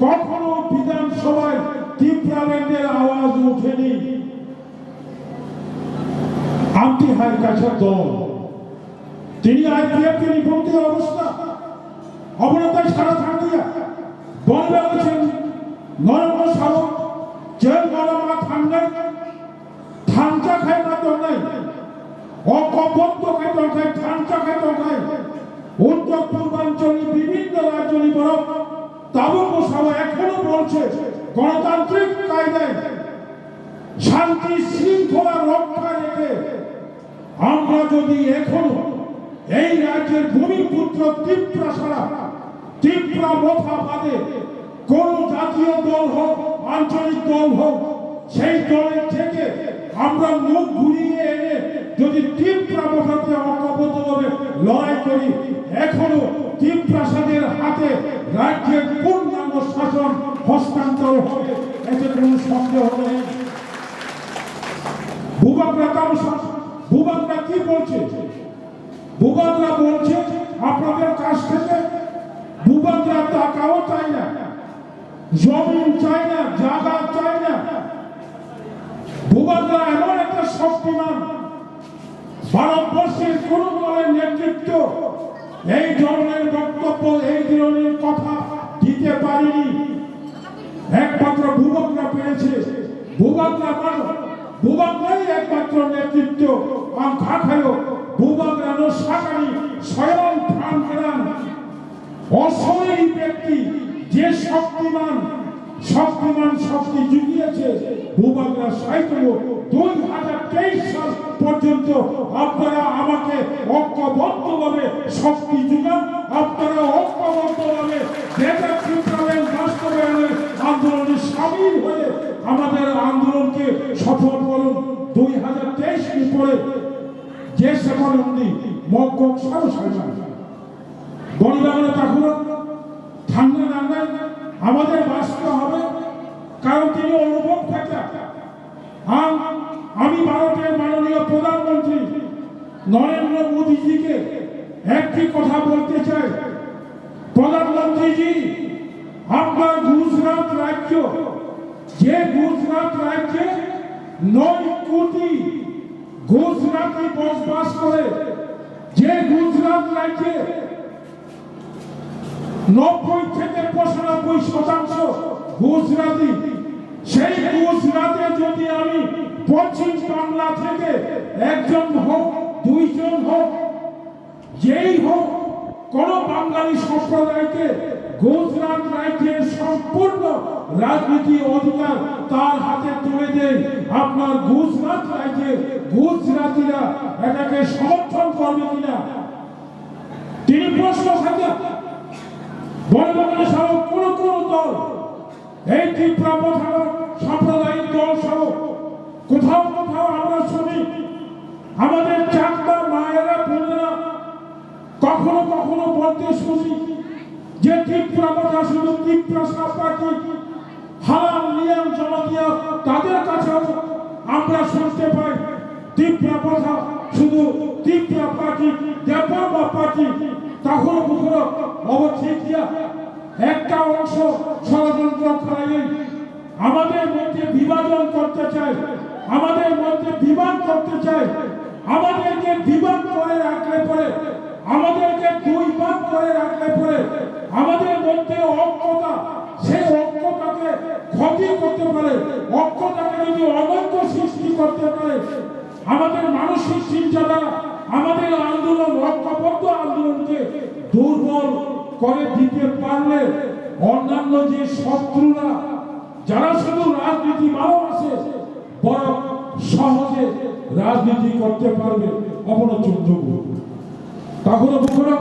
কখনো বিধানসভায় তিপ্রাল্যান্ডের আওয়াজ ওঠেনি। Amtihai kaisa dol, tini আইপিএফটির বিপক্ষে অবস্থা, অবনতায় সারা থাকলিয়া বন্ধ হয়েছেন নরেন্দ্র সাহু, জেল গরমা থামনাই, থামচা খাই না তংনাই, ঐক্যবদ্ধ খাই তংখাই, থামচা খাই তংখাই, উত্তর পূর্বাঞ্চলের বিভিন্ন রাজ্যের বরফ তাবু বসাও এখনো বলছে গণতান্ত্রিক কায়দায় শান্তি শৃঙ্খলা রক্ষা রেখে আমরা যদি এখনো এই রাজ্যের ভূমিপুত্র তিপ্রাসারা, তিপ্রা মথা বাদে কোনো জাতীয় দল হোক, আঞ্চলিক দল হোক, সেই দলের থেকে আমরা মুখ ঘুরিয়ে এনে যদি তিপ্রা মথাতে ঐক্যবদ্ধভাবে লড়াই করি, এখনো তিপ্রাসাদের হাতে রাজ্যের পূর্ণাঙ্গ শাসন হস্তান্তর হবে, এতে কোনো সন্দেহ নেই। বুবাকরা কারো সা-, বুবাকরা কি বলছে? বুবাকরা বলছে আপনাদের কাছ থেকে বুবাকরা টাকাও চাই না, জমিন চাই না, জায়গা চাই না। বুবাকরা এমন একটা শক্তিমান, ভারতবর্ষের কোনো দলের নেতৃত্ব এই ধরনের বক্তব্য, এই ধরনের কথা দিতে পারেনি। একমাত্র বুবাকরা পেরেছে। বুবাকরা মানুষ, বুবাকরাই একমাত্র নেতৃত্ব। আম খা খাইও, বুবাকরা নো সাকানি স্বয়ং প্রাণ কেনান। অশরীরী ব্যক্তি যে শক্তিমান, শক্তিমান শক্তি জুগিয়েছে, বুবাকরা সাইকেল দুই হাজার তেইশ সাল পর্যন্ত আপনারা আমাকে ঐক্যবদ্ধভাবে শক্তি যোগান, আপনারা ঐক্যবদ্ধভাবে গ্রেটার ত্রিপুরাল্যান্ড বাস্তবায়নের আন্দোলনে সামিল হয়ে আমাদের আন্দোলনকে সফল করুন। দুই হাজার তেইশ পরে যে সেবন উন্দি মক্কক সারো সাইমান গরিবাগরে তাকুরো ঠান্ডা নাঙ্গাই আমাদের বাঁচতে হবে, কারণ তিনি অনুভব থাকা। আম-, আমি ভারতের মাননীয় প্রধানমন্ত্রী নরেন্দ্র মোদীজিকে একটি কথা বলতে চাই, প্রধানমন্ত্রীজি, আপনার গুজরাট রাজ্য, যে গুজরাট রাজ্যে নয় কোটি গুজরাটি বসবাস করে, যে গুজরাট রাজ্যে নব্বই থেকে পঁচানব্বই শতাংশ গুজরাটি, সেই গুজরাটে যদি আমি পশ্চিম বাংলা থেকে একজন হোক, দুইজন হোক, যেই হোক, কোনো বাঙালি সম্প্রদায়কে গুজরাট রাজ্যের সম্পূর্ণ রাজনীতি অধিকার তার হাতে তুলে দেয়। আপনার গুজরাট রাজ্যের গুজরাটিরা এটাকে সমর্থন করবে কিনা? তিনি প্রশ্ন থাকে, বর্তমানে সহ কোনো কোনো দল, এই তীব্র প্রধান সাম্প্রদায়িক দল সহ কোথাও কোথাও আমরা শুনি আমাদের চাকমা মায়েরা বোনেরা কখনো কখনো বলতে শুনি যে তীব্র কথা শুধু তীব্র সাপাটি হালাল নিয়ম জমাতিয়া তাদের কাছেও আমরা শুনতে পাই। তীব্র কথা শুধু তীব্র পার্টি, দেবর বা পার্টি, তাহলে বুঝলো অবশ্যই একটা অংশ ষড়যন্ত্র খারাই আমাদের মধ্যে বিভাজন করতে চায়, আমাদের মধ্যে বিভাগ করতে চায়। আমাদেরকে বিভাগ করে রাখলে পরে, আমাদেরকে দুই ভাগ করে রাখলে পরে আমাদের মধ্যে ঐক্যতা, সেই ঐক্যটাকে ক্ষতি করতে পারে। ঐক্যটাকে যদি অনৈক্য সৃষ্টি করতে পারে, আমাদের মানসিক চিন্তাধারা, আমাদের আন্দোলন, ঐক্যবদ্ধ আন্দোলনকে দুর্বল করে দিতে পারলে অন্যান্য যে শত্রুরা, যারা শুধু রাজনীতি ভালোবাসে, বরং সহজে রাজনীতি করতে পারবে। অবনচন্দ্র গুরু, তাহলে বুঝলাম।